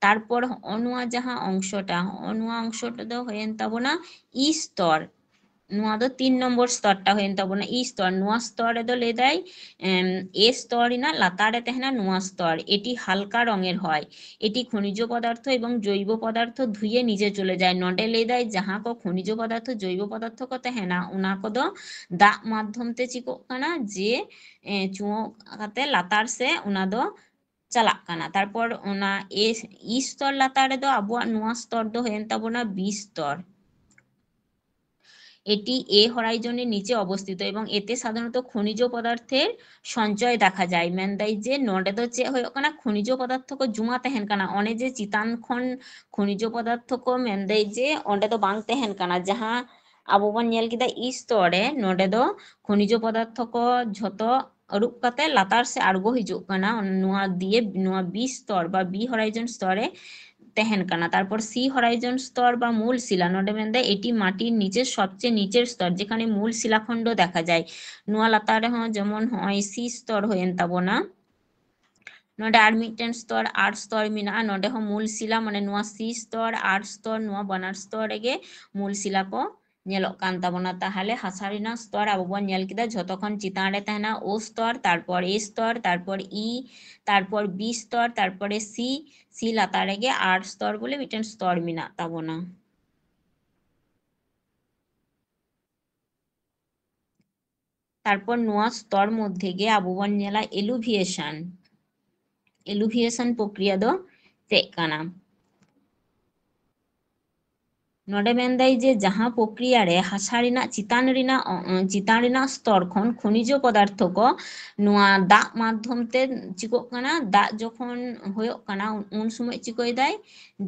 ᱛᱟᱨᱯᱚᱨ ᱦᱚᱸᱜᱼᱚ ᱱᱚᱣᱟ ᱡᱟᱦᱟᱸ ᱚᱝᱥᱚᱴᱟ, ᱦᱚᱸᱜᱼᱚ ᱱᱚᱣᱟ ᱚᱝᱥᱚᱴᱟ ᱫᱚ ᱦᱩᱭᱮᱱ ᱛᱟᱵᱚᱱᱟ ᱤ ᱥᱛᱚᱨ᱾ ᱱᱚᱣᱟ ᱫᱚ ᱛᱤᱱ ᱱᱚᱢᱵᱚᱨ ᱥᱛᱚᱨᱴᱟ ᱦᱩᱭᱮᱱ ᱛᱟᱵᱚᱱᱟ, ᱤ ᱥᱛᱚᱨ᱾ ᱱᱚᱣᱟ ᱥᱛᱚᱨ ᱨᱮᱫᱚ ᱞᱟᱹᱭᱫᱟᱭ, ᱮᱢ, ᱮ ᱥᱛᱚᱨ ᱨᱮᱱᱟᱜ ᱞᱟᱛᱟᱨ ᱨᱮ ᱛᱟᱦᱮᱱᱟ ᱱᱚᱣᱟ ᱥᱛᱚᱨ, এটি হালকা রঙের হয়, এটি খনিজ পদার্থ এবং জৈব পদার্থ ধুয়ে নিচে চলে যায়। ᱱᱚᱰᱮ ᱞᱟᱹᱭᱫᱟᱭ ᱡᱟᱦᱟᱸ ᱠᱚ ᱠᱷᱚᱱᱤᱡᱚ ᱯᱚᱫᱟᱨᱛᱷᱚ, ᱡᱚᱭᱵᱚ ᱯᱚᱫᱟᱨᱛᱷᱚ ᱠᱚ ᱛᱟᱦᱮᱱᱟ, ᱚᱱᱟ ᱠᱚᱫᱚ ᱫᱟᱜ ᱢᱟᱫᱽᱫᱷᱚᱢ ᱛᱮ ᱪᱤᱠᱟᱹᱜ ᱠᱟᱱᱟ ᱡᱮ, ᱮ, ᱪᱩᱣᱟᱹᱜ ᱠᱟᱛᱮ ᱞᱟᱛᱟᱨ ᱥᱮ ᱚᱱᱟ ᱫᱚ ᱪᱟᱞᱟᱜ ᱠᱟᱱᱟ᱾ ᱛᱟᱨᱯᱚᱨ ᱚᱱᱟ ᱮ, ᱤ ᱥᱛᱚᱨ ᱞᱟᱛᱟᱨ ᱨᱮᱫᱚ ᱟᱵᱚᱣᱟᱜ ᱱᱚᱣᱟ ᱥᱛᱚᱨ ᱫᱚ ᱦᱩᱭᱮᱱ ᱛᱟᱵᱚᱱᱟ ᱵᱤ ᱥᱛᱚর। এটি এ হরাইজনের নিচে অবস্থিত এবং এতে সাধারণত খনিজ পদার্থের সঞ্চয় দেখা যায়। ᱢᱮᱱᱫᱟᱭ ᱡᱮ ᱱᱚᱰᱮ ᱫᱚ ᱪᱮᱫ ᱦᱩᱭᱩᱜ ᱠᱟᱱᱟ, ᱠᱷᱚᱱᱤᱡᱚ ᱯᱚᱫᱟᱨᱛᱷᱚ ᱠᱚ ᱡᱚᱢᱟ ᱛᱟᱦᱮᱱ ᱠᱟᱱᱟ᱾ ᱚᱱᱮ ᱡᱮ ᱪᱮᱛᱟᱱ ᱠᱷᱚᱱ ᱠᱷᱚᱱᱤᱡᱚ ᱯᱚᱫᱟᱨᱛᱷᱚ ᱠᱚ ᱢᱮᱱᱫᱟᱭ ᱡᱮ ᱚᱸᱰᱮ ᱫᱚ ᱵᱟᱝ ᱛᱟᱦᱮᱱ ᱠᱟᱱᱟ, ᱡᱟᱦᱟᱸ ᱟᱵᱚ ᱵᱚᱱ ᱧᱮᱞ ᱠᱮᱫᱟ ᱤ ᱥᱛᱚᱨ ᱨᱮ, ᱱᱚᱰᱮ ᱫᱚ ᱠᱷᱚᱱᱤᱡᱚ ᱯᱚᱫᱟᱨᱛᱷᱚ ᱠᱚ ᱡᱷᱚᱛᱚ ᱟᱹᱨᱩᱵ ᱠᱟᱛᱮ ᱞᱟᱛᱟᱨ ᱥᱮ ᱟᱬᱜᱚ ᱦᱤᱡᱩᱜ ᱠᱟᱱᱟ᱾ ᱱᱚᱣᱟ ᱫᱤᱭᱮ ᱱᱚᱣᱟ ᱵᱤ ᱥᱛᱚᱨ ᱵᱟ ᱵᱤ ᱦᱚᱨᱟᱭᱡᱚᱱ ᱥᱛᱚᱨ ᱨᱮ ᱛᱟᱦᱮᱱ ᱠᱟᱱᱟ᱾ ᱛᱟᱨᱯᱚᱨ ᱥᱤ ᱦᱚᱨᱟᱭᱡᱚᱱ ᱥᱛᱚᱨ ᱵᱟ ᱢᱩᱞ ᱥᱤᱞᱟ, ᱱᱚᱰᱮ ᱢᱮᱱᱫᱟ এটি মাটির নিচে সবচেয়ে নিচের স্তর যেখানে মূল শিলাখণ্ড দেখা যায়। ᱱᱚᱣᱟ ᱞᱟᱛᱟᱨ ᱨᱮᱦᱚᱸ ᱡᱮᱢᱚᱱ ᱦᱚᱸᱜᱼᱚᱭ ᱥᱤ ᱥᱛᱚᱨ ᱦᱩᱭᱮᱱ ᱛᱟᱵᱚᱱᱟ, ᱱᱚᱰᱮ ᱟᱨ ᱢᱤᱫᱴᱮᱱ ᱥᱛᱚᱨ, ᱟᱴ ᱥᱛᱚᱨ ᱢᱮᱱᱟᱜᱼᱟ᱾ ᱱᱚᱰᱮ ᱦᱚᱸ ᱢᱩᱞ ᱥᱤᱞᱟ, ᱢᱟᱱᱮ ᱱᱚᱣᱟ ᱥᱤ ᱥᱛᱚᱨ, ᱟᱴ ᱥᱛᱚᱨ, ᱱᱚᱣᱟ ᱵᱟᱱᱟᱨ ᱥᱛᱚᱨ ᱨᱮᱜᱮ ᱢᱩᱞ ᱥᱤᱞᱟ ᱠᱚ ᱧᱮᱞᱚᱜ ᱠᱟᱱ ᱛᱟᱵᱚᱱᱟ᱾ ᱛᱟᱦᱚᱞᱮ ᱦᱟᱥᱟ ᱨᱮᱱᱟᱜ ᱥᱛᱚᱨ ᱟᱵᱚ ᱵᱚᱱ ᱧᱮᱞ ᱠᱮᱫᱟ, ᱡᱷᱚᱛᱚ ᱠᱷᱚᱱ ᱪᱮᱛᱟᱱ ᱨᱮ ᱛᱟᱦᱮᱱᱟ ᱳ ᱥᱛᱚᱨ, ᱛᱟᱨᱯᱚᱨ ᱮ ᱥᱛᱚᱨ, ᱛᱟᱨᱯᱚᱨ ᱤ, ᱛᱟᱨᱯᱚᱨ ᱵᱤ ᱥᱛᱚᱨ, ᱛᱟᱨᱯᱚᱨᱮ ᱥᱤ, ᱥᱤ ᱞᱟᱛᱟᱨ ᱨᱮᱜᱮ ᱟᱴ ᱥᱛᱚᱨ ᱵᱚᱞᱮ ᱢᱤᱫᱴᱮᱱ ᱥᱛᱚᱨ ᱢᱮᱱᱟᱜ ᱛᱟᱵᱚᱱᱟ᱾ ᱛᱟᱨᱯᱚᱨ ᱱᱚᱣᱟ ᱥᱛᱚᱨ ᱢᱚᱫᱽᱫᱷᱮ ᱜᱮ ᱟᱵᱚ ᱵᱚᱱ ᱧᱮᱞᱟ ᱮᱞᱩᱵᱷᱤᱭᱮᱥᱚᱱ᱾ ᱮᱞᱩᱵᱷᱤᱭᱮᱥᱚᱱ ᱯᱨᱚᱠᱨᱤᱭᱟ ᱫᱚ ᱪᱮᱫ ᱠᱟᱱᱟ? ᱱᱚᱰᱮ ᱢᱮᱱᱫᱟᱭ ᱡᱮ ᱡᱟᱦᱟᱸ ᱯᱨᱚᱠᱨᱤᱭᱟ ᱨᱮ ᱦᱟᱥᱟ ᱨᱮᱱᱟᱜ ᱪᱮᱛᱟᱱ ᱨᱮᱱᱟᱜ, ᱚ, ᱪᱮᱛᱟᱱ ᱨᱮᱱᱟᱜ ᱥᱛᱚᱨ ᱠᱷᱚᱱ ᱠᱷᱚᱱᱤᱡᱚ ᱯᱚᱫᱟᱨᱛᱷᱚ ᱠᱚ ᱱᱚᱣᱟ ᱫᱟᱜ ᱢᱟᱫᱽᱫᱷᱚᱢ ᱛᱮ ᱪᱤᱠᱟᱹᱜ ᱠᱟᱱᱟ, ᱫᱟᱜ ᱡᱚᱠᱷᱚᱱ ᱦᱩᱭᱩᱜ ᱠᱟᱱᱟ, ᱩᱱ ᱥᱚᱢᱚᱭ ᱪᱤᱠᱟᱹᱭ ᱫᱟᱭ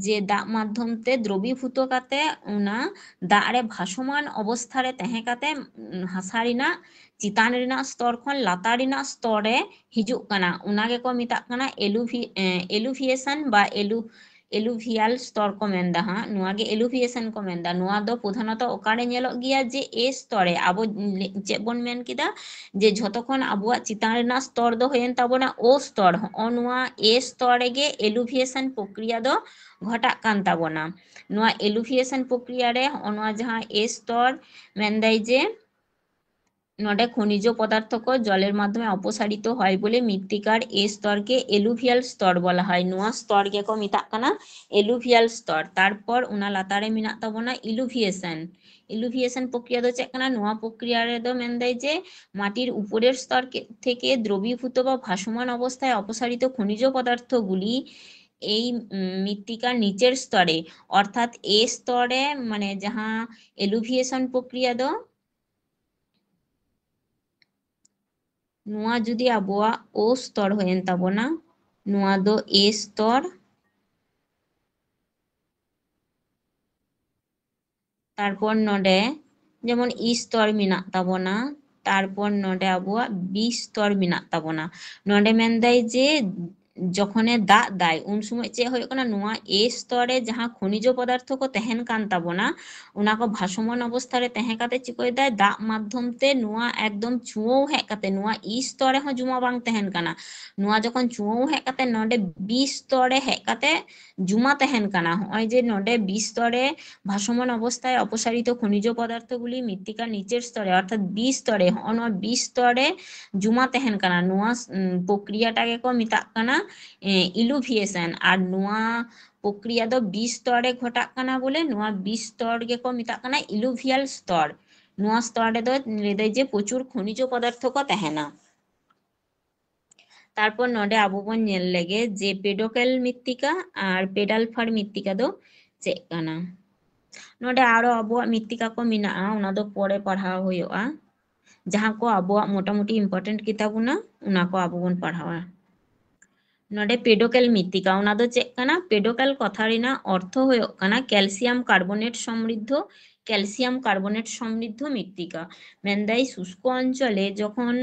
ᱡᱮ ᱫᱟᱜ ᱢᱟᱫᱽᱫᱷᱚᱢ ᱛᱮ ᱫᱨᱚᱵᱤᱵᱷᱩᱛᱚ ᱠᱟᱛᱮ ᱚᱱᱟ ᱫᱟᱜ ᱨᱮ ᱵᱷᱟᱥᱚᱢᱟᱱ ᱚᱵᱚᱥᱛᱷᱟ ᱨᱮ ᱛᱟᱦᱮᱸ ᱠᱟᱛᱮ, ᱩᱢ, ᱦᱟᱥᱟ ᱨᱮᱱᱟᱜ ᱪᱮᱛᱟᱱ ᱨᱮᱱᱟᱜ ᱥᱛᱚᱨ ᱠᱷᱚᱱ ᱞᱟᱛᱟᱨ ᱨᱮᱱᱟᱜ ᱥᱛᱚᱨ ᱨᱮ ᱦᱤᱡᱩᱜ ᱠᱟᱱᱟ᱾ ᱚᱱᱟ ᱜᱮᱠᱚ ᱢᱮᱛᱟᱜ ᱠᱟᱱᱟ ᱮᱞᱩᱵᱷᱤ-, ᱮ, ᱮᱞᱩᱵᱷᱤᱭᱮᱥᱚᱱ ᱵᱟ ᱮᱞᱩ-, ᱮᱞᱩᱵᱷᱤᱭᱟᱞ ᱥᱛᱚᱨ ᱠᱚ ᱢᱮᱱᱫᱟ ᱦᱟᱸᱜ, ᱱᱚᱣᱟ ᱜᱮ ᱮᱞᱩᱵᱷᱤᱭᱮᱥᱚᱱ ᱠᱚ ᱢᱮᱱᱫᱟ᱾ ᱱᱚᱣᱟ ᱫᱚ ᱯᱨᱚᱫᱷᱟᱱᱚᱛᱚ ᱚᱠᱟᱨᱮ ᱧᱮᱞᱚᱜ ᱜᱮᱭᱟ? ᱡᱮ ᱮ ᱥᱛᱚᱨ ᱨᱮ᱾ ᱟᱵᱚ ᱞᱮ-, ᱪᱮᱫ ᱵᱚᱱ ᱢᱮᱱ ᱠᱮᱫᱟ? ᱡᱮ ᱡᱷᱚᱛᱚ ᱠᱷᱚᱱ ᱟᱵᱚᱣᱟᱜ ᱪᱮᱛᱟᱱ ᱨᱮᱱᱟᱜ ᱥᱛᱚᱨ ᱫᱚ ᱦᱩᱭᱮᱱ ᱛᱟᱵᱚᱱᱟ ᱳ ᱥᱛᱚᱨ᱾ ᱦᱚᱸᱜᱼᱚ ᱱᱚᱣᱟ ᱮ ᱥᱛᱚᱨ ᱨᱮᱜᱮ ᱮᱞᱩᱵᱷᱤᱭᱮᱥᱚᱱ ᱯᱨᱚᱠᱨᱤᱭᱟ ᱫᱚ ᱜᱷᱚᱴᱟᱜ ᱠᱟᱱ ᱛᱟᱵᱚᱱᱟ᱾ ᱱᱚᱣᱟ ᱮᱞᱩᱵᱷᱤᱭᱮᱥᱚᱱ ᱯᱨᱚᱠᱨᱤᱭᱟ ᱨᱮ ᱦᱚᱸᱜᱼᱚ ᱱᱚᱣᱟ ᱡᱟᱦᱟᱸ ᱮ ᱥᱛᱚᱨ ᱢᱮᱱᱫᱟᱭ ᱡᱮ ᱱᱚᱰᱮ ᱠᱷᱚᱱᱤᱡᱚ ᱯᱚᱫᱟᱨᱛᱷᱚ ᱠᱚ ᱡᱚᱞᱮᱨ ᱢᱟᱫᱽᱫᱷᱚᱢᱮ ᱚᱯᱚᱥᱟᱨᱤᱛᱚ ᱦᱚᱭ ᱵᱚᱞᱮ ᱢৃত্তিকার এ স্তরকে এলুভিয়াল স্তর বলা হয়। ᱱᱚᱣᱟ স্তর ᱜᱮᱠᱚ ᱢᱮᱛᱟᱜ ᱠᱟᱱᱟ ᱮᱞᱩᱵᱷᱤᱭᱟᱞ স্তর᱾ ᱛᱟᱨᱯᱚᱨ ᱚᱱᱟ ᱞᱟᱛᱟᱨ ᱨᱮ ᱢᱮᱱᱟᱜ ᱛᱟᱵᱚᱱᱟ ᱤᱞᱩᱵᱷᱤᱭᱮᱥᱚᱱ᱾ ᱤᱞᱩᱵᱷᱤᱭᱮᱥᱚᱱ ᱯᱨᱚᱠᱨᱤᱭᱟ ᱫᱚ ᱪᱮᱫ ᱠᱟᱱᱟ? ᱱᱚᱣᱟ ᱯᱨᱚᱠᱨᱤᱭᱟ ᱨᱮᱫᱚ ᱢᱮᱱᱫᱟᱭ ᱡᱮ মাটির উপরের স্তর কে-, থেকে দ্রবীভূত বা ভাসমান অবস্থায় অপসারিত খনিজ পদার্থগুলি এই, উম, মৃত্তিকার নিচের স্তরে, অর্থাৎ এ স্তরে, মানে, ᱡᱟᱦᱟᱸ ᱮᱞᱩᱵᱷᱤᱭᱮᱥᱚᱱ ᱯᱨᱚᱠᱨᱤᱭᱟ ᱫᱚ, ᱱᱚᱣᱟ ᱡᱩᱫᱤ ᱟᱵᱚᱣᱟᱜ ᱳ ᱥᱛᱚᱨ ᱦᱩᱭᱮᱱ ᱛᱟᱵᱚᱱᱟ, ᱱᱚᱣᱟ ᱫᱚ ᱮ ᱥᱛᱚᱨ, ᱛᱟᱨᱯᱚᱨ ᱱᱚᱰᱮ ᱡᱮᱢᱚᱱ ᱤ ᱥᱛᱚᱨ ᱢᱮᱱᱟᱜ ᱛᱟᱵᱚᱱᱟ, ᱛᱟᱨᱯᱚᱨ ᱱᱚᱰᱮ ᱟᱵᱚᱣᱟᱜ ᱵᱤ ᱥᱛᱚᱨ ᱢᱮᱱᱟᱜ ᱛᱟᱵᱚᱱᱟ᱾ ᱱᱚᱰᱮ ᱢᱮᱱᱫᱟᱭ ᱡᱮ ᱡᱚᱠᱷᱚᱱᱮ ᱫᱟᱜ ᱫᱟᱭ, ᱩᱱ ᱥᱚᱢᱚᱭ ᱪᱮᱫ ᱦᱩᱭᱩᱜ ᱠᱟᱱᱟ? ᱱᱚᱣᱟ ᱮ ᱥᱛᱚᱨ ᱨᱮ ᱡᱟᱦᱟᱸ ᱠᱷᱚᱱᱤᱡᱚ ᱯᱚᱫᱟᱨᱛᱷᱚ ᱠᱚ ᱛᱟᱦᱮᱱ ᱠᱟᱱ ᱛᱟᱵᱚᱱᱟ, ᱚᱱᱟ ᱠᱚ ᱵᱷᱟᱥᱚᱢᱟᱱ ᱚᱵᱚᱥᱛᱷᱟ ᱨᱮ ᱛᱟᱦᱮᱸ ᱠᱟᱛᱮ ᱪᱤᱠᱟᱹᱭᱮᱫᱟᱭ? ᱫᱟᱜ ᱢᱟᱫᱽᱫᱷᱚᱢ ᱛᱮ ᱱᱚᱣᱟ ᱮᱠᱫᱚᱢ ᱪᱩᱣᱟᱹᱣ ᱦᱮᱡ ᱠᱟᱛᱮ, ᱱᱚᱣᱟ ᱤ ᱥᱛᱚᱨ ᱨᱮᱦᱚᱸ ᱡᱚᱢᱟ ᱵᱟᱝ ᱛᱟᱦᱮᱱ ᱠᱟᱱᱟ᱾ ᱱᱚᱣᱟ ᱡᱚᱠᱷᱚᱱ ᱪᱩᱣᱟᱹᱣ ᱦᱮᱡ ᱠᱟᱛᱮ ᱱᱚᱰᱮ ᱵᱤ ᱥᱛᱚᱨ ᱨᱮ ᱦᱮᱡ ᱠᱟᱛᱮ ᱡᱚᱢᱟ ᱛᱟᱦᱮᱱ ᱠᱟᱱᱟ, ᱦᱚᱸᱜᱼᱚᱭ ᱡᱮ ᱱᱚᱰᱮ ᱵᱤ ᱥᱛᱚᱨ ᱨᱮ ᱵᱷᱟᱥᱚᱢᱟᱱ ᱚᱵᱚᱥᱛᱷᱟয় ᱚᱯᱚᱥᱟᱨᱤᱛ ᱠᱷᱚᱱᱤᱡ ᱯᱚᱫᱟᱨᱛᱷᱚ ᱜᱩᱞᱤ ᱢৃত্তিকার নিচের স্তরে, ᱚᱨᱛᱷᱟᱛ ᱵᱤ ᱥᱛᱚᱨ ᱨᱮ, ᱦᱚᱸᱜᱼᱚ ᱱᱚᱣᱟ ᱵᱤ ᱥᱛᱚᱨ ᱨᱮ ᱡᱚᱢᱟ ᱛᱟᱦᱮᱱ ᱠᱟᱱᱟ᱾ ᱱᱚᱣᱟ, ᱩᱢ, ᱯᱨᱚᱠᱨᱤᱭᱟᱴᱟᱜ ᱜᱮᱠᱚ ᱢᱮᱛᱟᱜ ᱠᱟᱱᱟ, ᱮ, ᱤᱞᱩᱵᱷᱤᱭᱮᱥᱚᱱ᱾ ᱟᱨ ᱱᱚᱣᱟ ᱯᱨᱚᱠᱨᱤᱭᱟ ᱫᱚ ᱵᱤ ᱥᱛᱚᱨ ᱨᱮ ᱜᱷᱚᱴᱟᱜ ᱠᱟᱱᱟ ᱵᱚᱞᱮ, ᱱᱚᱣᱟ ᱵᱤ ᱥᱛᱚᱨ ᱜᱮᱠᱚ ᱢᱮᱛᱟᱜ ᱠᱟᱱᱟ ᱤᱞᱩᱵᱷᱤᱭᱟᱞ ᱥᱛᱚᱨ᱾ ᱱᱚᱣᱟ ᱥᱛᱚᱨ ᱨᱮᱫᱚ ᱞᱟᱹᱭᱫᱟᱭ ᱡᱮ ᱯᱨᱚᱪᱩᱨ ᱠᱷᱚᱱᱤᱡ ᱯᱚᱫᱟᱨᱛᱷᱚ ᱠᱚ ᱛᱟᱦᱮᱱᱟ᱾ ᱛᱟᱨᱯᱚᱨ ᱱᱚᱰᱮ ᱟᱵᱚ ᱵᱚᱱ ᱧᱮᱞ ᱞᱮᱜᱮ ᱡᱮ ᱯᱮᱰᱳᱠᱮᱞ ᱢৃত্তিকা ᱟᱨ ᱯᱮᱰᱟᱞᱯᱷᱟᱨ ᱢৃত্তিকা ᱫᱚ ᱪᱮᱫ ᱠᱟᱱᱟ᱾ ᱱᱚᱰᱮ ᱟᱨᱚ ᱟᱵᱚᱣᱟᱜ ᱢᱤᱛᱛᱤᱠᱟ ᱠᱚ ᱢᱮᱱᱟᱜᱼᱟ, ᱚᱱᱟ ᱫᱚ ᱯᱚᱨᱮ ᱯᱟᱲᱦᱟᱣ ᱦᱩᱭᱩᱜᱼᱟ᱾ ᱡᱟᱦᱟᱸ ᱠᱚ ᱟᱵᱚᱣᱟᱜ ᱢᱚᱴᱟᱢᱩᱴᱤ important ᱜᱮᱛᱟ ᱵᱚᱱᱟ, ᱚᱱᱟ ᱠᱚ ᱟᱵᱚ ᱵᱚᱱ ᱯᱟᱲᱦᱟᱣᱟ᱾ ᱱᱚᱰᱮ ᱯᱮᱰᱳᱠᱮᱞ ᱢᱤᱛᱛᱤᱠᱟ, ᱚᱱᱟ ᱫᱚ ᱪᱮᱫ ᱠᱟᱱᱟ? ᱯᱮᱰᱳᱠᱮᱞ ᱠᱟᱛᱷᱟ ᱨᱮᱱᱟᱜ ᱚᱨᱛᱷᱚ ᱦᱩᱭᱩᱜ ᱠᱟᱱᱟ calcium carbonate ᱥᱚᱢᱨᱤᱫᱽᱫᱷᱚ, calcium carbonate ᱥᱚᱢᱨᱤᱫᱽᱫᱷᱚ ᱢᱤᱛᱛᱤᱠᱟ᱾ ᱢᱮᱱᱫᱟᱭ শুষ্ক অঞ্চলে যখন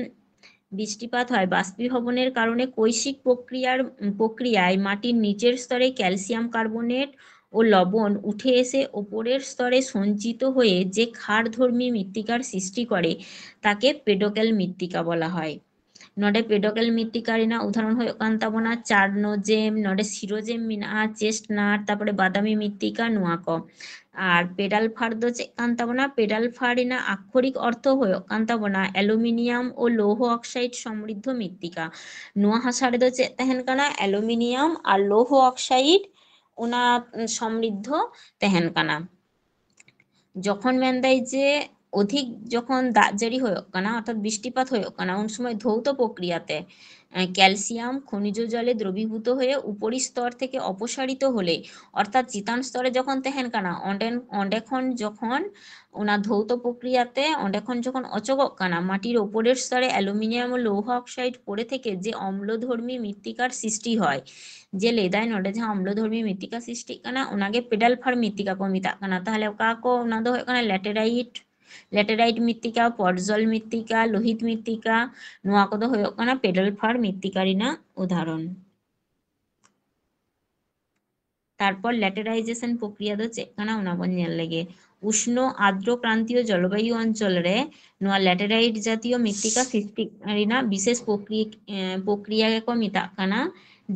বৃষ্টিপাত হয়, বাষ্পীভবনের কারণে কৈশিক প্রক্রিয়ার প্রক্রিয়ায় মাটির নিচের স্তরে ক্যালসিয়াম কার্বনেট ও লবণ উঠে এসে ওপরের স্তরে সঞ্চিত হয়ে যে ক্ষারধর্মী মৃত্তিকার সৃষ্টি করে, তাকে পেডোকেল মৃত্তিকা বলা হয়। ᱱᱚᱰᱮ ᱯᱮᱰᱳᱠᱮᱞ ᱢᱤᱛᱛᱤᱠᱟ ᱨᱮᱱᱟᱜ ᱩᱫᱟᱦᱚᱨᱚᱱ ᱦᱩᱭᱩᱜ ᱠᱟᱱ ᱛᱟᱵᱚᱱᱟ ᱪᱟᱨᱱᱳᱡᱮᱢ, ᱱᱚᱰᱮ ᱥᱤᱨᱳᱡᱮᱢ ᱢᱮᱱᱟᱜᱼᱟ, ᱪᱮᱥᱴᱱᱟᱴ, ᱛᱟᱨᱯᱚᱨᱮ ᱵᱟᱫᱟᱢᱤ ᱢᱤᱛᱛᱤᱠᱟ, ᱱᱚᱣᱟ ᱠᱚ᱾ ᱟᱨ ᱯᱮᱰᱟᱞ ᱯᱷᱟᱨ ᱫᱚ ᱪᱮᱫ ᱠᱟᱱ ᱛᱟᱵᱚᱱᱟ? ᱯᱮᱰᱟᱞ ᱯᱷᱟᱨ ᱨᱮᱱᱟᱜ ᱟᱠᱠᱷᱚᱨᱤᱠ ᱚᱨᱛᱷᱚ ᱦᱩᱭᱩᱜ ᱠᱟᱱ ᱛᱟᱵᱚᱱᱟ ᱮᱞᱩᱢᱤᱱᱤᱭᱟᱢ ᱳ ᱞᱳᱦᱚ ᱚᱠᱥᱟᱭᱤᱰ ᱥᱚᱢᱨᱤᱫᱽᱫᱷᱚ ᱢᱤᱛᱛᱤᱠᱟ᱾ ᱱᱚᱣᱟ ᱦᱟᱥᱟ ᱨᱮᱫᱚ ᱪᱮᱫ ᱛᱟᱦᱮᱱ ᱠᱟᱱᱟ? ᱮᱞᱩᱢᱤᱱᱤᱭᱟᱢ ᱟᱨ ᱞᱳᱦᱚ ᱚᱠᱥᱟᱭᱤᱰ, ᱚᱱᱟ ᱥᱚᱢᱨᱤᱫᱽᱫᱷᱚ ᱛᱟᱦᱮᱱ ᱠᱟᱱᱟ᱾ ᱡᱚᱠᱷᱚᱱ ᱢᱮᱱᱫᱟᱭ ᱡᱮ ᱚᱫᱷᱤᱠ ᱡᱚᱠᱷᱚᱱ ᱫᱟᱜ ᱡᱟᱹᱲᱤ ᱦᱩᱭᱩᱜ ᱠᱟᱱᱟ, ᱚᱨᱛᱷᱟᱛ ᱵᱤᱥᱴᱤᱯᱟᱛ ᱦᱩᱭᱩᱜ ᱠᱟᱱᱟ, ᱩᱱ ᱥᱚᱢᱚᱭ ᱫᱷᱳᱣᱛᱚ ᱯᱨᱚᱠᱨᱤᱭᱟᱛᱮ, ᱮ, ᱠᱮᱞᱥᱤᱭᱟᱢ ᱠᱷᱚᱱᱤᱡᱚ ᱡᱚᱞᱮ ᱫᱨᱚᱵীভূত হয়ে উপরি স্তর থেকে অপসারিত হলে, ᱚᱨᱛᱷᱟᱛ ᱪᱮᱛᱟᱱ স্তᱚᱨ ᱨᱮ ᱡᱚᱠᱷᱚᱱ ᱛᱟᱦᱮᱱ ᱠᱟᱱᱟ, ᱚᱸᱰᱮ, ᱚᱸᱰᱮ ᱠᱷᱚᱱ ᱡᱚᱠᱷᱚᱱ ᱚᱱᱟ ᱫᱷᱳᱣᱛᱚ ᱯᱨᱚᱠᱨᱤᱭᱟᱛᱮ ᱚᱸᱰᱮ ᱠᱷᱚᱱ ᱡᱚᱠᱷᱚᱱ ᱚᱪᱚᱜᱚᱜ ᱠᱟᱱᱟ, মাটির উপরের স্তরে অ্যালুমিনিয়াম ও লৌহ অক্সাইড পড়ে থেকে যে অম্লধর্মী মৃত্তিকার সৃষ্টি হয়, ᱡᱮ ᱞᱟᱹᱭᱫᱟᱭ ᱱᱚᱰᱮ ᱡᱟᱦᱟᱸ ᱚᱢᱞᱚᱫᱷᱚᱨᱢᱤ ᱢᱤᱛᱛᱤᱠᱟ ᱥᱨᱤᱥᱴᱤᱜ ᱠᱟᱱᱟ, ᱚᱱᱟᱜᱮ ᱯᱮᱰᱟᱞ ᱯᱷᱟᱨ ᱢᱤᱛᱛᱤᱠᱟ ᱠᱚ ᱢᱮᱛᱟᱜ ᱠᱟᱱᱟ᱾ ᱛᱟᱦᱞᱮ ᱚᱠᱟ ᱠᱚ? ᱚᱱᱟ ᱫᱚ ᱦᱩᱭᱩᱜ ᱠᱟᱱᱟ ᱞᱮᱴᱮᱨᱟᱭᱤᱴ, ᱞᱮᱴᱮᱨᱟᱭᱤᱴ ᱢᱤᱛᱛᱤᱠᱟ, ᱯᱚᱨᱡᱚᱞ ᱢᱤᱛᱛᱤᱠᱟ, ᱞᱳᱦᱤᱛ ᱢᱤᱛᱛᱤᱠᱟ, ᱱᱚᱣᱟ ᱠᱚᱫᱚ ᱦᱩᱭᱩᱜ ᱠᱟᱱᱟ ᱯᱮᱰᱟᱞ ᱯᱷᱟᱨ ᱢᱤᱛᱛᱤᱠᱟ ᱨᱮᱱᱟᱜ ᱩᱫᱟᱦᱚᱨᱚᱱ᱾ ᱛᱟᱨᱯᱚᱨ ᱞᱮᱴᱮᱨᱟᱭᱡᱮᱥᱚᱱ ᱯᱨᱚᱠᱨᱤᱭᱟ ᱫᱚ ᱪᱮᱫ ᱠᱟᱱᱟ, ᱚᱱᱟ ᱵᱚᱱ ᱧᱮᱞ ᱞᱮᱜᱮ᱾ ᱩᱥᱱᱚ ᱟᱨᱫᱨᱚ ᱠᱨᱟᱱᱛᱤᱭᱚ ᱡᱚᱞᱵᱟᱭᱩ ᱚᱧᱪᱚᱞ ᱨᱮ ᱱᱚᱣᱟ ᱞᱮᱴᱮᱨᱟᱭᱤᱴ ᱡᱟᱛᱤᱭᱚ ᱢᱤᱛᱛᱤᱠᱟ ᱥᱨᱤᱥᱴᱤ ᱨᱮᱱᱟᱜ ᱵᱤᱥᱮᱥ ᱯᱨᱚᱠᱨᱤ-, ᱮ, ᱯᱨᱚᱠᱨᱤᱭᱟ ᱜᱮᱠᱚ ᱢᱮᱛᱟᱜ ᱠᱟᱱᱟ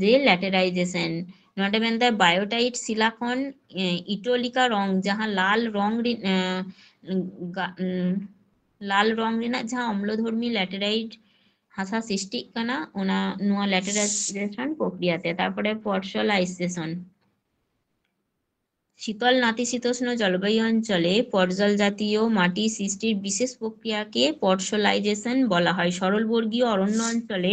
ᱡᱮ ᱞᱮᱴᱮᱨᱟᱭᱡᱮᱥᱚᱱ᱾ ᱱᱚᱰᱮ ᱢᱮᱱᱫᱟᱭ ᱵᱟᱭᱳᱴᱟᱭᱤᱴ ᱥᱤᱞᱟ ᱠᱷᱚᱱ, ᱮ, ᱤᱴᱳᱞᱤᱠᱟ ᱨᱚᱝ, ᱡᱟᱦᱟᱸ ᱞᱟᱞ ᱨᱚᱝ ᱨᱤ-, ᱮ, ᱜᱟ-, ᱩᱸ, ᱞᱟᱞ ᱨᱚᱝ ᱨᱮᱱᱟᱜ ᱡᱟᱦᱟᱸ ᱚᱢᱞᱚᱫᱷᱚᱨᱢᱤ ᱞᱮᱴᱮᱨᱟᱭᱤᱴ ᱦᱟᱥᱟ ᱥᱨᱤᱥᱴᱤᱜ ᱠᱟᱱᱟ, ᱚᱱᱟ, ᱱᱚᱣᱟ ᱞᱮᱴᱮᱨᱟᱭᱡᱮᱥᱚᱱ ᱯᱨᱚᱠᱨᱤᱭᱟ ᱛᱮ᱾ ᱛᱟᱨᱯᱚᱨᱮ ᱯᱚᱨᱥᱚᱞᱟᱭᱡᱮᱥᱚᱱ। শীতল নাতিশীতোষ্ণ জলবায়ু অঞ্চলে পর্জল জাতীয় মাটি সৃষ্টির বিশেষ প্রক্রিয়াকে পর্সোলাইজেশন বলা হয়। সরলবর্গীয় অরণ্য অঞ্চলে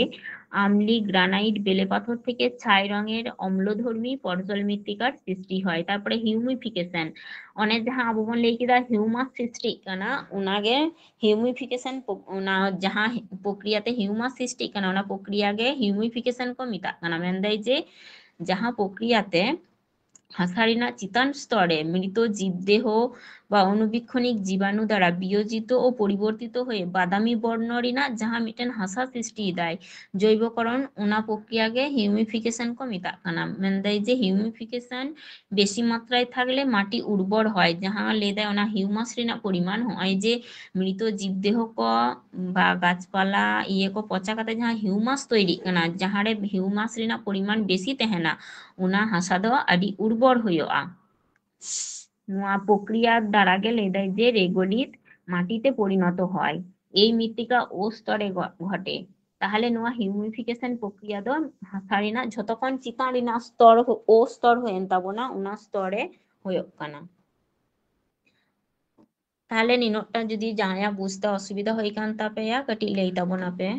ᱟᱢᱞᱤ ᱜᱨᱟᱱᱟᱭᱤᱴ ᱵᱮᱞᱮ ᱯᱟᱛᱷᱚᱨ ᱛᱷᱮᱠᱮ ᱪᱷᱟᱭ ᱨᱚᱝᱮᱨ ᱚᱢᱞᱚ ᱫᱷᱚᱨᱢᱤ ᱯᱚᱨᱡᱚᱞ ᱢᱨᱤᱛᱛᱤᱠᱟᱨ ᱥᱨᱤᱥᱴᱤ ᱦᱚᱭ᱾ ᱛᱟᱨᱯᱚᱨᱮ ᱦᱤউমিফিকেশন, ᱚᱱᱮ ᱡᱟᱦᱟᱸ ᱟᱵᱚ ᱵᱚᱱ ᱞᱟᱹᱭ ᱠᱮᱫᱟ হিউমাস ᱥᱨᱤᱥᱴᱤᱜ ᱠᱟᱱᱟ, ᱚᱱᱟᱜᱮ হিউমিফিকেশন, ᱚᱱᱟ ᱡᱟᱦᱟᱸ ᱯᱨᱚᱠᱨᱤᱭᱟ ᱛᱮ হিউমাস ᱥᱨᱤᱥᱴᱤᱜ ᱠᱟᱱᱟ, ᱚᱱᱟ ᱯᱨᱚᱠᱨᱤᱭᱟ ᱜᱮ হিউমিফিকেশন ᱠᱚ ᱢᱮᱛᱟᱜ ᱠᱟᱱᱟ᱾ ᱢᱮᱱᱫᱟᱭ ᱡᱮ ᱡᱟᱦᱟᱸ ᱯᱨᱚᱠᱨᱤᱭᱟ ᱛᱮ ᱦᱟᱥᱟ ᱨᱮᱱᱟᱜ ᱪᱮᱛᱟᱱ ᱥᱛᱚᱨ ᱨᱮ ᱢᱨᱤᱛ ᱡᱤᱵᱽᱫᱮᱦᱚ ᱵᱟ ᱚᱱᱩᱵᱤᱠᱠᱷᱚᱱᱤᱠ ᱡᱤᱵᱟᱱᱩ ᱫᱟᱨᱟ ᱵᱤᱭᱳᱡᱤᱛ ᱳ ᱯᱚᱨᱤᱵᱚᱨᱛᱤᱛ ᱦᱚᱭᱮ ᱵᱟᱫᱟᱢᱤ ᱵᱚᱨᱱᱚ ᱨᱮᱱᱟᱜ ᱡᱟᱦᱟᱸ ᱢᱤᱫᱴᱮᱱ ᱦᱟᱥᱟ ᱥᱨᱤᱥᱴᱤᱭᱮᱫᱟᱭ, ᱡᱚᱭᱵᱚᱠᱚᱨᱚᱱ, ᱚᱱᱟ ᱯᱨᱚᱠᱨᱤᱭᱟ ᱜᱮ হিউমিফিকেশন ᱠᱚ ᱢᱮᱛᱟᱜ ᱠᱟᱱᱟ᱾ ᱢᱮᱱᱫᱟᱭ ᱡᱮ হিউমিফিকেশন বেশি মাত্রায় থাকলে মাটি উর্বর হয়, ᱡᱟᱦᱟᱸ ᱞᱟᱹᱭᱫᱟᱭ ᱚᱱᱟ হিউমাস ᱨᱮᱱᱟᱜ ᱯᱚᱨᱤᱢᱟᱱ, ᱱᱚᱜᱼᱚᱭ ᱡᱮ ᱢᱨᱤᱛ ᱡᱤᱵᱽᱫᱮᱦᱚ ᱠᱚ ᱵᱟ ᱜᱟᱪᱷᱯᱟᱞᱟ ᱤᱭᱟᱹ ᱠᱚ ᱯᱚᱪᱟ ᱠᱟᱛᱮ ᱡᱟᱦᱟᱸ হিউমাস ᱛᱚᱭᱨᱤᱜ ᱠᱟᱱᱟ, ᱡᱟᱦᱟᱸᱨᱮ হিউমাস ᱨᱮᱱᱟᱜ ᱯᱚᱨᱤᱢᱟᱱ ᱵᱮᱥᱤ ᱛᱟᱦᱮᱱᱟ, ᱚᱱᱟ ᱦᱟᱥᱟ ᱫᱚ ᱟᱹᱰᱤ ᱩᱨᱵᱚᱨ ᱦᱩᱭᱩᱜᱼᱟ᱾ ᱱᱚᱣᱟ ᱯᱨᱚᱠᱨᱤᱭᱟ ᱫᱟᱨᱟ ᱜᱮ ᱞᱟᱹᱭ ᱫᱟᱭ ᱡᱮ ᱨᱮᱜᱳᱞᱤᱛ ᱢᱟᱴᱤᱛᱮ ᱯᱚᱨᱤᱱᱚᱛ ᱦᱚᱭ, ᱮᱭ ᱢᱨᱤᱛᱛᱤᱠᱟ ᱳ স্তরে ঘ-, ঘটে᱾ ᱛᱟᱦᱚᱞᱮ ᱱᱚᱣᱟ হিউমিফিকেশন ᱯᱨᱚᱠᱨᱤᱭᱟ ᱫᱚ ᱦᱟᱥᱟ ᱨᱮᱱᱟᱜ ᱡᱷᱚᱛᱚ ᱠᱷᱚᱱ ᱪᱮᱛᱟᱱ ᱨᱮᱱᱟᱜ স্তর, ᱳ স্তর ᱦᱩᱭᱮᱱ ᱛᱟᱵᱚᱱᱟ, ᱚᱱᱟ স্তর ᱨᱮ ᱦᱩᱭᱩᱜ ᱠᱟᱱᱟ᱾ ᱛᱟᱦᱚᱞᱮ ᱱᱤᱱᱟᱹᱜᱴᱟ ᱡᱩᱫᱤ ᱡᱟᱦᱟᱸᱭᱟᱜ ᱵᱩᱡᱽᱛᱮ ᱚᱥᱩᱵᱤᱫᱷᱟ ᱦᱩᱭ ᱠᱟᱱ ᱛᱟᱯᱮᱭᱟ, ᱠᱟᱹᱴᱤᱡ ᱞᱟᱹᱭ ᱛᱟᱵᱚᱱᱟᱯᱮ᱾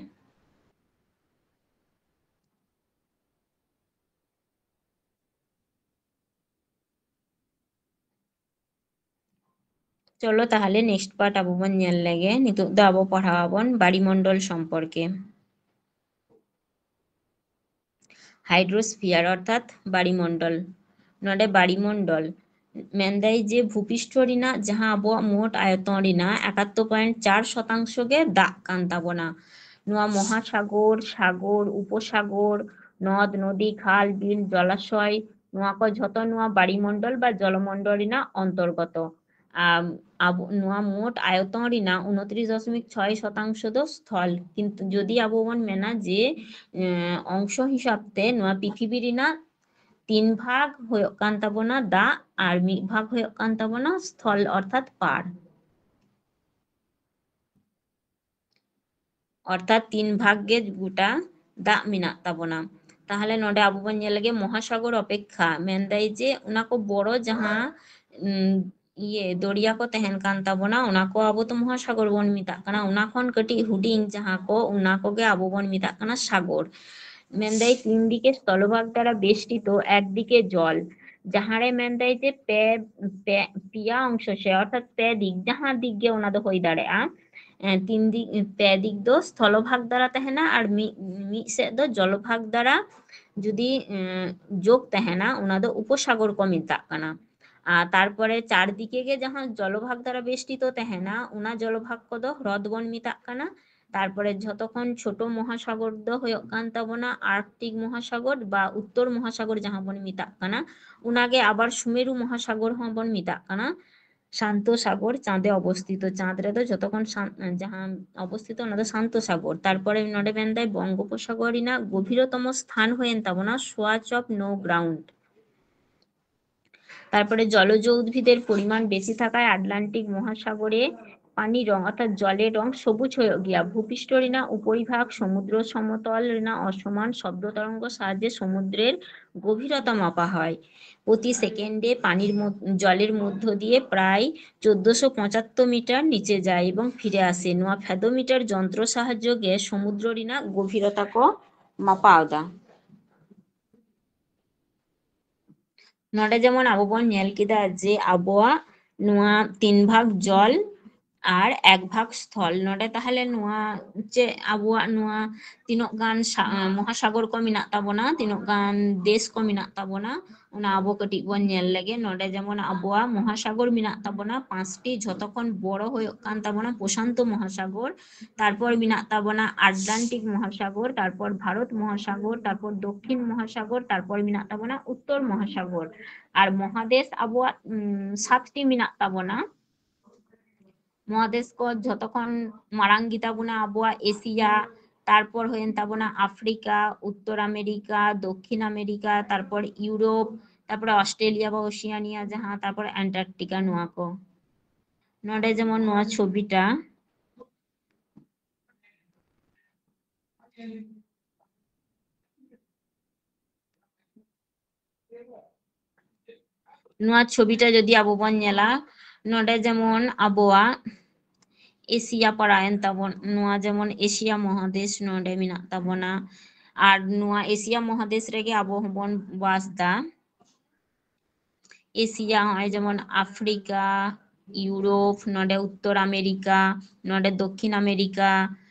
ᱪᱚᱞᱚ ᱛᱟᱦᱚᱞᱮ next part ᱟᱵᱚ ᱵᱚᱱ ᱧᱮᱞ ᱞᱮᱜᱮ᱾ ᱱᱤᱛᱚᱜ ᱫᱚ ᱟᱵᱚ ᱯᱟᱲᱦᱟᱣ ᱟᱵᱚᱱ ᱵᱟᱲᱤᱢᱚᱱᱰᱚᱞ ᱥᱚᱢᱯᱚᱨᱠᱮ᱾ ᱦᱟᱭᱰᱨᱳᱥᱯᱷᱤᱭᱟᱨ ᱚᱨᱛᱷᱟᱛ ᱵᱟᱲᱤᱢᱚᱱᱰᱚᱞ᱾ ᱱᱚᱰᱮ ᱵᱟᱲᱤᱢᱚᱱᱰᱚᱞ ᱢᱮᱱᱫᱟᱭ ᱡᱮ ᱵᱷᱩᱯᱤᱥᱴᱷᱚ ᱨᱮᱱᱟᱜ ᱡᱟᱦᱟᱸ ᱟᱵᱚᱣᱟᱜ ᱢᱳᱴ ᱟᱭᱚᱛᱚᱱ ᱨᱮᱱᱟᱜ ᱮᱠᱟᱛᱛᱳᱨ ᱯᱚᱭᱮᱱᱴ ᱪᱟᱨ ᱥᱚᱛᱟᱝᱥᱚ ᱜᱮ ᱫᱟᱜ ᱠᱟᱱ ᱛᱟᱵᱚᱱᱟ᱾ ᱱᱚᱣᱟ ᱢᱚᱦᱟᱥᱟᱜᱚᱨ, ᱥᱟᱜᱚᱨ, ᱩᱯᱚᱥᱟᱜᱚᱨ, ᱱᱚᱫ, ᱱᱚᱫᱤ, ᱠᱷᱟᱞ, ᱵᱤᱞ, ᱡᱚᱞᱟᱥᱚᱭ, ᱱᱚᱣᱟ ᱠᱚ ᱡᱷᱚᱛᱚ ᱱᱚᱣᱟ ᱵᱟᱲᱤᱢᱚᱱᱰᱚᱞ ᱵᱟ ᱡᱚᱞᱚᱢᱚᱱᱰᱚᱞ ᱨᱮᱱᱟᱜ ᱚᱱᱛᱚᱨᱜᱚᱛᱚ᱾ ᱟᱢ, ᱟᱵᱚ ᱱᱚᱣᱟ ᱢᱳᱴ ᱟᱭᱚᱛᱚᱱ ᱨᱮᱱᱟᱜ ᱩᱱᱛᱨᱤᱥ ᱫᱚᱥᱚᱢᱤᱠ ᱪᱷᱚᱭ ᱥᱚᱛᱟᱝᱥᱚ ᱫᱚ ᱥᱛᱷᱚᱞ᱾ ᱠᱤᱱᱛᱩ ᱡᱩᱫᱤ ᱟᱵᱚ ᱵᱚᱱ ᱢᱮᱱᱟ ᱡᱮ, ᱮᱸ, ᱚᱝᱥᱚ ᱦᱤᱥᱟᱹᱵ ᱛᱮ ᱱᱚᱣᱟ ᱯᱨᱤᱛᱷᱤᱵᱤ ᱨᱮᱱᱟᱜ ᱛᱤᱱ ᱵᱷᱟᱜᱽ ᱦᱩᱭᱩᱜ ᱠᱟᱱ ᱛᱟᱵᱚᱱᱟ ᱫᱟᱜ ᱟᱨ ᱢᱤᱫ ᱵᱷᱟᱜᱽ ᱦᱩᱭᱩᱜ ᱠᱟᱱ ᱛᱟᱵᱚᱱᱟ ᱥᱛᱷᱚᱞ ᱚᱨᱛᱷᱟᱛ ᱯᱟᱲ᱾ ᱚᱨᱛᱷᱟᱛ ᱛᱤᱱ ᱵᱷᱟᱜᱽ ᱜᱮ ᱜᱚᱴᱟ ᱫᱟᱜ ᱢᱮᱱᱟᱜ ᱛᱟᱵᱚᱱᱟ᱾ ᱛᱟᱦᱚᱞᱮ ᱱᱚᱰᱮ ᱟᱵᱚ ᱵᱚᱱ ᱧᱮᱞ ᱞᱮᱜᱮ ᱢᱚᱦᱟᱥᱟᱜᱚᱨ ᱚᱯᱮᱠᱠᱷᱟ, ᱢᱮᱱᱫᱟᱭ ᱡᱮ ᱚᱱᱟ ᱠᱚ ᱵᱚᱲᱚ ᱡᱟᱦᱟᱸ, ᱩᱢ, ᱤᱭᱟᱹ ᱫᱚᱨᱭᱟ ᱠᱚ ᱛᱟᱦᱮᱱ ᱠᱟᱱ ᱛᱟᱵᱚᱱᱟ, ᱚᱱᱟ ᱠᱚ ᱟᱵᱚ ᱫᱚ ᱢᱚᱦᱟᱥᱟᱜᱚᱨ ᱵᱚᱱ ᱢᱮᱛᱟᱜ ᱠᱟᱱᱟ᱾ ᱚᱱᱟ ᱠᱷᱚᱱ ᱠᱟᱹᱴᱤᱡ ᱦᱩᱰᱤᱧ ᱡᱟᱦᱟᱸ ᱠᱚ, ᱚᱱᱟ ᱠᱚᱜᱮ ᱟᱵᱚ ᱵᱚᱱ ᱢᱮᱛᱟᱜ ᱠᱟᱱᱟ ᱥᱟᱜᱚᱨ᱾ ᱢᱮᱱᱫᱟᱭ ᱛᱤᱱ ᱫᱤᱠᱮ স্থলভাগ দ্বারা বেষ্টিত একদিকে জল, ᱡᱟᱦᱟᱸ ᱨᱮ ᱢᱮᱱᱫᱟᱭ ᱡᱮ ᱯᱮ, ᱯᱮ, ᱯᱮᱭᱟ ᱚᱝᱥᱚ ᱥᱮ ᱚᱨᱛᱷᱟᱛ ᱯᱮ ᱫᱤᱠ, ᱡᱟᱦᱟᱸ ᱫᱤᱠ ᱜᱮ ᱚᱱᱟ ᱫᱚ ᱦᱩᱭ ᱫᱟᱲᱮᱭᱟᱜᱼᱟ, ᱮᱸ, ᱛᱤᱱ ᱫᱤᱠ, ᱯᱮ ᱫᱤᱠ ᱫᱚ স্থলভাগ দ্বারা ᱛᱟᱦᱮᱱᱟ ᱟᱨ ᱢᱤᱫ, ᱢᱤᱫ ᱥᱮᱫ ᱫᱚ জলভাগ দ্বারা ᱡᱩᱫᱤ, ᱮᱸ, ᱡᱳᱜ ᱛᱟᱦᱮᱱᱟ, ᱚᱱᱟ ᱫᱚ ᱩᱯᱚᱥᱟᱜᱚᱨ ᱠᱚ ᱢᱮᱛᱟᱜ ᱠᱟᱱᱟ᱾ ᱟᱨ ᱛᱟᱨᱯᱚᱨᱮ ᱪᱟᱨ ᱫᱤᱠᱮ ᱜᱮ ᱡᱟᱦᱟᱸ ᱡᱚᱞᱚᱵᱷᱟᱜᱽ ᱫᱟᱨᱟ ᱵᱮᱥᱴᱤᱛᱚ ᱛᱟᱦᱮᱱᱟ, ᱚᱱᱟ ᱡᱚᱞᱚᱵᱷᱟᱜᱽ ᱠᱚᱫᱚ ᱦᱨᱚᱫ ᱵᱚᱱ ᱢᱮᱛᱟᱜ ᱠᱟᱱᱟ᱾ ᱛᱟᱨᱯᱚᱨᱮ ᱡᱷᱚᱛᱚ ᱠᱷᱚᱱ ᱪᱷᱳᱴᱳ ᱢᱚᱦᱟᱥᱟᱜᱚᱨ ᱫᱚ ᱦᱩᱭᱩᱜ ᱠᱟᱱ ᱛᱟᱵᱚᱱᱟ ᱟᱨᱠᱴᱤᱠ ᱢᱚᱦᱟᱥᱟᱜᱚᱨ ᱵᱟ ᱩᱛᱛᱚᱨ ᱢᱚᱦᱟᱥᱟᱜᱚᱨ ᱡᱟᱦᱟᱸ ᱵᱚᱱ ᱢᱮᱛᱟᱜ ᱠᱟᱱᱟ, ᱚᱱᱟᱜᱮ ᱟᱵᱟᱨ ᱥᱩᱢᱮᱨᱩ ᱢᱚᱦᱟᱥᱟᱜᱚᱨ ᱦᱚᱸᱵᱚᱱ ᱢᱮᱛᱟᱜ ᱠᱟᱱᱟ᱾ ᱥᱟᱱᱛᱚ ᱥᱟᱜᱚᱨ ᱪᱟᱸᱫᱮ ᱚᱵᱚᱥᱛᱷᱤᱛᱚ, ᱪᱟᱸᱫ ᱨᱮᱫᱚ ᱡᱷᱚᱛᱚ ᱠᱷᱚᱱ ᱥᱟᱱ-, ᱡᱟᱦᱟᱸ ᱚᱵᱚᱥᱛᱷᱤᱛᱚ, ᱚᱱᱟ ᱫᱚ ᱥᱟᱱᱛᱚ ᱥᱟᱜᱚᱨ᱾ ᱛᱟᱨᱯᱚᱨᱮ ᱱᱚᱰᱮ ᱢᱮᱱᱫᱟᱭ ᱵᱚᱝᱜᱳᱯᱚᱥᱟᱜᱚᱨ ᱨᱮᱱᱟᱜ ᱜᱚᱵᱷᱤᱨᱚᱛᱚᱢ ᱥᱛᱷᱟᱱ ᱦᱩᱭᱮᱱ ᱛᱟᱵᱚᱱᱟ ᱥᱳᱣᱟᱪ ᱚᱯ ᱱᱳ ᱜᱨᱟᱣᱩᱱᱰ᱾ ᱛᱟᱨᱯᱚᱨᱮ ᱡᱚᱞᱚᱡ ᱩদ্ভিদের পরিমাণ বেশি থাকায় আটলান্টিক মহাসাগরে পানির রং অর্থাৎ জলের রং সবুজ হয়ে গিয়া ভূপৃষ্ঠ রেনা উপরিভাগ সমুদ্র সমতল রেনা অসমান শব্দ তরঙ্গ সাহায্যে সমুদ্রের গভীরতা মাপা হয়। প্রতি সেকেন্ডে পানির মধ্য-, জলের মধ্য দিয়ে প্রায় চোদ্দশো পঁচাত্তর মিটার নিচে যায় এবং ফিরে আসে। নোয়া ফেদোমিটার যন্ত্র সাহায্যে সমুদ্র রেনা গভীরতা ᱠᱚ ᱢᱟᱯᱟᱣ ᱫᱟ᱾ ᱱᱚᱰᱮ ᱡᱮᱢᱚᱱ ᱟᱵᱚ ᱵᱚᱱ ᱧᱮᱞ ᱠᱮᱫᱟ ᱡᱮ ᱟᱵᱚᱣᱟᱜ ᱱᱚᱣᱟ ᱛᱤᱱ ᱵᱷᱟᱜᱽ ᱡᱚᱞ ᱟᱨ ᱮᱠ ᱵᱷᱟᱜᱽ ᱥᱛᱷᱚᱞ᱾ ᱱᱚᱰᱮ ᱛᱟᱦᱚᱞᱮ ᱱᱚᱣᱟ ᱪᱮᱫ ᱟᱵᱚᱣᱟᱜ ᱱᱚᱣᱟ ᱛᱤᱱᱟᱹᱜ ᱜᱟᱱ ᱥᱟ-, ᱢᱚᱦᱟᱥᱟᱜᱚᱨ ᱠᱚ ᱢᱮᱱᱟᱜ ᱛᱟᱵᱚᱱᱟ, ᱛᱤᱱᱟᱹᱜ ᱜᱟᱱ ᱫᱮᱥ ᱠᱚ ᱢᱮᱱᱟᱜ ᱛᱟᱵᱚᱱᱟ, ᱚᱱᱟ ᱟᱵᱚ ᱠᱟᱹᱴᱤᱡ ᱵᱚᱱ ᱧᱮᱞ ᱞᱮᱜᱮ᱾ ᱱᱚᱰᱮ ᱡᱮᱢᱚᱱ ᱟᱵᱚᱣᱟᱜ ᱢᱚᱦᱟᱥᱟᱜᱚᱨ ᱢᱮᱱᱟᱜ ᱛᱟᱵᱚᱱᱟ ᱯᱟᱸᱪᱴᱤ, ᱡᱷᱚᱛᱚ ᱠᱷᱚᱱ ᱵᱚᱲᱚ ᱦᱩᱭᱩᱜ ᱠᱟᱱ ᱛᱟᱵᱚᱱᱟ ᱯᱨᱚᱥᱟᱱᱛᱚ ᱢᱚᱦᱟᱥᱟᱜᱚᱨ, ᱛᱟᱨᱯᱚᱨ ᱢᱮᱱᱟᱜ ᱛᱟᱵᱚᱱᱟ ᱟᱴᱞᱟᱱᱴᱤᱠ ᱢᱚᱦᱟᱥᱟᱜᱚᱨ, ᱛᱟᱨᱯᱚᱨ ᱵᱷᱟᱨᱚᱛ ᱢᱚᱦᱟᱥᱟᱜᱚᱨ, ᱛᱟᱨᱯᱚᱨ ᱫᱚᱠᱠᱷᱤᱱ ᱢᱚᱦᱟᱥᱟᱜᱚᱨ, ᱛᱟᱨᱯᱚᱨ ᱢᱮᱱᱟᱜ ᱛᱟᱵᱚᱱᱟ ᱩᱛᱛᱚᱨ ᱢᱚᱦᱟᱥᱟᱜᱚᱨ᱾ ᱟᱨ ᱢᱚᱦᱟᱫᱮᱥ ᱟᱵᱚᱣᱟᱜ, ᱩᱢ, ᱥᱟᱛᱴᱤ ᱢᱮᱱᱟᱜ ᱛᱟᱵᱚᱱᱟ᱾ ᱢᱚᱦᱟᱫᱮᱥ ᱠᱚ ᱡᱷᱚᱛᱚ ᱠᱷᱚᱱ ᱢᱟᱨᱟᱝ ᱜᱮᱛᱟ ᱵᱚᱱᱟ ᱟᱵᱚᱣᱟᱜ ᱮᱥᱤᱭᱟ, ᱛᱟᱨᱯᱚᱨ ᱦᱩᱭᱮᱱ ᱛᱟᱵᱚᱱᱟ ᱟᱯᱷᱨᱤᱠᱟ, ᱩᱛᱛᱚᱨ ᱟᱢᱮᱨᱤᱠᱟ, ᱫᱚᱠᱠᱷᱤᱱ ᱟᱢᱮᱨᱤᱠᱟ, ᱛᱟᱨᱯᱚᱨ ᱤᱭᱩᱨᱳᱯ, ᱛᱟᱨᱯᱚᱨᱮ ᱚᱥᱴᱨᱮᱞᱤᱭᱟ ᱵᱟ ᱳᱥᱤᱭᱟᱱᱤᱭᱟ ᱡᱟᱦᱟᱸ, ᱛᱟᱨᱯᱚᱨᱮ ᱟᱱᱴᱟᱨᱠᱴᱤᱠᱟ, ᱱᱚᱣᱟ ᱠᱚ᱾ ᱱᱚᱰᱮ ᱡᱮᱢᱚᱱ ᱱᱚᱣᱟ ᱪᱷᱚᱵᱤᱴᱟ᱾ ᱱᱚᱣᱟ ᱪᱷᱚᱵᱤᱴᱟ ᱡᱩᱫᱤ ᱟᱵᱚ ᱵᱚᱱ ᱧᱮᱞᱟ, ᱱᱚᱰᱮ ᱡᱮᱢᱚᱱ ᱟᱵᱚᱣᱟᱜ ᱮᱥᱤᱭᱟ ᱯᱟᱲᱟᱣᱮᱱ ᱛᱟᱵᱚᱱ, ᱱᱚᱣᱟ ᱡᱮᱢᱚᱱ ᱮᱥᱤᱭᱟ ᱢᱚᱦᱟᱫᱮᱥ ᱱᱚᱰᱮ ᱢᱮᱱᱟᱜ ᱛᱟᱵᱚᱱᱟ, ᱟᱨ ᱱᱚᱣᱟ ᱮᱥᱤᱭᱟ ᱢᱚᱦᱟᱫᱮᱥ ᱨᱮᱜᱮ ᱟᱵᱚ ᱦᱚᱸᱵᱚᱱ ᱵᱟᱥ ᱫᱟ᱾ ᱮᱥᱤᱭᱟ, ᱦᱚᱸᱜᱼᱚᱭ ᱡᱮᱢᱚᱱ ᱟᱯᱷᱨᱤᱠᱟ, ᱤᱭᱩᱨᱳᱯ, ᱱᱚᱰᱮ ᱩᱛᱛᱚᱨ ᱟᱢᱮᱨᱤᱠᱟ, ᱱᱚᱰᱮ ᱫᱚᱠᱠᱷᱤᱱ ᱟᱢᱮᱨᱤᱠᱟ,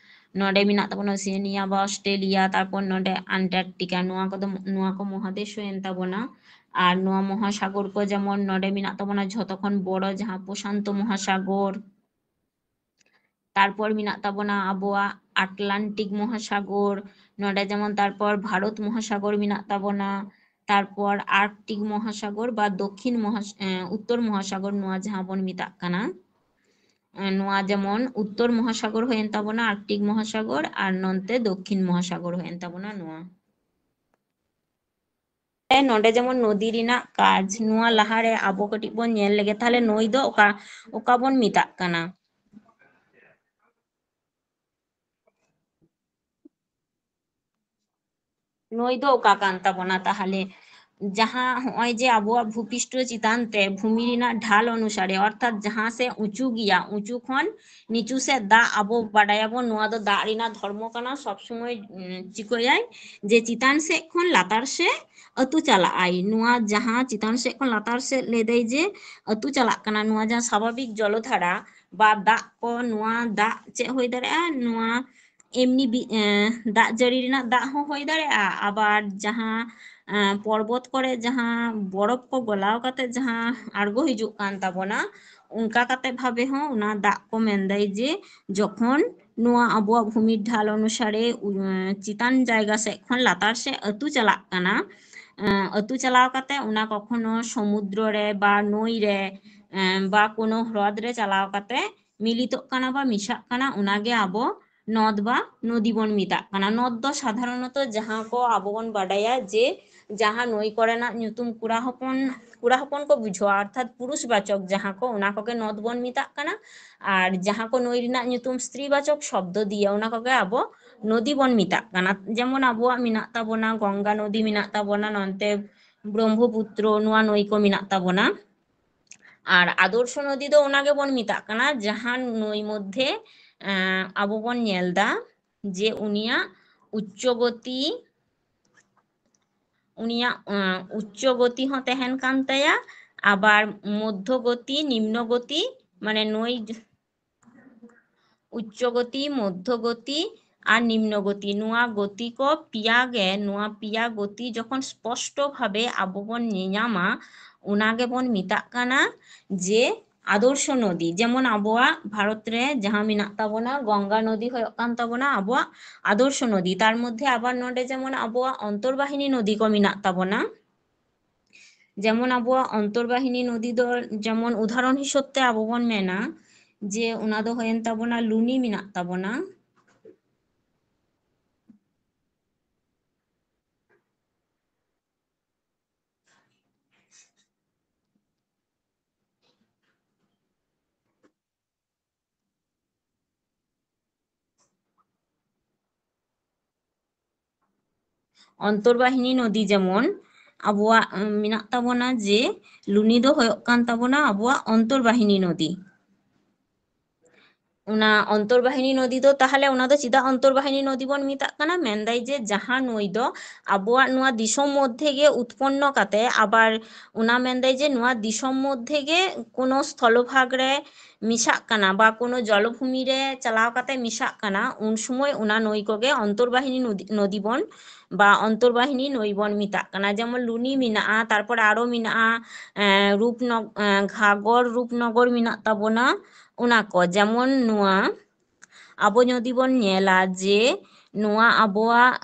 ᱱᱚᱰᱮ ᱢᱮᱱᱟᱜ ᱛᱟᱵᱚᱱᱟ ᱳᱥᱮᱱᱤᱭᱟ ᱵᱟ ᱚᱥᱴᱨᱮᱞᱤᱭᱟ, ᱛᱟᱨᱯᱚᱨ ᱱᱚᱰᱮ ᱟᱱᱴᱟᱨᱠᱴᱤᱠᱟ, ᱱᱚᱣᱟ ᱠᱚᱫᱚ, ᱱᱚᱣᱟ ᱠᱚ ᱢᱚᱦᱟᱫᱮᱥ ᱦᱩᱭᱮᱱ ᱛᱟᱵᱚᱱᱟ᱾ ᱟᱨ ᱱᱚᱣᱟ ᱢᱚᱦᱟᱥᱟᱜᱚᱨ ᱠᱚ ᱡᱮᱢᱚᱱ ᱱᱚᱰᱮ ᱢᱮᱱᱟᱜ ᱛᱟᱵᱚᱱᱟ ᱡᱷᱚᱛᱚ ᱠᱷᱚᱱ ᱵᱚᱲᱚ ᱡᱟᱦᱟᱸ ᱯᱨᱚᱥᱟᱱᱛᱚ ᱢᱚᱦᱟᱥᱟᱜᱚᱨ, ᱛᱟᱨᱯᱚᱨ ᱢᱮᱱᱟᱜ ᱛᱟᱵᱚᱱᱟ ᱟᱵᱚᱣᱟᱜ ᱟᱴᱞᱟᱱᱴᱤᱠ ᱢᱚᱦᱟᱥᱟᱜᱚᱨ, ᱱᱚᱰᱮ ᱡᱮᱢᱚᱱ ᱛᱟᱨᱯᱚᱨ ᱵᱷᱟᱨᱚᱛ ᱢᱚᱦᱟᱥᱟᱜᱚᱨ ᱢᱮᱱᱟᱜ ᱛᱟᱵᱚᱱᱟ, ᱛᱟᱨᱯᱚᱨ ᱟᱨᱠᱴᱤᱠ ᱢᱚᱦᱟᱥᱟᱜᱚᱨ ᱵᱟ ᱫᱚᱠᱠᱷᱤᱱ ᱢᱚᱦᱟᱥ-, ᱮ, ᱩᱛᱛᱚᱨ ᱢᱚᱦᱟᱥᱟᱜᱚᱨ ᱱᱚᱣᱟ ᱡᱟᱦᱟᱸ ᱵᱚᱱ ᱢᱮᱛᱟᱜ ᱠᱟᱱᱟ, ᱮ, ᱱᱚᱣᱟ ᱡᱮᱢᱚᱱ ᱩᱛᱛᱚᱨ ᱢᱚᱦᱟᱥᱟᱜᱚᱨ ᱦᱩᱭᱮᱱ ᱛᱟᱵᱚᱱᱟ ᱟᱨᱠᱴᱤᱠ ᱢᱚᱦᱟᱥᱟᱜᱚᱨ, ᱟᱨ ᱱᱚᱱᱛᱮ ᱫᱚᱠᱠᱷᱤᱱ ᱢᱚᱦᱟᱥᱟᱜᱚᱨ ᱦᱩᱭᱮᱱ ᱛᱟᱵᱚᱱᱟ ᱱᱚᱣᱟ᱾ ᱱᱚᱰᱮ ᱡᱮᱢᱚᱱ ᱱᱚᱫᱤ ᱨᱮᱱᱟᱜ ᱠᱟᱡᱽ, ᱱᱚᱣᱟ ᱞᱟᱦᱟᱨᱮ ᱟᱵᱚ ᱠᱟᱹᱴᱤᱡ ᱵᱚᱱ ᱧᱮᱞ ᱞᱮᱜᱮ, ᱛᱟᱦᱞᱮ ᱱᱟᱹᱭ ᱫᱚ ᱚᱠᱟ, ᱚᱠᱟ ᱵᱚᱱ ᱢᱮᱛᱟᱜ ᱠᱟᱱᱟ? ᱱᱟᱹᱭ ᱫᱚ ᱚᱠᱟ ᱠᱟᱱ ᱛᱟᱵᱚᱱᱟ ᱛᱟᱦᱞᱮ? ᱡᱟᱦᱟᱸ ᱦᱚᱸᱜᱼᱚᱭ ᱡᱮ ᱟᱵᱚᱣᱟᱜ ᱵᱷᱩᱯᱤᱥᱴᱚ ᱪᱮᱛᱟᱱ ᱛᱮ ᱵᱷᱩᱢᱤ ᱨᱮᱱᱟᱜ ᱰᱷᱟᱞ ᱚᱱᱩᱥᱟᱨᱮ, ᱚᱨᱛᱷᱟᱛ ᱡᱟᱦᱟᱸ ᱥᱮ ᱩᱸᱪᱩ ᱜᱮᱭᱟ, ᱩᱸᱪᱩ ᱠᱷᱚᱱ ᱱᱤᱪᱩ ᱥᱮᱫ ᱫᱟᱜ, ᱟᱵᱚ ᱵᱟᱰᱟᱭᱟᱵᱚᱱ ᱱᱚᱣᱟ ᱫᱚ ᱫᱟᱜ ᱨᱮᱱᱟᱜ ᱫᱷᱚᱨᱢᱚ ᱠᱟᱱᱟ, ᱥᱚᱵ ᱥᱚᱢᱚᱭ, ᱩᱸ, ᱪᱤᱠᱟᱹᱭᱟᱭ ᱡᱮ ᱪᱮᱛᱟᱱ ᱥᱮᱫ ᱠᱷᱚᱱ ᱞᱟᱛᱟᱨ ᱥᱮᱫ ᱟᱹᱛᱩ ᱪᱟᱞᱟᱜ ᱟᱭ᱾ ᱱᱚᱣᱟ ᱡᱟᱦᱟᱸ ᱪᱮᱛᱟᱱ ᱥᱮᱫ ᱠᱷᱚᱱ ᱞᱟᱛᱟᱨ ᱥᱮᱫ ᱞᱟᱹᱭ ᱫᱟᱭ ᱡᱮ ᱟᱹᱛᱩ ᱪᱟᱞᱟᱜ ᱠᱟᱱᱟ, ᱱᱚᱣᱟ ᱡᱟᱦᱟᱸ ᱥᱟᱵᱷᱟᱵᱤᱠ ᱡᱚᱞᱚᱫᱷᱟᱨᱟ ᱵᱟ ᱫᱟᱜ ᱠᱚ, ᱱᱚᱣᱟ ᱫᱟᱜ ᱪᱮᱫ ᱦᱩᱭ ᱫᱟᱲᱮᱭᱟᱜᱼᱟ? ᱱᱚᱣᱟ ᱮᱢᱱᱤ ᱵᱤ-, ᱮᱸ, ᱫᱟᱜ ᱡᱟᱹᱲᱤ ᱨᱮᱱᱟᱜ ᱫᱟᱜ ᱦᱚᱸ ᱦᱩᱭ ᱫᱟᱲᱮᱭᱟᱜᱼᱟ, ᱟᱵᱟᱨ ᱡᱟᱦᱟᱸ, ᱮᱸ, ᱯᱚᱨᱵᱚᱛ ᱠᱚᱨᱮ ᱡᱟᱦᱟᱸ ᱵᱚᱨᱚᱯ ᱠᱚ ᱜᱚᱞᱟᱣ ᱠᱟᱛᱮ ᱡᱟᱦᱟᱸ ᱟᱬᱜᱚ ᱦᱤᱡᱩᱜ ᱠᱟᱱ ᱛᱟᱵᱚᱱᱟ, ᱚᱱᱠᱟ ᱠᱟᱛᱮ ᱵᱷᱟᱵᱮ ᱦᱚᱸ ᱚᱱᱟ ᱫᱟᱜ ᱠᱚ ᱢᱮᱱᱫᱟᱭ ᱡᱮ ᱡᱚᱠᱷᱚᱱ ᱱᱚᱣᱟ ᱟᱵᱚᱣᱟᱜ ᱵᱷᱩᱢᱤ ᱰᱷᱟᱞ ᱚᱱᱩᱥᱟᱨᱮ, ᱩ-, ᱪᱮᱛᱟᱱ ᱡᱟᱭᱜᱟ ᱥᱮᱫ ᱠᱷᱚᱱ ᱞᱟᱛᱟᱨ ᱥᱮᱫ ᱟᱹᱛᱩ ᱪᱟᱞᱟᱜ ᱠᱟᱱᱟ, ᱮᱸ, ᱟᱹᱛᱩ ᱪᱟᱞᱟᱣ ᱠᱟᱛᱮ ᱚᱱᱟ ᱠᱚᱠᱷᱚᱱᱚ ᱥᱚᱢᱩᱫᱨᱚ ᱨᱮ ᱵᱟ ᱱᱟᱹᱭ ᱨᱮ, ᱮᱸ, ᱵᱟ ᱠᱳᱱᱳ ᱦᱨᱚᱫ ᱨᱮ ᱪᱟᱞᱟᱣ ᱠᱟᱛᱮ ᱢᱤᱞᱤᱛᱚᱜ ᱠᱟᱱᱟ ᱵᱟ ᱢᱮᱥᱟᱜ ᱠᱟᱱᱟ, ᱚᱱᱟᱜᱮ ᱟᱵᱚ ᱱᱚᱫ ᱵᱟ ᱱᱚᱫᱤ ᱵᱚᱱ ᱢᱮᱛᱟᱜ ᱠᱟᱱᱟ᱾ ᱱᱚᱫ ᱫᱚ ᱥᱟᱫᱷᱟᱨᱚᱱᱚᱛᱚ ᱡᱟᱦᱟᱸ ᱠᱚ ᱟᱵᱚ ᱵᱚᱱ ᱵᱟᱰᱟᱭᱟ ᱡᱮ ᱡᱟᱦᱟᱸ ᱱᱟᱹᱭ ᱠᱚᱨᱮᱱᱟᱜ ᱧᱩᱛᱩᱢ ᱠᱚᱲᱟ ᱦᱚᱯᱚᱱ, ᱠᱚᱲᱟ ᱦᱚᱯᱚᱱ ᱠᱚ ᱵᱩᱡᱷᱟᱹᱣᱟ, ᱚᱨᱛᱷᱟᱛ ᱯᱩᱨᱩᱥ ᱵᱟᱪᱚᱠ ᱡᱟᱦᱟᱸ ᱠᱚ, ᱚᱱᱟ ᱠᱚᱜᱮ ᱱᱚᱫ ᱵᱚᱱ ᱢᱮᱛᱟᱜ ᱠᱟᱱᱟ᱾ ᱟᱨ ᱡᱟᱦᱟᱸ ᱠᱚ ᱱᱟᱹᱭ ᱨᱮᱱᱟᱜ ᱧᱩᱛᱩᱢ ᱥᱛᱨᱤ ᱵᱟᱪᱚᱠ ᱥᱚᱵᱫᱚ ᱫᱤᱭᱮ, ᱚᱱᱟ ᱠᱚᱜᱮ ᱟᱵᱚ ᱱᱚᱫᱤ ᱵᱚᱱ ᱢᱮᱛᱟᱜ ᱠᱟᱱᱟ᱾ ᱡᱮᱢᱚᱱ ᱟᱵᱚᱣᱟᱜ ᱢᱮᱱᱟᱜ ᱛᱟᱵᱚᱱᱟ ᱜᱚᱝᱜᱟ ᱱᱚᱫᱤ, ᱢᱮᱱᱟᱜ ᱛᱟᱵᱚᱱᱟ ᱱᱚᱱᱛᱮ ᱵᱨᱚᱦᱢᱚᱯᱩᱛᱨᱚ, ᱱᱚᱣᱟ ᱱᱟᱹᱭ ᱠᱚ ᱢᱮᱱᱟᱜ ᱛᱟᱵᱚᱱᱟ᱾ ᱟᱨ ᱟᱫᱚᱨᱥᱚ ᱱᱚᱫᱤ ᱫᱚ ᱚᱱᱟ ᱜᱮᱵᱚᱱ ᱢᱮᱛᱟᱜ ᱠᱟᱱᱟ, ᱡᱟᱦᱟᱸ ᱱᱟᱹᱭ ᱢᱚᱫᱽᱫᱷᱮ, ᱮᱸ, ᱟᱵᱚ ᱵᱚᱱ ᱧᱮᱞ ᱫᱟ ᱡᱮ ᱩᱱᱤᱭᱟᱜ ᱩᱪᱪᱚ ᱜᱚᱛᱤ, ᱩᱱᱤᱭᱟᱜ, ᱮᱸ, ᱩᱪᱪᱚ ᱜᱚᱛᱤ ᱦᱚᱸ ᱛᱟᱦᱮᱱ ᱠᱟᱱ ᱛᱟᱭᱟ, ᱟᱵᱟᱨ ᱢᱚᱫᱽᱫᱷᱚ ᱜᱚᱛᱤ, ᱱᱤᱢᱱᱚ ᱜᱚᱛᱤ, ᱢᱟᱱᱮ ᱱᱟᱹᱭ ᱩᱪᱪᱚ ᱜᱚᱛᱤ, ᱢᱚᱫᱽᱫᱷᱚ ᱜᱚᱛᱤ ᱟᱨ ᱱᱤᱢᱱᱚ ᱜᱚᱛᱤ, ᱱᱚᱣᱟ ᱜᱚᱛᱤ ᱠᱚ ᱯᱮᱭᱟ ᱜᱮ, ᱱᱚᱣᱟ ᱯᱮᱭᱟ ᱜᱚᱛᱤ ᱡᱚᱠᱷᱚᱱ ᱥᱯᱚᱥᱴᱚ ᱵᱷᱟᱵᱮ ᱟᱵᱚ ᱵᱚᱱ ᱧᱮᱧᱟᱢᱟ, ᱚᱱᱟ ᱜᱮᱵᱚᱱ ᱢᱮᱛᱟᱜ ᱠᱟᱱᱟ ᱡᱮ ᱟᱫᱚᱨᱥᱚ ᱱᱚᱫᱤ᱾ ᱡᱮᱢᱚᱱ ᱟᱵᱚᱣᱟᱜ ᱵᱷᱟᱨᱚᱛ ᱨᱮ ᱡᱟᱦᱟᱸ ᱢᱮᱱᱟᱜ ᱛᱟᱵᱚᱱᱟ, ᱜᱚᱝᱜᱟ ᱱᱚᱫᱤ ᱦᱩᱭᱩᱜ ᱠᱟᱱ ᱛᱟᱵᱚᱱᱟ ᱟᱵᱚᱣᱟᱜ ᱟᱫᱚᱨᱥᱚ ᱱᱚᱫᱤ᱾ ᱛᱟᱨ ᱢᱚᱫᱽᱫᱷᱮ ᱟᱵᱟᱨ ᱱᱚᱰᱮ ᱡᱮᱢᱚᱱ ᱟᱵᱚᱣᱟᱜ ᱚᱱᱛᱚᱨᱵᱟᱦᱤᱱᱤ ᱱᱚᱫᱤ ᱠᱚ ᱢᱮᱱᱟᱜ ᱛᱟᱵᱚᱱᱟ᱾ ᱡᱮᱢᱚᱱ ᱟᱵᱚᱣᱟᱜ ᱚᱱᱛᱚᱨᱵᱟᱦᱤᱱᱤ ᱱᱚᱫᱤ ᱫᱚ ᱡᱮᱢᱚᱱ ᱩᱫᱟᱦᱚᱨᱚᱱ ᱦᱤᱥᱟᱹᱵ ᱛᱮ ᱟᱵᱚ ᱵᱚᱱ ᱢᱮᱱᱟ ᱡᱮ ᱚᱱᱟ ᱫᱚ ᱦᱩᱭᱮᱱ ᱛᱟᱵᱚᱱᱟ ᱞᱩᱱᱤ ᱢᱮᱱᱟᱜ ᱛᱟᱵᱚᱱᱟ᱾ ᱚᱱᱛᱚᱨᱵᱟᱦᱤᱱᱤ ᱱᱚᱫᱤ ᱡᱮᱢᱚᱱ ᱟᱵᱚᱣᱟᱜ, ᱩᱢ, ᱢᱮᱱᱟᱜ ᱛᱟᱵᱚᱱᱟ ᱡᱮ ᱞᱩᱱᱤ ᱫᱚ ᱦᱩᱭᱩᱜ ᱠᱟᱱ ᱛᱟᱵᱚᱱᱟ ᱟᱵᱚᱣᱟᱜ ᱚᱱᱛᱚᱨᱵᱟᱦᱤᱱᱤ ᱱᱚᱫᱤ᱾ ᱚᱱᱟ ᱚᱱᱛᱚᱨᱵᱟᱦᱤᱱᱤ ᱱᱚᱫᱤ ᱫᱚ ᱛᱟᱦᱚᱞᱮ ᱚᱱᱟ ᱫᱚ ᱪᱮᱫᱟᱜ ᱚᱱᱛᱚᱨᱵᱟᱦᱤᱱᱤ ᱱᱚᱫᱤ ᱵᱚᱱ ᱢᱮᱛᱟᱜ ᱠᱟᱱᱟ? ᱢᱮᱱᱫᱟᱭ ᱡᱮ ᱡᱟᱦᱟᱸ ᱱᱟᱹᱭ ᱫᱚ ᱟᱵᱚᱣᱟᱜ ᱱᱚᱣᱟ ᱫᱤᱥᱚᱢ ᱢᱚᱫᱽᱫᱷᱮ ᱜᱮ ᱩᱛᱯᱚᱱᱱᱚ ᱠᱟᱛᱮ, ᱟᱵᱟᱨ ᱚᱱᱟ ᱢᱮᱱᱫᱟᱭ ᱡᱮ ᱱᱚᱣᱟ ᱫᱤᱥᱚᱢ ᱢᱚᱫᱽᱫᱷᱮ ᱜᱮ ᱠᱳᱱᱳ ᱥᱛᱷᱚᱞᱚᱵᱷᱟᱜᱽ ᱨᱮ ᱢᱮᱥᱟᱜ ᱠᱟᱱᱟ ᱵᱟ ᱠᱳᱱᱳ ᱡᱚᱞᱚᱵᱷᱩᱢᱤ ᱨᱮ ᱪᱟᱞᱟᱣ ᱠᱟᱛᱮ ᱢᱮᱥᱟᱜ ᱠᱟᱱᱟ, ᱩᱱ ᱥᱚᱢᱚᱭ ᱚᱱᱟ ᱱᱟᱹᱭ ᱠᱚᱜᱮ ᱚᱱᱛᱚᱨᱵᱟᱦᱤᱱᱤ ᱱᱚᱫᱤ, ᱱᱚᱫᱤ ᱵᱚᱱ ᱵᱟ ᱚᱱᱛᱚᱨᱵᱟᱦᱤᱱᱤ ᱱᱟᱹᱭ ᱵᱚᱱ ᱢᱮᱛᱟᱜ ᱠᱟᱱᱟ᱾ ᱡᱮᱢᱚᱱ ᱞᱩᱱᱤ ᱢᱮᱱᱟᱜᱼᱟ, ᱛᱟᱨᱯᱚᱨ ᱟᱨᱚ ᱢᱮᱱᱟᱜᱼᱟ, ᱮᱸ, ᱨᱩᱯᱱᱚᱜ-, ᱮᱸ, ᱜᱷᱟᱜᱚᱨ, ᱨᱩᱯᱱᱚᱜᱚᱨ ᱢᱮᱱᱟᱜ ᱛᱟᱵᱚᱱᱟ᱾ ᱚᱱᱟ ᱠᱚ ᱡᱮᱢᱚᱱ ᱱᱚᱣᱟ ᱟᱵᱚ ᱡᱩᱫᱤ ᱵᱚᱱ ᱧᱮᱞᱟ ᱡᱮ ᱱᱚᱣᱟ ᱟᱵᱚᱣᱟᱜ,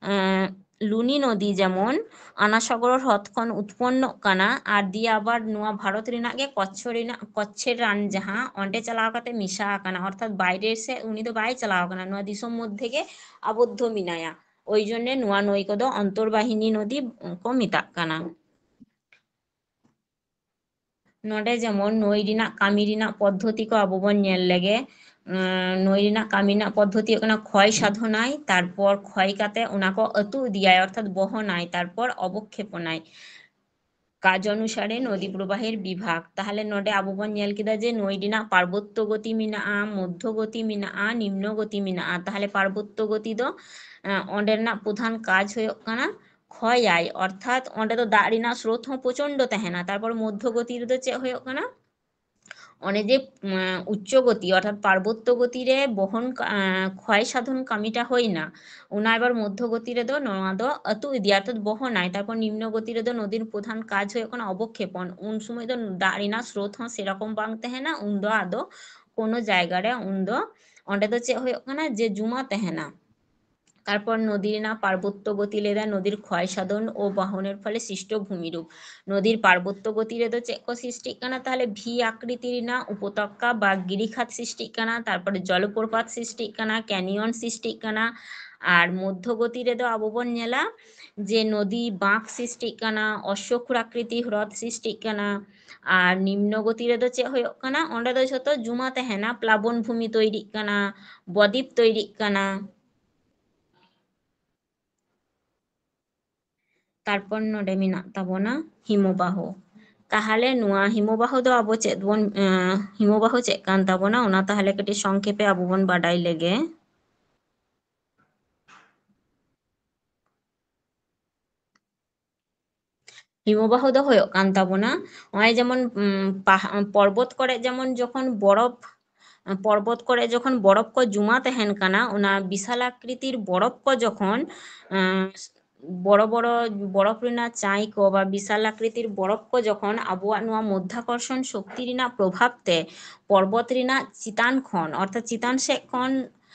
ᱮᱸ, ᱞᱩᱱᱤ ᱱᱚᱫᱤ ᱡᱮᱢᱚᱱ ᱟᱱᱟᱥᱟᱜᱚᱨ ᱦᱨᱚᱫ ᱠᱷᱚᱱ ᱩᱛᱯᱚᱱᱱᱚᱜ ᱠᱟᱱᱟ ᱟᱨ ᱫᱤᱭᱮ ᱟᱵᱟᱨ ᱱᱚᱣᱟ ᱵᱷᱟᱨᱚᱛ ᱨᱮᱱᱟᱜ ᱜᱮ ᱠᱚᱪᱪᱷᱚ ᱨᱮᱱᱟᱜ, ᱠᱚᱪᱪᱷᱮᱨ ᱨᱟᱱ ᱡᱟᱦᱟᱸ ᱚᱸᱰᱮ ᱪᱟᱞᱟᱣ ᱠᱟᱛᱮ ᱢᱮᱥᱟ ᱟᱠᱟᱱᱟ, ᱚᱨᱛᱷᱟᱛ ᱵᱟᱭᱨᱮ ᱥᱮᱫ ᱩᱱᱤ ᱫᱚ ᱵᱟᱭ ᱪᱟᱞᱟᱣ ᱟᱠᱟᱱᱟ, ᱱᱚᱣᱟ ᱫᱤᱥᱚᱢ ᱢᱚᱫᱽᱫᱷᱮ ᱜᱮ ᱟᱵᱚᱫᱽᱫᱷᱚ ᱢᱮᱱᱟᱭᱟ᱾ ᱳᱭ ᱡᱚᱱᱱᱮ ᱱᱚᱣᱟ ᱱᱟᱹᱭ ᱠᱚᱫᱚ ᱚᱱᱛᱚᱨᱵᱟᱦᱤᱱᱤ ᱱᱚᱫᱤ ᱠᱚ ᱢᱮᱛᱟᱜ ᱠᱟᱱᱟ᱾ ᱱᱚᱰᱮ ᱡᱮᱢᱚᱱ ᱱᱟᱹᱭ ᱨᱮᱱᱟᱜ ᱠᱟᱹᱢᱤ ᱨᱮᱱᱟᱜ ᱯᱚᱫᱽᱫᱷᱚᱛᱤ ᱠᱚ ᱟᱵᱚ ᱵᱚᱱ ᱧᱮᱞ ᱞᱮᱜᱮ᱾ ᱱᱟᱹᱭ ᱨᱮᱱᱟᱜ ᱠᱟᱹᱢᱤ ᱨᱮᱱᱟᱜ ᱯᱚᱫᱽᱫᱷᱚᱛᱤ ᱦᱩᱭᱩᱜ ᱠᱟᱱᱟ ᱠᱷᱚᱭ ᱥᱟᱫᱷᱚᱱᱟᱭ, ᱛᱟᱨᱯᱚᱨ ᱠᱷᱚᱭ ᱠᱟᱛᱮ ᱚᱱᱟ ᱠᱚ ᱟᱹᱛᱩ ᱤᱫᱤᱭᱟᱭ, ᱚᱨᱛᱷᱟᱛ ᱵᱚᱦᱚᱱᱟᱭ, ᱛᱟᱨᱯᱚᱨ ᱚᱵᱚᱠᱷᱮᱯᱚᱱᱟᱭ᱾ ᱠᱟᱡᱽ ᱚᱱᱩᱥᱟᱨᱮ ᱱᱚᱫᱤ ᱯᱨᱚᱵᱟᱦᱮᱨ ᱵᱤᱵᱷᱟᱜᱽ᱾ ᱛᱟᱦᱚᱞᱮ ᱱᱚᱰᱮ ᱟᱵᱚ ᱵᱚᱱ ᱧᱮᱞ ᱠᱮᱫᱟ ᱡᱮ ᱱᱟᱹᱭ ᱨᱮᱱᱟᱜ ᱯᱟᱨᱵᱚᱛᱛᱚ ᱜᱚᱛᱤ ᱢᱮᱱᱟᱜᱼᱟ, ᱢᱚᱫᱽᱫᱷᱚ ᱜᱚᱛᱤ ᱢᱮᱱᱟᱜᱼᱟ, ᱱᱤᱢᱱᱚ ᱜᱚᱛᱤ ᱢᱮᱱᱟᱜᱼᱟ᱾ ᱛᱟᱦᱚᱞᱮ ᱯᱟᱨᱵᱚᱛᱛᱚ ᱜᱚᱛᱤ ᱫᱚ, ᱟᱸ, ᱚᱸᱰᱮ ᱨᱮᱱᱟᱜ ᱯᱨᱚᱫᱷᱟᱱ ᱠᱟᱡᱽ ᱦᱩᱭᱩᱜ ᱠᱟᱱᱟ ᱠᱷᱚᱭᱟᱭ, ᱚᱨᱛᱷᱟᱛ ᱚᱸᱰᱮ ᱫᱚ ᱫᱟᱜ ᱨᱮᱱᱟᱜ ᱥᱨᱳᱛ ᱦᱚᱸ ᱯᱨᱚᱪᱚᱱᱰᱚ ᱛᱟᱦᱮᱱᱟ᱾ ᱛᱟᱨᱯᱚᱨ ᱢᱚᱫᱽᱫᱷᱚ ᱜᱚᱛᱤ ᱨᱮᱫᱚ ᱪᱮᱫ ᱦᱩᱭᱩᱜ ᱠᱟᱱᱟ? ᱚᱱᱮ ᱡᱮ, ᱩᱢ, ᱩᱪᱪᱚ ᱜᱚᱛᱤ, ᱚᱨᱛᱷᱟᱛ ᱯᱟᱨᱵᱚᱛᱛᱚ ᱜᱚᱛᱤ ᱨᱮ ᱵᱚᱦᱚᱱ ᱠᱟ-, ᱟᱸ, ᱠᱷᱚᱭ ᱥᱟᱫᱷᱚᱱ ᱠᱟᱹᱢᱤᱴᱟ ᱦᱩᱭᱱᱟ, ᱚᱱᱟ ᱮᱵᱟᱨ ᱢᱚᱫᱽᱫᱷᱚ ᱜᱚᱛᱤ ᱨᱮᱫᱚ ᱱᱚᱣᱟ ᱫᱚ ᱟᱹᱛᱩ ᱤᱫᱤᱭᱟ, ᱚᱨᱛᱷᱟᱛ ᱵᱚᱦᱚᱱᱟᱭ᱾ ᱛᱟᱨᱯᱚᱨ ᱱᱤᱢᱱᱚ ᱜᱚᱛᱤ ᱨᱮᱫᱚ ᱱᱚᱫᱤᱨ ᱯᱨᱚᱫᱷᱟᱱ ᱠᱟᱡᱽ ᱦᱩᱭᱩᱜ ᱠᱟᱱᱟ ᱚᱵᱚᱠᱷᱮᱯᱚᱱ᱾ ᱩᱱ ᱥᱚᱢᱚᱭ ᱫᱚ ᱫᱟᱜ ᱨᱮᱱᱟᱜ ᱥᱨᱳᱛ ᱦᱚᱸ ᱥᱮᱨᱚᱠᱚᱢ ᱵᱟᱝ ᱛᱟᱦᱮᱱᱟ, ᱩᱱᱫᱚ ᱟᱫᱚ ᱠᱳᱱᱳ ᱡᱟᱭᱜᱟ ᱨᱮ ᱩᱱᱫᱚ ᱚᱸᱰᱮ ᱫᱚ ᱪᱮᱫ ᱦᱩᱭᱩᱜ ᱠᱟᱱᱟ, ᱡᱮ ᱡᱩᱢᱟ ᱛᱟᱦᱮᱱᱟ᱾ ᱛᱟᱨᱯᱚᱨ ᱱᱚᱫᱤ ᱨᱮᱱᱟᱜ ᱯᱟᱨᱵᱚᱛᱛᱚ ᱜᱚᱛᱤ ᱞᱟᱹᱭ ᱫᱟ ᱱᱚᱫᱤᱨ ᱠᱷᱚᱭ ᱥᱟᱫᱷᱚᱱ ᱳ ᱵᱟᱦᱚᱱᱮᱨ ᱯᱷᱚᱞᱮ সৃষ্ট ভূমিরূপ। ᱱᱚᱫᱤᱨ ᱯᱟᱨᱵᱚᱛᱛᱚ ᱜᱚᱛᱤ ᱨᱮᱫᱚ ᱪᱮᱫ ᱠᱚ ᱥᱨᱤᱥᱴᱤᱜ ᱠᱟᱱᱟ? ᱛᱟᱦᱞᱮ ᱵᱷᱤ ᱟᱠᱨᱤᱛᱤ ᱨᱮᱱᱟᱜ ᱩᱯᱚᱛᱚᱠᱟ ᱵᱟ ᱜᱤᱨᱤᱠᱷᱟᱛ ᱥᱨᱤᱥᱴᱤᱜ ᱠᱟᱱᱟ, ᱛᱟᱨᱯᱚᱨᱮ ᱡᱚᱞᱚᱯᱨᱯᱟᱛ ᱥᱨᱤᱥᱴᱤᱜ ᱠᱟᱱᱟ, ᱠᱮᱱᱤᱭᱚᱱ ᱥᱨᱤᱥᱴᱤᱜ ᱠᱟᱱᱟ, ᱟᱨ ᱢᱚᱫᱽᱫᱷᱚ ᱜᱚᱛᱤ ᱨᱮᱫᱚ ᱟᱵᱚ ᱵᱚᱱ ᱧᱮᱞᱟ ᱡᱮ ᱱᱚᱫᱤ ᱵᱟᱸᱠ ᱥᱨᱤᱥᱴᱤᱜ ᱠᱟᱱᱟ, ᱚᱥᱥᱚᱠᱷᱩᱨᱟᱠᱨᱤᱛᱤ ᱦᱨᱚᱫ ᱥᱨᱤᱥᱴᱤᱜ ᱠᱟᱱᱟ, ᱟᱨ ᱱᱤᱢᱱᱚ ᱜᱚᱛᱤ ᱨᱮᱫᱚ ᱪᱮᱫ ᱦᱩᱭᱩᱜ ᱠᱟᱱᱟ? ᱚᱸᱰᱮ ᱫᱚ ᱡᱷᱚᱛᱚ ᱡᱩᱢᱟ ᱛᱟᱦᱮᱱᱟ, ᱯᱞᱟᱵᱚᱱ ᱵᱷᱩᱢᱤ ᱛᱚᱭᱨᱤᱜ ᱠᱟᱱᱟ, ᱵᱚᱫᱤᱯ ᱛᱚᱭᱨᱤᱜ ᱠᱟᱱᱟ᱾ ᱛᱟᱨᱯᱚᱨ ᱱᱚᱰᱮ ᱢᱮᱱᱟᱜ ᱛᱟᱵᱚᱱᱟ ᱦᱤᱢᱚᱵᱟᱦᱚ᱾ ᱛᱟᱦᱚᱞᱮ ᱱᱚᱣᱟ ᱦᱤᱢᱚᱵᱟᱦᱚ ᱫᱚ ᱟᱵᱚ ᱪᱮᱫ ᱵᱚᱱ, ᱮᱸ, ᱦᱤᱢᱚᱵᱟᱦᱚ ᱪᱮᱫ ᱠᱟᱱ ᱛᱟᱵᱚᱱᱟ, ᱚᱱᱟ ᱛᱟᱦᱚᱞᱮ ᱠᱟᱹᱴᱤᱡ ᱥᱚᱝᱠᱷᱮᱯᱮ ᱟᱵᱚ ᱵᱚᱱ ᱵᱟᱰᱟᱭ ᱞᱮᱜᱮ᱾ ᱦᱤᱢᱚᱵᱟᱦᱚ ᱫᱚ ᱦᱩᱭᱩᱜ ᱠᱟᱱ ᱛᱟᱵᱚᱱᱟ, ᱱᱚᱜᱼᱚᱭ ᱡᱮᱢᱚᱱ, ᱩᱢ, ᱯᱟᱦ-, ᱯᱚᱨᱵᱚᱛ ᱠᱚᱨᱮ ᱡᱮᱢᱚᱱ ᱡᱚᱠᱷᱚᱱ ᱵᱚᱨᱚᱯᱷ, ᱯᱚᱨᱵᱚᱛ ᱠᱚᱨᱮ ᱡᱚᱠᱷᱚᱱ ᱵᱚᱨᱚᱯᱷ ᱠᱚ ᱡᱚᱢᱟ ᱛᱟᱦᱮᱱ ᱠᱟᱱᱟ, ᱚᱱᱟ ᱵᱤᱥᱟᱞ ᱟᱠᱨᱤᱛᱤᱨ ᱵᱚᱨᱚᱯᱷ ᱠᱚ ᱡᱚᱠᱷᱚᱱ, ᱮᱸ, ᱵᱚᱲᱚ ᱵᱚᱲᱚ ᱵᱚᱨᱚᱯᱷ ᱨᱮᱱᱟᱜ ᱪᱟᱸᱭ ᱠᱚ ᱵᱟ ᱵᱤᱥᱟᱞ ᱟᱠᱨᱤᱛᱤᱨ ᱵᱚᱨᱚᱯᱷ ᱠᱚ ᱡᱚᱠᱷᱚᱱ ᱟᱵᱚᱣᱟᱜ ᱱᱚᱣᱟ ᱢᱚᱫᱽᱫᱷᱟᱠᱚᱨᱥᱚᱱ ᱥᱚᱠᱛᱤ ᱨᱮᱱᱟᱜ ᱯᱨᱚᱵᱷᱟᱵᱽ ᱛᱮ ᱯᱚᱨᱵᱚᱛ ᱨᱮᱱᱟᱜ ᱪᱮᱛᱟᱱ ᱠᱷᱚᱱ, ᱚᱨᱛᱷᱟᱛ ᱪᱮᱛᱟᱱ ᱥᱮᱫ ᱠᱷᱚᱱ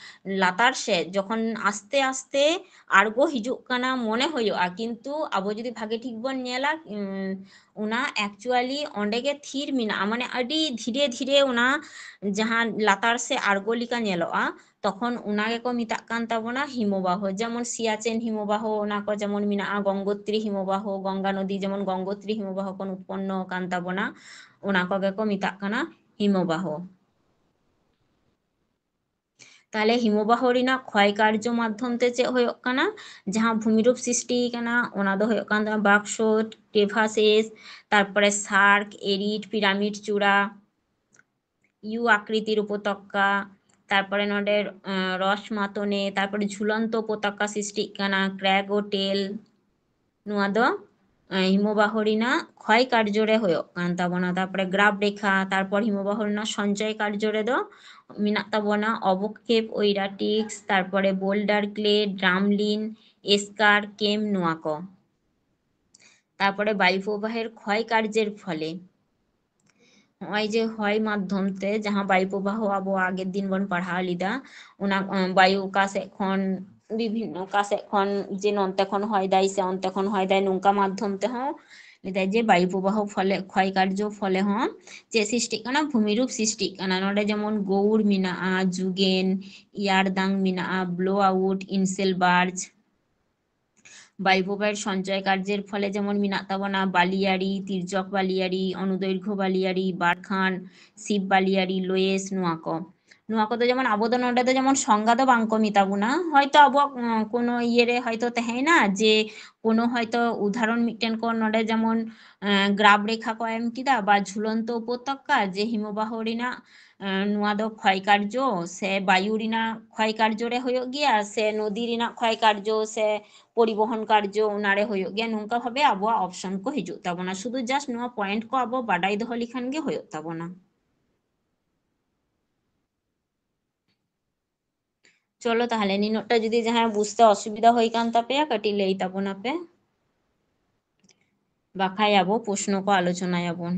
ᱞᱟᱛᱟᱨ ᱥᱮᱫ ᱡᱚᱠᱷᱚᱱ ᱟᱥᱛᱮ ᱟᱥᱛᱮ ᱟᱬᱜᱚ ᱦᱤᱡᱩᱜ ᱠᱟᱱᱟ ᱢᱚᱱᱮ ᱦᱩᱭᱩᱜᱼᱟ, ᱠᱤᱱᱛᱩ ᱟᱵᱚ ᱡᱩᱫᱤ ᱵᱷᱟᱜᱮ ᱴᱷᱤᱠ ᱵᱚᱱ ᱧᱮᱞᱟ, ᱩᱸ, ᱚᱱᱟ actually ᱚᱸᱰᱮ ᱜᱮ ᱛᱷᱤᱨ ᱢᱮᱱᱟᱜᱼᱟ, ᱢᱟᱱᱮ ᱟᱹᱰᱤ ᱫᱷᱤᱨᱮ ᱫᱷᱤᱨᱮ ᱚᱱᱟ ᱡᱟᱦᱟᱸ ᱞᱟᱛᱟᱨ ᱥᱮᱫ ᱟᱬᱜᱚ ᱞᱮᱠᱟ ᱧᱮᱞᱚᱜᱼᱟ, ᱛᱚᱠᱷᱚᱱ ᱚᱱᱟ ᱜᱮᱠᱚ ᱢᱮᱛᱟᱜ ᱠᱟᱱ ᱛᱟᱵᱚᱱᱟ ᱦᱤᱢᱚᱵᱟᱦᱚ᱾ ᱡᱮᱢᱚᱱ ᱥᱤᱭᱟᱪᱮᱱ ᱦᱤᱢᱚᱵᱟᱦᱚ, ᱚᱱᱟ ᱠᱚ ᱡᱮᱢᱚᱱ ᱢᱮᱱᱟᱜᱼᱟ ᱜᱚᱝᱜᱳᱛᱨᱤ ᱦᱤᱢᱚᱵᱟᱦᱚ, ᱜᱚᱝᱜᱟ ᱱᱚᱫᱤ ᱡᱮᱢᱚᱱ ᱜᱚᱝᱜᱳᱛᱨᱤ ᱦᱤᱢᱚᱵᱟᱦᱚ ᱠᱷᱚᱱ ᱩᱛᱯᱚᱱᱱᱚ ᱟᱠᱟᱱ ᱛᱟᱵᱚᱱᱟ, ᱚᱱᱟ ᱠᱚᱜᱮ ᱠᱚ ᱢᱮᱛᱟᱜ ᱠᱟᱱᱟ ᱦᱤᱢᱚᱵᱟᱦᱚ᱾ ᱛᱟᱦᱞᱮ ᱦᱤᱢᱚᱵᱟᱦᱚ ᱨᱮᱱᱟᱜ ᱠᱷᱚᱭ ᱠᱟᱨᱡᱚ ᱢᱟᱫᱽᱫᱷᱚᱢ ᱛᱮ ᱪᱮᱫ ᱦᱩᱭᱩᱜ ᱠᱟᱱᱟ? ᱡᱟᱦᱟᱸ ᱵᱷᱩᱢᱤᱨᱩᱯ ᱥᱨᱤᱥᱴᱤ ᱠᱟᱱᱟ, ᱚᱱᱟ ᱫᱚ ᱦᱩᱭᱩᱜ ᱠᱟᱱ ᱛᱟᱵᱚᱱᱟ ᱵᱟᱠᱥᱚ, ᱠᱨᱮᱵᱷᱟᱥᱮᱥ, ᱛᱟᱨᱯᱚᱨᱮ ᱥᱟᱨᱠ, ᱮᱨᱤᱰ, ᱯᱤᱨᱟᱢᱤᱰ ᱪᱩᱲᱟ, ᱤᱭᱩ ᱟᱠᱨᱤᱛᱤᱨ ᱩᱯᱚᱛᱚᱠᱟ, ᱛᱟᱨᱯᱚᱨᱮ ᱱᱚᱰᱮ, ᱟᱸ, ᱨᱚᱥ ᱢᱟᱛᱚᱱᱮ, ᱛᱟᱨᱯᱚᱨᱮ ᱡᱷᱩᱞᱚᱱᱛᱚ ᱩᱯᱚᱛᱚᱠᱟ ᱥᱨᱤᱥᱴᱤᱜ ᱠᱟᱱᱟ, ᱠᱨᱮᱜ ᱳ ᱴᱮᱞ, ᱱᱚᱣᱟ ᱫᱚ, ᱮ, ᱦᱤᱢᱚᱵᱟᱦᱚ ᱨᱮᱱᱟᱜ ᱠᱷᱚᱭ ᱠᱟᱨᱡᱚ ᱨᱮ ᱦᱩᱭᱩᱜ ᱠᱟᱱ ᱛᱟᱵᱚᱱᱟ᱾ ᱛᱟᱨᱯᱚᱨᱮ ᱜᱨᱟᱯ ᱨᱮᱠᱷᱟ, ᱛᱟᱨᱯᱚᱨ ᱦᱤᱢᱚᱵᱟᱦᱚ ᱨᱮᱱᱟᱜ ᱥᱚᱧᱪᱚᱭ ᱠᱟᱨᱡᱚ ᱨᱮᱫᱚ ᱢᱮᱱᱟᱜ ᱛᱟᱵᱚᱱᱟ ᱚᱵᱚᱠᱷᱮᱯ ᱳᱭᱨᱟᱴᱤᱠᱥ, ᱛᱟᱨᱯᱚᱨᱮ ᱵᱳᱞᱰᱟᱨ ᱠᱞᱮ, ᱰᱨᱟᱢᱞᱤᱱ, ᱮᱥᱠᱟᱨ, ᱠᱮᱢ, ᱱᱚᱣᱟ ᱠᱚ᱾ ᱛᱟᱨᱯᱚᱨᱮ ᱵᱟᱭᱩ ᱯᱨᱚᱵᱟᱦᱮᱨ ᱠᱷᱚᱭ ᱠᱟᱨᱡᱮᱨ ᱯᱷᱚᱞᱮ ᱱᱚᱜᱼᱚᱭ ᱡᱮ ᱦᱚᱭ ᱢᱟᱫᱽᱫᱷᱚᱢ ᱛᱮ ᱡᱟᱦᱟᱸ ᱵᱟᱭᱩ ᱯᱨᱚᱵᱟᱦᱚ ᱟᱵᱚ ᱟᱜᱮᱨ ᱫᱤᱱ ᱵᱚᱱ ᱯᱟᱲᱦᱟᱣ ᱞᱮᱫᱟ, ᱚᱱᱟ, ᱟᱸ, ᱵᱟᱭᱩ ᱚᱠᱟ ᱥᱮᱫ ᱠᱷᱚᱱ, ᱵᱤᱵᱷᱤᱱᱱᱚ ᱚᱠᱟ ᱥᱮᱫ ᱠᱷᱚᱱ, ᱡᱮ ᱱᱚᱱᱛᱮ ᱠᱷᱚᱱ ᱦᱚᱭ ᱫᱟᱭ ᱥᱮ ᱚᱱᱛᱮ ᱠᱷᱚᱱ ᱦᱚᱭ ᱫᱟᱭ, ᱱᱚᱝᱠᱟ ᱢᱟᱫᱽᱫᱷᱚᱢ ᱛᱮᱦᱚᱸ ᱞᱟᱹᱭ ᱫᱟᱭ ᱡᱮ ᱵᱟᱭᱩ ᱯᱨᱚᱵᱟᱦᱚ ᱯᱷᱚᱞᱮ, ᱠᱷᱚᱭ ᱠᱟᱨᱡᱚ ᱯᱷᱚᱞᱮ ᱦᱚᱸ ᱪᱮᱫ ᱥᱨᱤᱥᱴᱤᱜ ᱠᱟᱱᱟ? ᱵᱷᱩᱢᱤᱨᱩᱯ ᱥᱨᱤᱥᱴᱤᱜ ᱠᱟᱱᱟ᱾ ᱱᱚᱰᱮ ᱡᱮᱢᱚᱱ ᱜᱳᱣᱩᱲ ᱢᱮᱱᱟᱜᱼᱟ, ᱡᱩᱜᱮᱱ, ᱮᱭᱟᱨ ᱫᱟᱝ ᱢᱮᱱᱟᱜᱼᱟ, ᱵᱞᱳ ᱟᱣᱩᱴ, ᱤᱱᱥᱮᱞ ᱵᱟᱨᱡᱽ, ᱵᱟᱭᱩ ᱯᱨᱚᱵᱟᱦᱮᱨ ᱥᱚᱧᱪᱚᱭ ᱠᱟᱨᱡᱮᱨ ᱯᱷᱚᱞᱮ ᱡᱮᱢᱚᱱ ᱢᱮᱱᱟᱜ ᱛᱟᱵᱚᱱᱟ ᱵᱟᱞᱤᱭᱟᱨᱤ, ᱛᱤᱨᱡᱚᱠ ᱵᱟᱞᱤᱭᱟᱨᱤ, ᱚᱱᱩᱫᱚᱭᱨᱜᱷᱚ ᱵᱟᱞᱤᱭᱟᱨᱤ, ᱵᱟᱨᱠᱷᱟᱱ, ᱥᱤᱵ ᱵᱟᱞᱤᱭᱟᱨᱤ, ᱞᱳᱭᱮᱥ, ᱱᱚᱣᱟ ᱠᱚ᱾ ᱱᱚᱣᱟ ᱠᱚᱫᱚ ᱡᱮᱢᱚᱱ ᱟᱵᱚ ᱫᱚ ᱱᱚᱰᱮ ᱫᱚ ᱡᱮᱢᱚᱱ ᱥᱚᱝᱜᱟ ᱫᱚ ᱵᱟᱝ ᱠᱚ ᱢᱮᱛᱟ ᱵᱚᱱᱟ, ᱦᱚᱭᱛᱚ ᱟᱵᱚᱣᱟᱜ, ᱩᱸ, ᱠᱳᱱᱳ ᱤᱭᱟᱹ ᱨᱮ ᱦᱚᱭᱛᱚ ᱛᱟᱦᱮᱸᱭᱮᱱᱟ ᱡᱮ ᱠᱳᱱᱳ ᱦᱚᱭᱛᱚ ᱩᱫᱟᱦᱚᱨᱚᱱ ᱢᱤᱫᱴᱮᱱ ᱠᱚ ᱱᱚᱰᱮ ᱡᱮᱢᱚᱱ, ᱮᱸ, ᱜᱨᱟᱯ ᱨᱮᱠᱷᱟ ᱠᱚ ᱮᱢ ᱠᱮᱫᱟ ᱵᱟ ᱡᱷᱩᱞᱚᱱᱛᱚ ᱩᱯᱚᱛᱚᱠᱟ ᱡᱮ ᱦᱤᱢᱚᱵᱟᱦᱚ ᱨᱮᱱᱟᱜ, ᱮᱸ, ᱱᱚᱣᱟ ᱫᱚ ᱠᱷᱚᱭ ᱠᱟᱨᱡᱚ ᱥᱮ ᱵᱟᱭᱩ ᱨᱮᱱᱟᱜ ᱠᱷᱚᱭ ᱠᱟᱨᱡᱚ ᱨᱮ ᱦᱩᱭᱩᱜ ᱜᱮᱭᱟ ᱥᱮ ᱱᱚᱫᱤ ᱨᱮᱱᱟᱜ ᱠᱷᱚᱭ ᱠᱟᱨᱡᱚ ᱥᱮ ᱯᱚᱨᱤᱵᱚᱦᱚᱱ ᱠᱟᱨᱡᱚ ᱚᱱᱟᱨᱮ ᱦᱩᱭᱩᱜ ᱜᱮᱭᱟ, ᱱᱚᱝᱠᱟ ᱵᱷᱟᱵᱮ ᱟᱵᱚᱣᱟᱜ ᱚᱯᱥᱚᱱ ᱠᱚ ᱦᱤᱡᱩᱜ ᱛᱟᱵᱚᱱᱟ᱾ ᱥᱩᱫᱷᱩ just ᱱᱚᱣᱟ ᱯᱚᱭᱮᱱᱴ ᱠᱚ ᱟᱵᱚ ᱵᱟᱰᱟᱭ ᱫᱚᱦᱚ ᱞᱮᱠᱷᱟᱱ ᱜᱮ ᱦᱩᱭᱩᱜ ᱛᱟᱵᱚᱱᱟ᱾ ᱪᱚᱞᱚ ᱛᱟᱦᱞᱮ, ᱱᱤᱱᱟᱹᱜ ᱴᱟ ᱡᱩᱫᱤ ᱡᱟᱦᱟᱸᱭ ᱵᱩᱡᱽᱛᱮ ᱚᱥᱩᱵᱤᱫᱷᱟ ᱦᱩᱭ ᱠᱟᱱ ᱛᱟᱯᱮᱭᱟ, ᱠᱟᱹᱴᱤᱡ ᱞᱟᱹᱭ ᱛᱟᱵᱚᱱᱟᱯᱮ, ᱵᱟᱠᱷᱟᱡ ᱟᱵᱚ ᱯᱨᱚᱥᱱᱚ ᱠᱚ ᱟᱞᱳᱪᱚᱱᱟᱭᱟᱵᱚᱱ᱾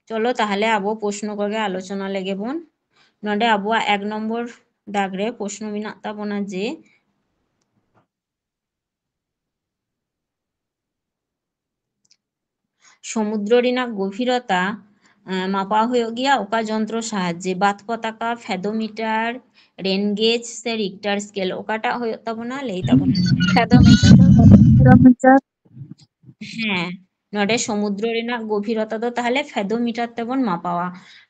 ᱪᱚᱞᱚ ᱛᱟᱦᱞᱮ, ᱟᱵᱚ ᱯᱨᱚᱥᱱᱚ ᱠᱚᱜᱮ ᱟᱞᱳᱪᱚᱱᱟ ᱞᱮᱜᱮ ᱵᱚᱱ᱾ ᱱᱚᱰᱮ ᱟᱵᱚᱣᱟᱜ ᱮᱠ ᱱᱚᱢᱵᱚᱨ ᱫᱟᱜᱽ ᱨᱮ ᱯᱨᱚᱥᱱᱚ ᱢᱮᱱᱟᱜ ᱛᱟᱵᱚᱱᱟ ᱡᱮ, ᱥᱚᱢᱩᱫᱨᱚ ᱨᱮᱱᱟᱜ ᱜᱚᱵᱷᱤᱨᱚᱛᱟ, ᱮᱸ, ᱢᱟᱯᱟ ᱦᱩᱭᱩᱜ ᱜᱮᱭᱟ ᱚᱠᱟ ᱡᱚᱱᱛᱨᱚ ᱥᱟᱦᱟᱡᱽᱡᱮ? ᱵᱟᱛ ᱯᱚᱛᱟᱠᱟ, ᱯᱷᱮᱫᱳᱢᱤᱴᱟᱨ, ᱨᱮᱱ ᱜᱮᱡᱽ ᱥᱮ ᱨᱤᱠᱴᱟᱨ ᱥᱠᱮᱞ, ᱚᱠᱟᱴᱟᱜ ᱦᱩᱭᱩᱜ ᱛᱟᱵᱚᱱᱟ? ᱞᱟᱹᱭ ᱛᱟᱵᱚᱱᱟ᱾ ᱯᱷᱮᱫᱳᱢᱤᱴᱟᱨ᱾ ᱦᱮᱸ, ᱱᱚᱰᱮ ᱥᱚᱢᱩᱫᱨᱚ ᱨᱮᱱᱟᱜ ᱜᱚᱵᱷᱤᱨᱚᱛᱟ ᱫᱚ ᱛᱟᱦᱞᱮ ᱯᱷᱮᱫᱳᱢᱤᱴᱟᱨ ᱛᱮᱵᱚᱱ ᱢᱟᱯᱟᱣᱟ᱾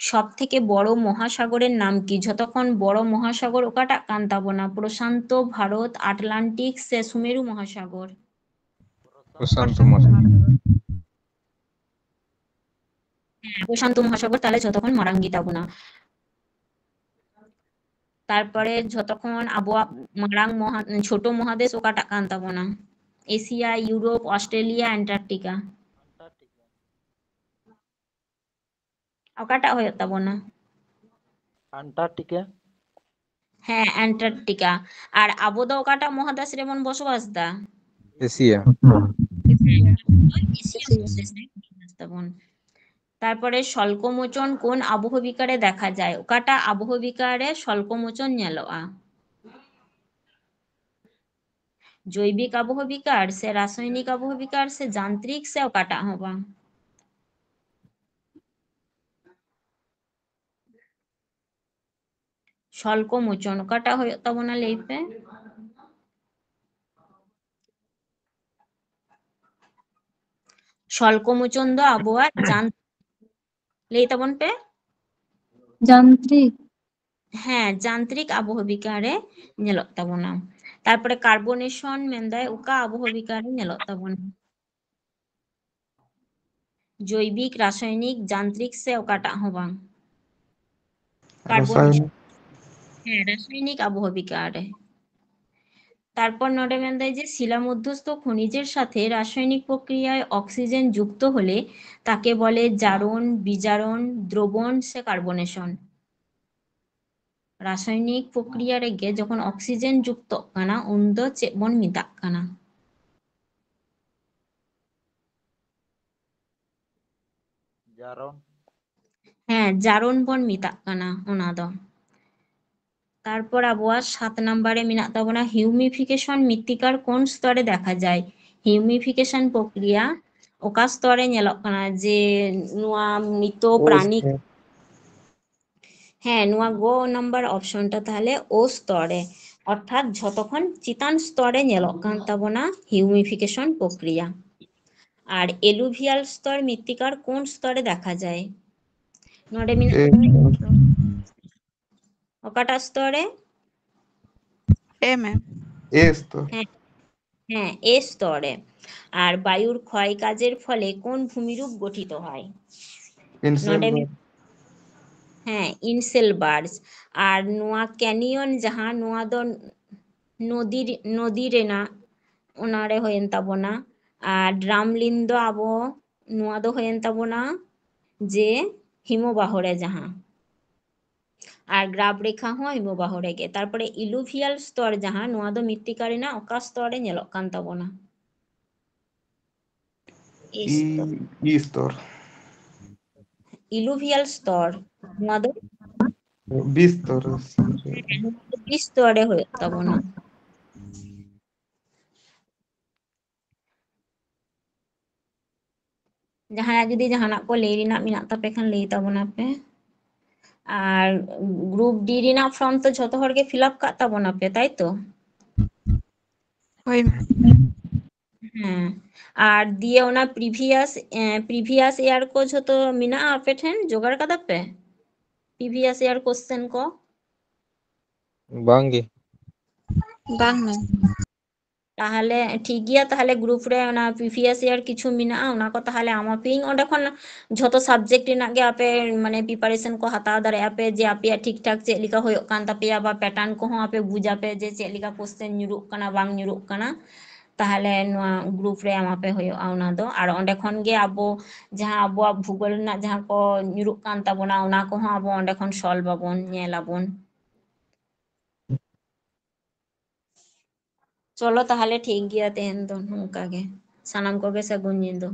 ᱥᱚᱵ ᱛᱷᱮᱠᱮ ᱵᱚᱲᱚ ᱢᱚᱦᱟᱥᱟᱜᱚᱨᱮᱨ ᱱᱟᱢ ᱠᱤ? ᱡᱷᱚᱛᱚ ᱠᱷᱚᱱ ᱵᱚᱲᱚ ᱢᱚᱦᱟᱥᱟᱜᱚᱨ ᱚᱠᱟᱴᱟᱜ ᱠᱟᱱ ᱛᱟᱵᱚᱱᱟ? ᱯᱨᱚᱥᱟᱱᱛᱚ, ᱵᱷᱟᱨᱚᱛ, ᱟᱴᱞᱟᱱᱴᱤᱠ ᱥᱮ ᱥᱩᱢᱮᱨᱩ ᱢᱚᱦᱟᱥᱟᱜᱚᱨ? ᱯᱨᱚᱥᱟᱱᱛᱚ ᱢᱚᱦᱟᱥᱟᱜᱚᱨ᱾ ᱦᱮᱸ, ᱯᱨᱚᱥᱟᱱᱛᱚ ᱢᱚᱦᱟᱥᱟᱜᱚᱨ ᱛᱟᱦᱞᱮ ᱡᱷᱚᱛᱚ ᱠᱷᱚᱱ ᱢᱟᱨᱟᱝ ᱜᱮ ᱛᱟᱵᱚᱱᱟ᱾ ᱛᱟᱨᱯᱚᱨᱮ ᱡᱷᱚᱛᱚ ᱠᱷᱚᱱ ᱟᱵᱚᱣᱟᱜ ᱢᱟᱨᱟᱝ ᱢᱚᱦᱟ-, ᱪᱷᱳᱴᱳ ᱢᱚᱦᱟᱫᱮᱥ ᱚᱠᱟᱴᱟᱜ ᱠᱟᱱ ᱛᱟᱵᱚᱱᱟ? Asia, Europe, Australia, Antarctica. ᱚᱠᱟᱴᱟᱜ ᱦᱩᱭᱩᱜ ᱛᱟᱵᱚᱱᱟ? ᱟᱱᱴᱟᱨᱠᱴᱤᱠᱟ᱾ ᱦᱮᱸ, ᱮᱱᱴᱟᱨᱠᱴᱤᱠᱟ᱾ ᱟᱨ ᱟᱵᱚ ᱫᱚ ᱚᱠᱟᱴᱟᱜ ᱢᱚᱦᱟᱫᱮᱥ ᱨᱮᱵᱚᱱ ᱵᱚᱥᱚᱵᱟᱥ ᱫᱟ? ᱮᱥᱤᱭᱟ᱾ ᱮᱥᱤᱭᱟ ᱢᱚᱦᱟᱫᱮᱥ ᱨᱮ ᱵᱚᱥᱚᱵᱟᱥ ᱫᱟᱵᱚᱱ᱾ ᱛᱟᱨᱯᱚᱨᱮ ᱥᱚᱞᱠᱚᱢᱳᱪᱚᱱ ᱠᱳᱱ ᱟᱵᱚᱦᱚᱵᱤᱠᱟᱨ ᱨᱮ ᱫᱮᱠᱷᱟ ᱡᱟᱭ? ᱚᱠᱟᱴᱟᱜ ᱟᱵᱚᱦᱚᱵᱤᱠᱟᱨ ᱨᱮ ᱥᱚᱞᱠᱚᱢᱳᱪᱚᱱ ᱧᱮᱞᱚᱜᱼᱟ? ᱡᱳᱭᱵᱤᱠ ᱟᱵᱚᱦᱚᱵᱤᱠᱟᱨ ᱥᱮ ᱨᱟᱥᱟᱭᱚᱱᱤᱠ ᱟᱵᱚᱦᱚᱵᱤᱠᱟᱨ ᱥᱮ ᱡᱟᱱᱛᱨᱤᱠ ᱥᱮ ᱚᱠᱟᱴᱟᱜ ᱦᱚᱸ ᱵᱟᱝ? ᱥᱚᱞᱠᱚᱢᱳᱪᱚᱱ ᱚᱠᱟᱴᱟᱜ ᱦᱩᱭᱩᱜ ᱛᱟᱵᱚᱱᱟ ᱞᱟᱹᱭ ᱯᱮ? ᱥᱚᱞᱠᱚᱢᱳᱪᱚᱱ ᱫᱚ ᱟᱵᱚᱣᱟᱜ ᱡᱟᱱ-, ᱞᱟᱹᱭ ᱛᱟᱵᱚᱱ ᱯᱮ᱾ ᱡᱟᱱᱛᱨᱤᱠ᱾ ᱦᱮᱸ, ᱡᱟᱱᱛᱨᱤᱠ ᱟᱵᱚᱦᱚᱵᱤᱠᱟᱨ ᱨᱮ ᱧᱮᱞᱚᱜ ᱛᱟᱵᱚᱱᱟ᱾ ᱛᱟᱨᱯᱚᱨᱮ ᱠᱟᱨᱵᱚᱱᱮᱥᱚᱱ ᱢᱮᱱᱫᱟᱭ ᱚᱠᱟ ᱟᱵᱚᱦᱚᱵᱤᱠᱟᱨ ᱨᱮ ᱧᱮᱞᱚᱜ ᱛᱟᱵᱚᱱᱟ? ᱡᱳᱭᱵᱤᱠ, ᱨᱟᱥᱟᱭᱚᱱᱤᱠ, ᱡᱟᱱᱛᱨᱤᱠ ᱥᱮ ᱚᱠᱟᱴᱟᱜ ᱦᱚᱸ ᱵᱟᱝ? ᱠᱟᱨᱵᱚᱱ ᱨᱟᱥᱟᱭᱚᱱᱤᱠ᱾ ᱦᱮᱸ, ᱨᱟᱥᱟᱭᱚᱱᱤᱠ ᱟᱵᱚᱦᱚᱵᱤᱠᱟᱨ ᱨᱮ᱾ তারপর ᱱᱚᱰᱮ ᱢᱮᱱᱫᱟᱭ ᱡᱮ শিলা মধ্যস্থ খনিজের সাথে রাসায়নিক প্রক্রিয়ায় অক্সিজেন যুক্ত হলে তাকে বলে জারণ, বিজারণ, দ্রবণ ᱥᱮ কার্বনেশন? রাসায়নিক প্রক্রিয়া ᱨᱮᱜᱮ ᱡᱚᱠᱷᱚᱱ ᱚᱠᱥᱤᱡᱮᱱ ᱡᱩᱠᱛᱚᱜ ᱠᱟᱱᱟ, ᱩᱱᱫᱚ ᱪᱮᱫ ᱵᱚᱱ ᱢᱮᱛᱟᱜ ᱠᱟᱱᱟ? ᱡᱟᱨᱚᱱ᱾ ᱦᱮᱸ, ᱡᱟᱨᱚᱱ ᱵᱚᱱ ᱢᱮᱛᱟᱜ ᱠᱟᱱᱟ ᱚᱱᱟ ᱫᱚ᱾ ᱛᱟᱨᱯᱚᱨ ᱟᱵᱚᱣᱟᱜ ᱥᱟᱛ ᱱᱟᱢᱵᱟᱨ ᱨᱮ ᱢᱮᱱᱟᱜ ᱛᱟᱵᱚᱱᱟ হিউমিফিকেশন। মৃত্তিকার কোন স্তরে দেখা যায়? হিউমিফিকেশন প্রক্রিয়া ᱚᱠᱟ স্তরে ᱧᱮᱞᱚᱜ ᱠᱟᱱᱟ ᱡᱮ ᱱᱚᱣᱟ ᱢᱤᱛᱚ ᱳ ᱯᱨᱟᱱᱤ ᱥᱛᱚᱨ᱾ ᱦᱮᱸ, ᱱᱚᱣᱟ ᱜᱚ ᱱᱟᱢᱵᱟᱨ ᱚᱯᱥᱚᱱ ᱴᱟ ᱛᱟᱦᱞᱮ ᱳ ᱥᱛᱚᱨ ᱨᱮ, ᱚᱨᱛᱷᱟᱛ ᱡᱷᱚᱛᱚ ᱠᱷᱚᱱ ᱪᱮᱛᱟᱱ ᱥᱛᱚᱨ ᱨᱮ ᱧᱮᱞᱚᱜ ᱠᱟᱱ ᱛᱟᱵᱚᱱᱟ হিউমিফিকেশন ᱯᱨᱚᱠᱨᱤᱭᱟ᱾ ᱟᱨ alluvial স্তর মৃত্তিকার কোন স্তরে দেখা যায়? ᱱᱚᱰᱮ ᱢᱮᱱᱟᱜ ᱚᱠᱟᱴᱟᱜ স্তরে? A, ma'am. A স্তর। হ্যাঁ, হ্যাঁ, A স্তরে। আর বায়ুর ক্ষয় কাজের ফলে কোন ভূমিরূপ গঠিত হয়? নডে হ্যাঁ, ইনসেল বার্স। আর নোয়া ক্যানিয়ন, ᱡᱟᱦᱟᱸ ᱱᱚᱣᱟ ᱫᱚ ᱱᱚᱫᱤ ᱨᱮ- ᱱᱚᱫᱤ ᱨᱮᱱᱟᱜ, ᱚᱱᱟᱨᱮ ᱦᱩᱭᱮᱱ ᱛᱟᱵᱚᱱᱟ᱾ ᱟᱨ ᱰᱨᱟᱢᱞᱤᱱ ᱫᱚ ᱟᱵᱚ ᱱᱚᱣᱟ ᱫᱚ ᱦᱩᱭᱮᱱ ᱛᱟᱵᱚᱱᱟ ᱡᱮ ᱦᱤᱢᱚᱵᱟᱦᱚ ᱨᱮ ᱡᱟᱦᱟᱸ, ᱟᱨ ᱜᱨᱟᱯ ᱨᱮᱠᱷᱟ ᱦᱚᱸ ᱦᱤᱢᱚᱵᱟᱦᱚ ᱨᱮᱜᱮ᱾ ᱛᱟᱨᱯᱚᱨᱮ alluvial স্তর ᱡᱟᱦᱟᱸ, ᱱᱚᱣᱟ ᱫᱚ ᱢᱤᱛᱛᱤᱠᱟ ᱨᱮᱱᱟᱜ ᱚᱠᱟ স্তর ᱨᱮ ᱧᱮᱞᱚᱜ ᱠᱟᱱ ᱛᱟᱵᱚᱱᱟ? ᱤ ᱤ ᱥᱛᱚᱨ᱾ Alluvial স্তর, ᱱᱚᱣᱟ ᱫᱚ ᱵᱤ ᱥᱛᱚᱨ᱾ ᱵᱤ ᱥᱛᱚᱨ ᱨᱮ ᱦᱩᱭᱩᱜ ᱛᱟᱵᱚᱱᱟ᱾ ᱡᱟᱦᱟᱸᱭᱟᱜ ᱡᱩᱫᱤ ᱡᱟᱦᱟᱱᱟᱜ ᱠᱚ ᱞᱟᱹᱭ ᱨᱮᱱᱟᱜ ᱢᱮᱱᱟᱜ ᱛᱟᱯᱮ ᱠᱷᱟᱱ ᱞᱟᱹᱭ ᱛᱟᱵᱚᱱᱟ ᱯᱮ᱾ ᱟᱨ ᱜᱨᱩᱯ ᱰᱤ ᱨᱮᱱᱟᱜ ᱯᱷᱨᱚᱢ ᱛᱚ ᱡᱷᱚᱛᱚ ᱦᱚᱲ ᱜᱮ ᱯᱷᱤᱞᱟᱯ ᱠᱟᱜ ᱛᱟᱵᱚᱱᱟ ᱯᱮ, ᱛᱟᱭ ᱛᱚ? ᱦᱳᱭ, ma'am. ᱦᱮᱸ, ᱟᱨ ᱫᱤᱭᱮ ᱚᱱᱟ previous previous year ᱠᱚ ᱡᱷᱚᱛᱚ ᱢᱮᱱᱟᱜᱼᱟ ᱟᱯᱮ ᱴᱷᱮᱱ, ᱡᱚᱜᱟᱲ ᱠᱟᱫᱟ ᱯᱮ previous year question ᱠᱚ? ᱵᱟᱝ ᱜᱮ᱾ ᱵᱟᱝ, ma'am. ᱛᱟᱦᱚᱞᱮ ᱴᱷᱤᱠ ᱜᱮᱭᱟ, ᱛᱟᱦᱚᱞᱮ ᱜᱨᱩᱯ ᱨᱮ ᱚᱱᱟ previous year ᱠᱤᱪᱷᱩ ᱢᱮᱱᱟᱜᱼᱟ, ᱚᱱᱟ ᱠᱚ ᱛᱟᱦᱚᱞᱮ ᱮᱢᱟᱯᱮᱭᱟᱹᱧ᱾ ᱚᱸᱰᱮ ᱠᱷᱚᱱ ᱡᱷᱚᱛᱚ subject ᱨᱮᱱᱟᱜ ᱜᱮ ᱟᱯᱮ ᱢᱟᱱᱮ preparation ᱠᱚ ᱦᱟᱛᱟᱣ ᱫᱟᱲᱮᱭᱟᱜᱼᱟ ᱯᱮ, ᱡᱮ ᱟᱯᱮᱭᱟᱜ ᱴᱷᱤᱠ ᱴᱷᱟᱠ ᱪᱮᱫ ᱞᱮᱠᱟ ᱦᱩᱭᱩᱜ ᱠᱟᱱ ᱛᱟᱯᱮᱭᱟ, ᱵᱟ pattern ᱠᱚᱦᱚᱸ ᱟᱯᱮ ᱵᱩᱡᱟᱯᱮ ᱡᱮ ᱪᱮᱫ ᱞᱮᱠᱟ question ᱧᱩᱨᱩᱜ ᱠᱟᱱᱟ, ᱵᱟᱝ ᱧᱩᱨᱩᱜ ᱠᱟᱱᱟ᱾ ᱛᱟᱦᱚᱞᱮ ᱱᱚᱣᱟ ᱜᱨᱩᱯ ᱨᱮ ᱮᱢᱟᱯᱮ ᱦᱩᱭᱩᱜᱼᱟ ᱚᱱᱟ ᱫᱚ᱾ ᱟᱨ ᱚᱸᱰᱮ ᱠᱷᱚᱱ ᱜᱮ ᱟᱵᱚ ᱡᱟᱦᱟᱸ ᱟᱵᱚᱣᱟᱜ ᱵᱷᱩᱜᱳᱞ ᱨᱮᱱᱟᱜ ᱡᱟᱦᱟᱸ ᱠᱚ ᱧᱩᱨᱩᱜ ᱠᱟᱱ ᱛᱟᱵᱚᱱᱟ, ᱚᱱᱟ ᱠᱚᱦᱚᱸ ᱟᱵᱚ ᱚᱸᱰᱮ ᱠᱷᱚᱱ solve ᱟᱵᱚᱱ, ᱧᱮᱞ ᱟᱵᱚᱱ᱾ ᱪᱚᱞᱚ ᱛᱟᱦᱚᱞᱮ ᱴᱷᱤᱠ ᱜᱮᱭᱟ, ᱛᱮᱦᱮᱧ ᱫᱚ ᱱᱚᱝᱠᱟ ᱜᱮ᱾ ᱥᱟᱱᱟᱢ ᱠᱚᱜᱮ ᱥᱟᱹᱜᱩᱱ ᱧᱤᱫᱟᱹ᱾